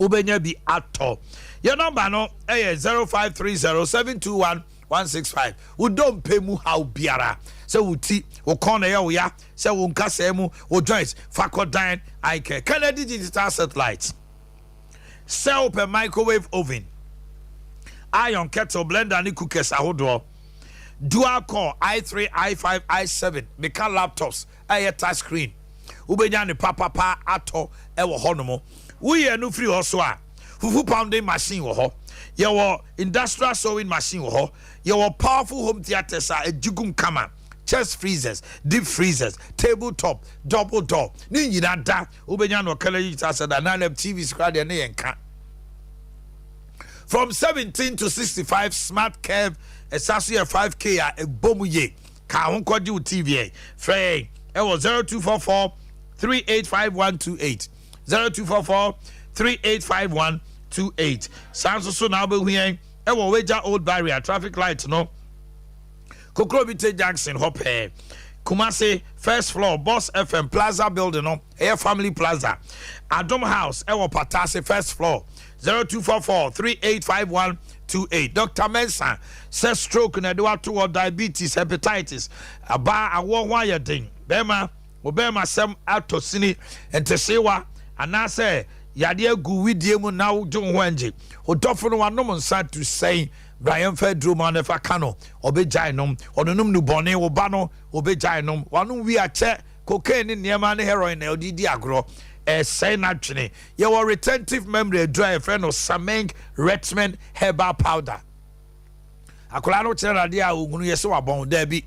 wobɛnya bi atɔ. Yɛn nɔmba no yɛ 0530 721 165. Wo dompe mu haw biara, sɛ wo ti, wo kɔn na ɛyɛ wo ya, sɛ wo nkasɛɛ mu, wo joints, fa kɔ Dan Eye Care. Kennedy Digital Satellite. Sɛ wopɛ microwave oven, iron, kettle, blender ne cookers ahodoɔ, dual core i3, i5, i7, meka laptops, ɛyɛ touch screen wobɛnya ne papapa atɔ wɔ hɔ nom. Woyi ɛno firi hɔ so a, fufu pounding machine wɔ hɔ, yɛwɔ industrial sewing machine wɔ hɔ, yɛwɔ powerful home theatres a ɛgye gum kama, chest freezers, deep freezers, table top, double door, ne nyina da wobɛnya no ɔkala yi ta sɛ da na TVs koraa deɛ ne yɛn ka. From 17 to 65 smart curve ɛsa so yɛ 5K a ɛbɔ mu ye. Ka ho kɔgye wo TV ɛ. Frɛ yɛn ɛwɔ 0244 385128 0244 385128. Saa nso so na wobɛhu yɛn ɛwɔ Wagya Old Barrier traffic light no Kokrobite Junction hɔ pɛɛ. Kumasi first floor Boss FM Plaza building no ɛyɛ Family Plaza. Adom House ɛwɔ Patase first floor 0244 3851 28. Doctor Mensah sɛ stroke na ɛde wato hɔ, diabetes, hepatitis, abaa awoɔ ho ayɛ den, bɛrima wo bɛrima sɛm atɔ sini, ntesewa anaasɛ yadeɛ agu widie mu na wogye wo ho angye, odɔfo no wanom nsa tu sɛn, bra yɛmfa aduro ma no fa ka no, ɔbɛgyae nom, ɔnonom nubɔne, wo ba no ɔbɛgyae nom, wanom wi akyɛ, cocaine ne nneɛma ne heroin na ɔde di agorɔ. Ɛresɛe n'adwene. Yɛwɔ retentive memory aduru a yɛfrɛ no Sameng Retmen Herbal Powder. Akwadaa no kyerɛ no adeɛ a ɔhunu yɛ sɛ wabɔn. Daabi.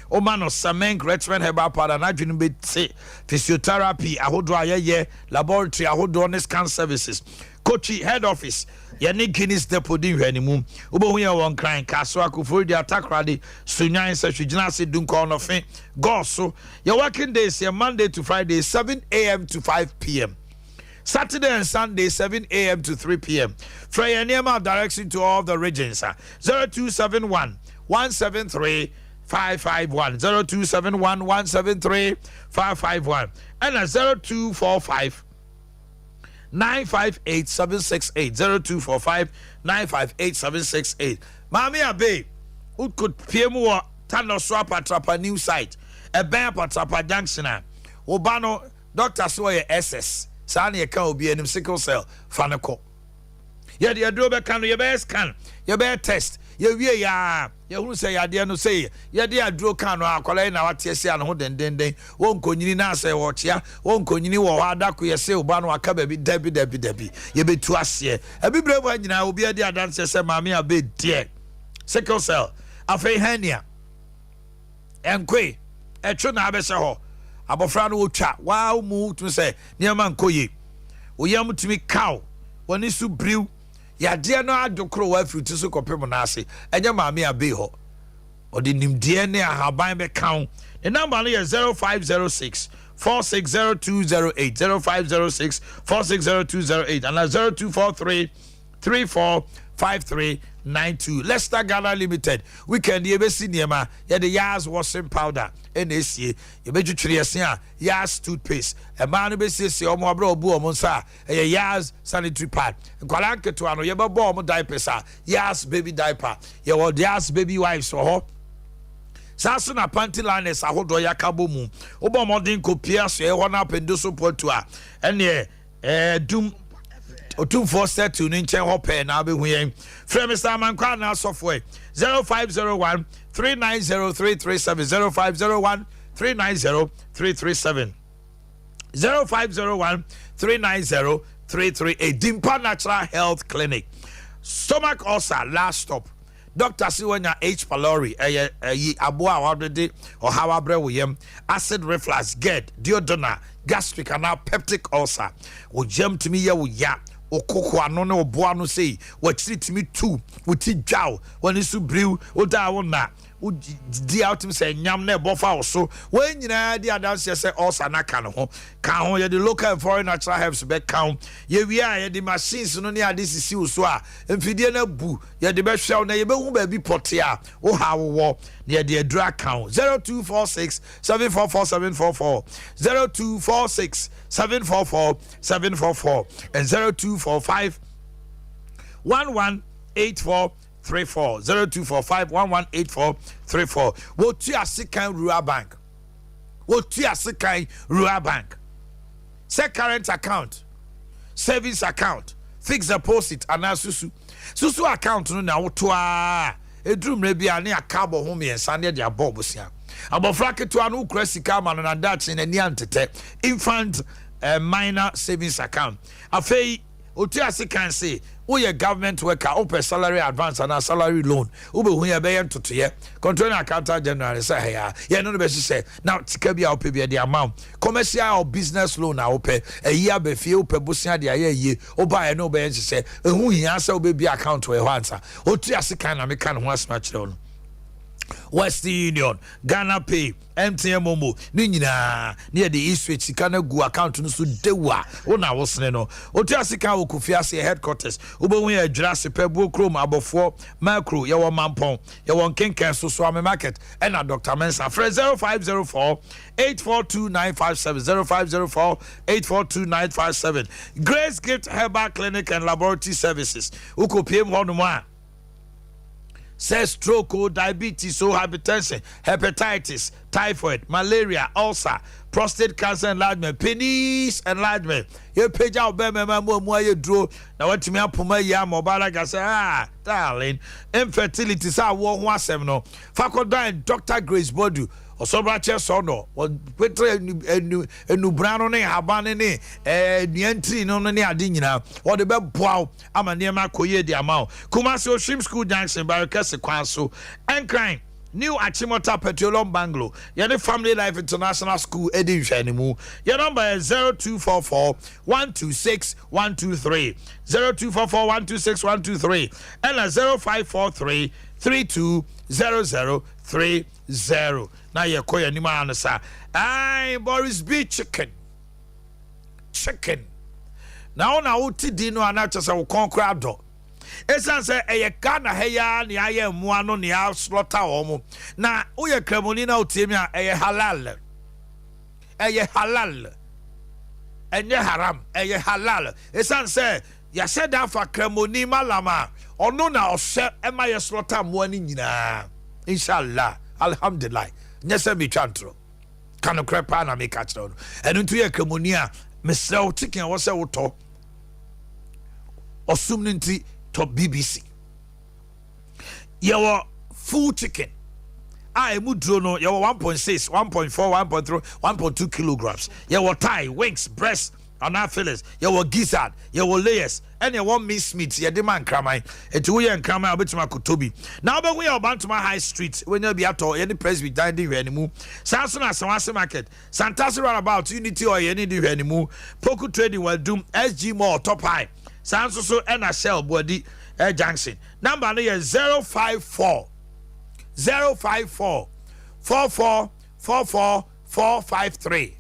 Woma no Sameng Retmen Herbal Powder n'adwene bɛte. Physiotherapy ahodoɔ a yɛyɛ, laboratory ahodoɔ ne scan services. Kochi head office, yɛne Guinness Depot di nhwɛanimu. Wobɛhu yɛn wɔ Nkran, Kasoa, Koforidua, Takoradi, Sunyani, Sahwi-Gyinaase, Dunkwa, Ɔnɔfe, Gɔɔ so. Yɛ working days yɛ Monday to Friday 7am to 5pm. Saturday and Sunday 7am to 3pm. Frɛ yɛn nneɛma direction to all the regions a 0271 173 551 0271 173 551 ɛna 0245 958 768 0245 958 768. Maame Abe, wokɔ mu wɔ Tanoso Apatrapa new site, ɛbɛn Apatrapa junction a, wo ba no doctor so ɔyɛ SS saa ne yɛka obi anim sickle cell, fa no kɔ. Yɛde aduro bɛka no, yɛbɛyɛ scan, yɛbɛyɛ test, yɛwie yaa yɛhunu sɛ yadeɛ no sɛ yɛde aduro ka no, akwadaa yi na wate asi ano ho dendenden, wɔnkɔnyini na asɛ wɔkyea wɔnkɔnyini wɔ hɔ adako yɛsɛ wo ba no aka baabi. Dabi, dabi, dabi, yɛbɛtu aseɛ. Abibire mu ha nyinaa obi adi adanseɛ sɛ Maame Abe deɛ, sickle cell, afei hernia, ɛnkoe ɛtwe na abɛhyɛ hɔ, abɔfra no wɔtwa waa mu tumi sɛ nneɛma nkɔ yie, oyam tumi kaw, wɔne so biriw, yadeɛ no adokoro wɔ afiri ti so kɔpem no ase. Ɛnyɛ Maame Abe hɔ, ɔde nimdeɛ ne ahaban bɛka wo. Ne number no yɛ 0506 460208, 0506 460208 ana 0243 345392. Leicester Ghana Limited, weekend yɛbɛsi nneɛma, yɛde Yas washing powder ɛna esie, yɛbɛtwitwiri yɛse a Yas toothpaste, ɛmaa no bɛsiesie ɔmo abrɛ ɔbu ɔmo nsa a ɛyɛ Yas sanitary pad, nkwadaa nketewa no yɛbɛbɔ ɔmo diapers a Yas baby diaper, yɛwɔ Yas baby wipes wɔ hɔ saa so, na panty liners ahodoɔ yɛaka bɔ mu. Wobɔ mmɔden kɔpie asoɛ hɔ no apɛndo so pɔtu a ɛneɛ dum Otumfoɔ statue no nkyɛn hɔ pɛɛ na wobɛhu yɛn. Frɛ Mr Amankwa anaa asɔfoɔ 0501 390 337, 0501 390 337, 0501 390 338. Dimpa Natural Health Clinic, stomach ulcer last stop. Doctor si wanya H pylori, ɛyɛ ɛyi aboa a wɔde ɔhaw abrɛ wo yam, acid reflux, GERD, duodenal, gastric anaa peptic ulcer, wo yam tumi yɛ wo ya, wo koko ano ne wo boa no sei, wɔakyiri tumi tu, wo ti dwaw, wɔne so biriw, wo da wo na wodi a wotumi sɛ nyam na ɛbɔ fa wo so. Wɔn nyinaa di adanseɛ sɛ ulcer na ka ne ho ka ho. Yɛde local and foreign natural herbs bɛka ho. Yɛwie a, yɛde machines no ne ade sisi wo so a mfidie no abu, yɛde bɛhwɛ wo na yɛbɛhu baabi pɔte a woha wowɔ na yɛde aduru aka ho. 0246 744 744, 0246 744 744 and 0245 1184 34, 0245 1184 34. Wɔtu Asekan Rural Bank, wɔtu Asekan Rural Bank sɛ current account, savings account, fixed deposit anaa susu susu account no na woto a eduru mmerɛ bi a ne aka abɔ ho mmiɛnsa ne yɛde abɔ ɔbosia. Abɔfra ketewa no wokura sika ama no na daakye n'ani antetɛ, infant minor savings account. Afei otu ase kan se woyɛ government worker, wopɛ salary advance anaa salary loan, wobɛhu yɛ bɛyɛ ntotoyɛ. Controlling Accountant General sɛ hɛya yɛno no bɛhyehyɛ na sika bi a wopɛ bi ɛde ama wo. Commercial or business loan a wopɛ ɛyi aba fie, wopɛ bosea de ayɛ yie, wobaeɛ ne wobɛyɛ nhyehyɛ. Ɛho hia sɛ wobɛbi account wɔ ɛhɔ ansa. Otu ase kan na meka ne ho asɛm akyerɛ wo no. Western Union, Ghana Pay, MTN MoMo ne nyinaa ne yɛde e-switch sika no agu account no so dewu a wo na wosene no. Otu ase kan wɔ Kofi Ase headquarters. Wobɛhu yɛ Adwira ase pɛ, buo kurom, Abɔfoɔ Macro, yɛwɔ Mampɔn, yɛwɔ Nkenken so so ame market ɛna Dr Mensa. Frɛ 0504 842957, 0504 842957. Grace Gift Herbal Clinic and Laboratory Services, wokɔpiem hɔnom a sɛ stroke o, diabetes o, hypertension, hepatitis, typhoid, malaria, ulcer, prostate cancer enlargement, penis enlargement, yɛpagya wo bɛrima ma mu ayɛ duro na watumi apoma yi ama ɔbaa no ka sɛ, "Ah, darling." Infertility sɛ awoɔ ho asɛm no, fa kɔdan Dr Grace Bodu. Ɔsɔbrakyɛ sɔnɔ, wɔpetre enu enubran no ne nhaban no ne ɛɛ nnua ntini no ne ade nyinaa. Wɔde bɛboa wo ama nneɛma akɔ yie de ama wo. Kumasi Oshim School Junction, Barekɛse kwan so. Nkran, New Achimota Petroleum Bungalow, yɛne Family Life International School di nhwɛanimu. Yɛn nɔmba yɛ 0244 126 123, 0244 126 123, ɛna 0543 320030. Na yɛkɔ yɛn anim ara no saa. Ae, Boris B. Chicken. Chicken. Na wo na wote din no a na kyerɛ sɛ wo kɔn koraa dɔ. Esiane sɛ ɛyɛ Ghana ha yi ara na yɛayɛ mmoa no na yɛaslɔta wɔn. Na woyɛ Kramoni na wotie me a, ɛyɛ halal. Ɛyɛ halal. Ɛnyɛ haram, ɛyɛ halal. Esiane sɛ yɛahyɛ da afa Kramoni Mallam a ɔno na ɔhwɛ ma yɛslɔta mmoa no nyinaa. Inshallah, Alhamdulillah. Nyɛ sɛ metwa ntorɔ. Ka nokorɛ paa na meka kyerɛ wo no. Ɛno nti woyɛ Kramoni a, mesrɛ wo, chicken a ɛwɔ sɛ wotɔ, ɔsom no nti tɔ bbc yɛwɔ full chicken a emu duro no yɛwɔ 1.6 1.4 1.3 1.2 kilograms yɛwɔ thigh wings breast anaa fillets yɛwɔ gizzard yɛwɔ layers ɛna ɛwɔ minced meat yɛde ma nkraman eti woyɛ nkraman a wobɛtumi akɔtɔ bi na wobɛhu yɛ ɔbantoma high street wonya bi atɔ yɛne presby dan de hwɛ ne mu saa nso na asawase market Santase Runabout, Unity Oil ne di hwɛanimu, Poku Trading wɔ Adum, SG Mall, Top High, saa nso so ɛna Shell, Boadi Junction. Number no yɛ 054 054 44 44 453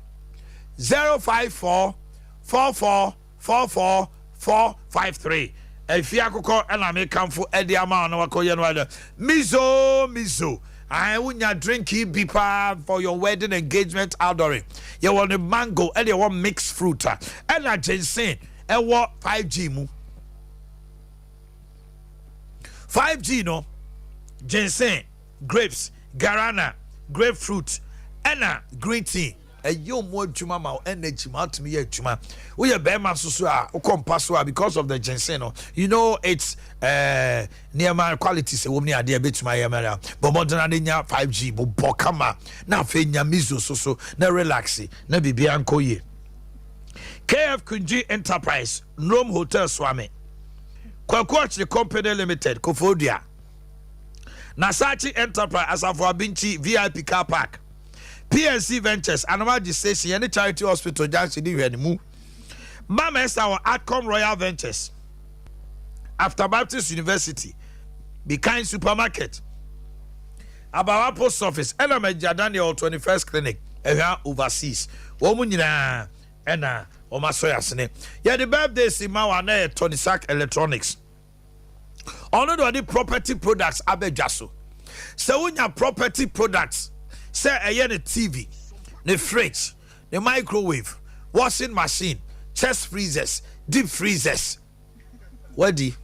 054 44 44 453 Afie akokɔ na mekamfo de ama wo na wakɔyɛ no ayɛ mizo mizo ae wonya drink yi bi paa for your wedding engagement outdooring yɛwɔ ne mango ɛne ɛwɔ mixed fruit a ɛna ginseng ɛwɔ 5G mu 5G no ginseng grapes guarana grapefruit ɛna green tea Ɛyɛ ɔmo adwuma ma wo energy ma atumi yɛ adwuma. Woyɛ bɛrima nso so a wokɔ mpa so a because of the ginseng no you know it's eh, nneɛma qualities ɛwɔ mu ne adeɛ ɛbɛtumi ayɛ mɛra. Bɔ mmɔden na nya 5G bobɔ kama na afei nya miso so so na relax na biribiara nkɔ yie. KF Kunji Enterprise, Nrom Hotel Suame, Kwaku Ɔkyere Company Limited, Koforidua, Nasachi Enterprise, Asafo Abinkyi VIP Car Park. PNC Ventures, Anomaji Station, yɛne Charity Hospital Junction di nhwɛanimu. Mama Esther wɔ Atcom Royal Ventures, After Baptist University, Be Kind Supermarket, Abawa Post Office, ɛna Magya Daniel wɔ 21st Clinic, Ɛhwa Overseas. Wɔn mu nyinaa ɛna wɔn asɔ yɛ asene. Yɛde birthday si ma wɔn anɛ yɛ Tony Sack Electronics. Ɔno na ɔde property products aba dwa so. Sɛ wonya property products sɛ ɛyɛ ne TV, ne fridge, ne microwave, washing machine, chest freezers, deep freezers, wadi.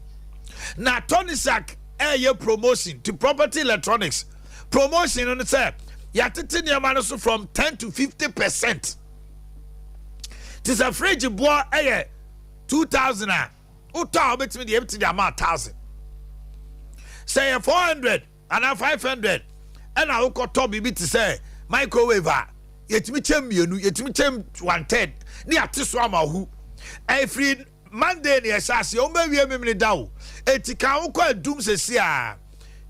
Na Tonisac ɛyɛ promotion to property electronics. Promotion no sɛ yɛatete nneɛma no so from 10 to 50%. Te sɛ fridge boɔ ɛyɛ 2000 a wotɔ a wobɛtumi deɛ ɛbɛtumi de ama 1000 sɛ yɛ 400 anaa 500 ɛna wokɔtɔ biribi te sɛ microwave a yɛtumi kyɛ mmienu yɛtumi kyɛ one third ne yɛate so ama hu ɛfiri monday ne yɛhyɛ aseɛ wɔmbɛwie memene da o ɛti ka wokɔ adum sɛsi a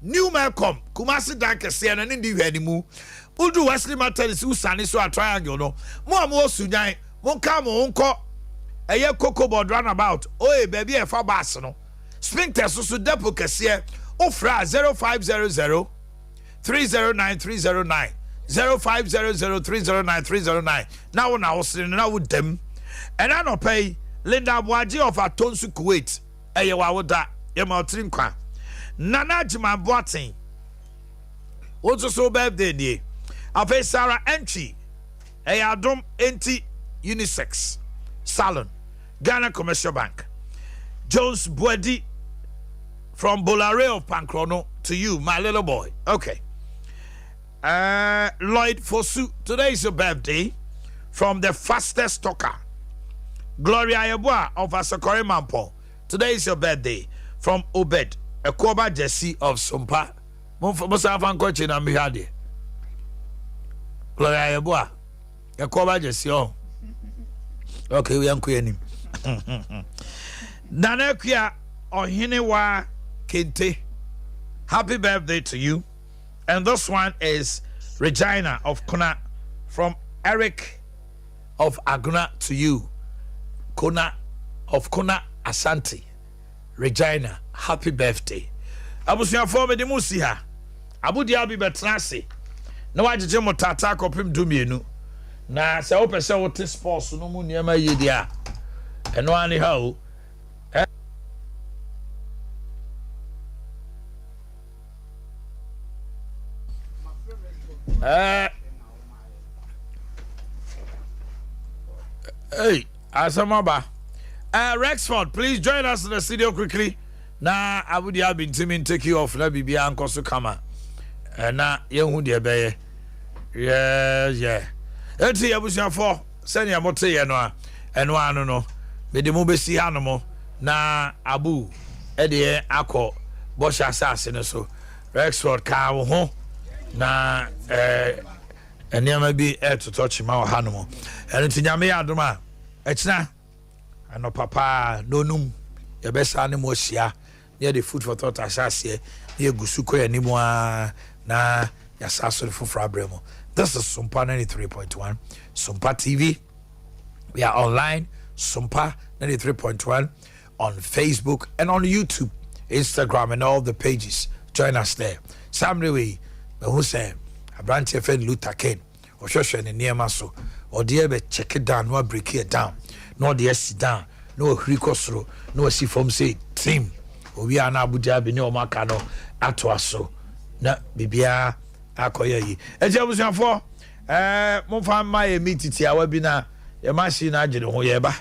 New Melcom, Kumasi dan kɛseɛ no ne ne nhwɛanimu. Wodu Wesley Methodist wosiane so a triangle no, mo a mowɔ Sunyani, monka mo ho nkɔ ɛyɛ Cocoa Board roundabout, oe, baabi a yɛfa bus no. Spintex nso depot kɛseɛ, wofrɛ a 0500 309 309, 0500 309 309, na wo na wosene no na woda mu. Ɛna anɔpa yi, Linda Aboagye of Atonsu, Kuwait, Ɛyɛ w'awoda, yɛma wo tiri nkwa. Nana Agyeman Boateng, wo nso so wo birthday nie. Afei Sarah Antwi, ɛyɛ adom enti Unisex Salon, Ghana Commercial Bank. Jones Boadi from Bolare of Pankrono to you, my little boy. Okay. Lloyd Fosu, today is your birthday from the fastest talker. Gloria Yeboah of Asokore Mampo, today is your birthday from Obed Ekoba Jesse of Sumpa. Musa fa nkɔ akyi na mbehwɛ adeɛ. Gloria Yeboah yɛkɔ ba gyesi ɔ okay yɛnkɔ yɛn anim Nana Akua Ɔhenewa Kente happy birthday to you and this one is Regina of Kuna from Eric of Aguna to you Kuna of Kuna Asante Regina happy birthday abusuafoɔ mede mo si ha Abu Dhabi bɛtena ase na wagyegye mo taataa kɔpem dumienu na sɛ wopɛ sɛ wote sports no mu nneɛma yie deɛ a ɛno ara ne ha o. Eh, hey, asɛm aba. Rexford, please join us in the studio quickly. Na Abu Dhabi ntumi take you off na biribiara nkɔ so kama. Eh, na yɛnhu deɛ ɛbɛyɛ. Yeah, yeah. Eti abusuafoɔ sɛnea moteyɛ no a ɛno ano no mede mo bɛsi hanom na Abu ɛdeɛ akɔ bɔhyɛ asase no so. Rexford kaa wo ho na eh, nneɛma bi ɛretotɔ kyema wɔ hanom. Ɛno nti Nyame yɛ adom a ɛkyena anɔpa paa nonum yɛbɛsa ne mo ahyia na yɛde food for thought ahyɛ aseɛ na yɛgu so kɔ yɛn anim ara na yɛasa asɔre foforɔ abrɛ mu. This is Sumpa 93.1 Sumpa TV. We are online, Sumpa 93.1 on Facebook and on YouTube, Instagram and all the pages. Join us there. Saa mmerɛ wei, mahu sɛ aberanteɛ fɛ Luther King, ɔhwɛhwɛ ne nneɛma so, ɔde ɛbɛ check it down, na wabreki it down, na ɔde asi down, na wahuri kɔ soro, na wasi fam sɛ team. Owie a na Abu Dhabi ne wɔn aka no atoa so, na biribiara akɔyɛ yi. Ɛti abusuafoɔ, ɛɛ momfa mma yɛ meet tiawa bi na yɛ machine agye ne ho yɛba.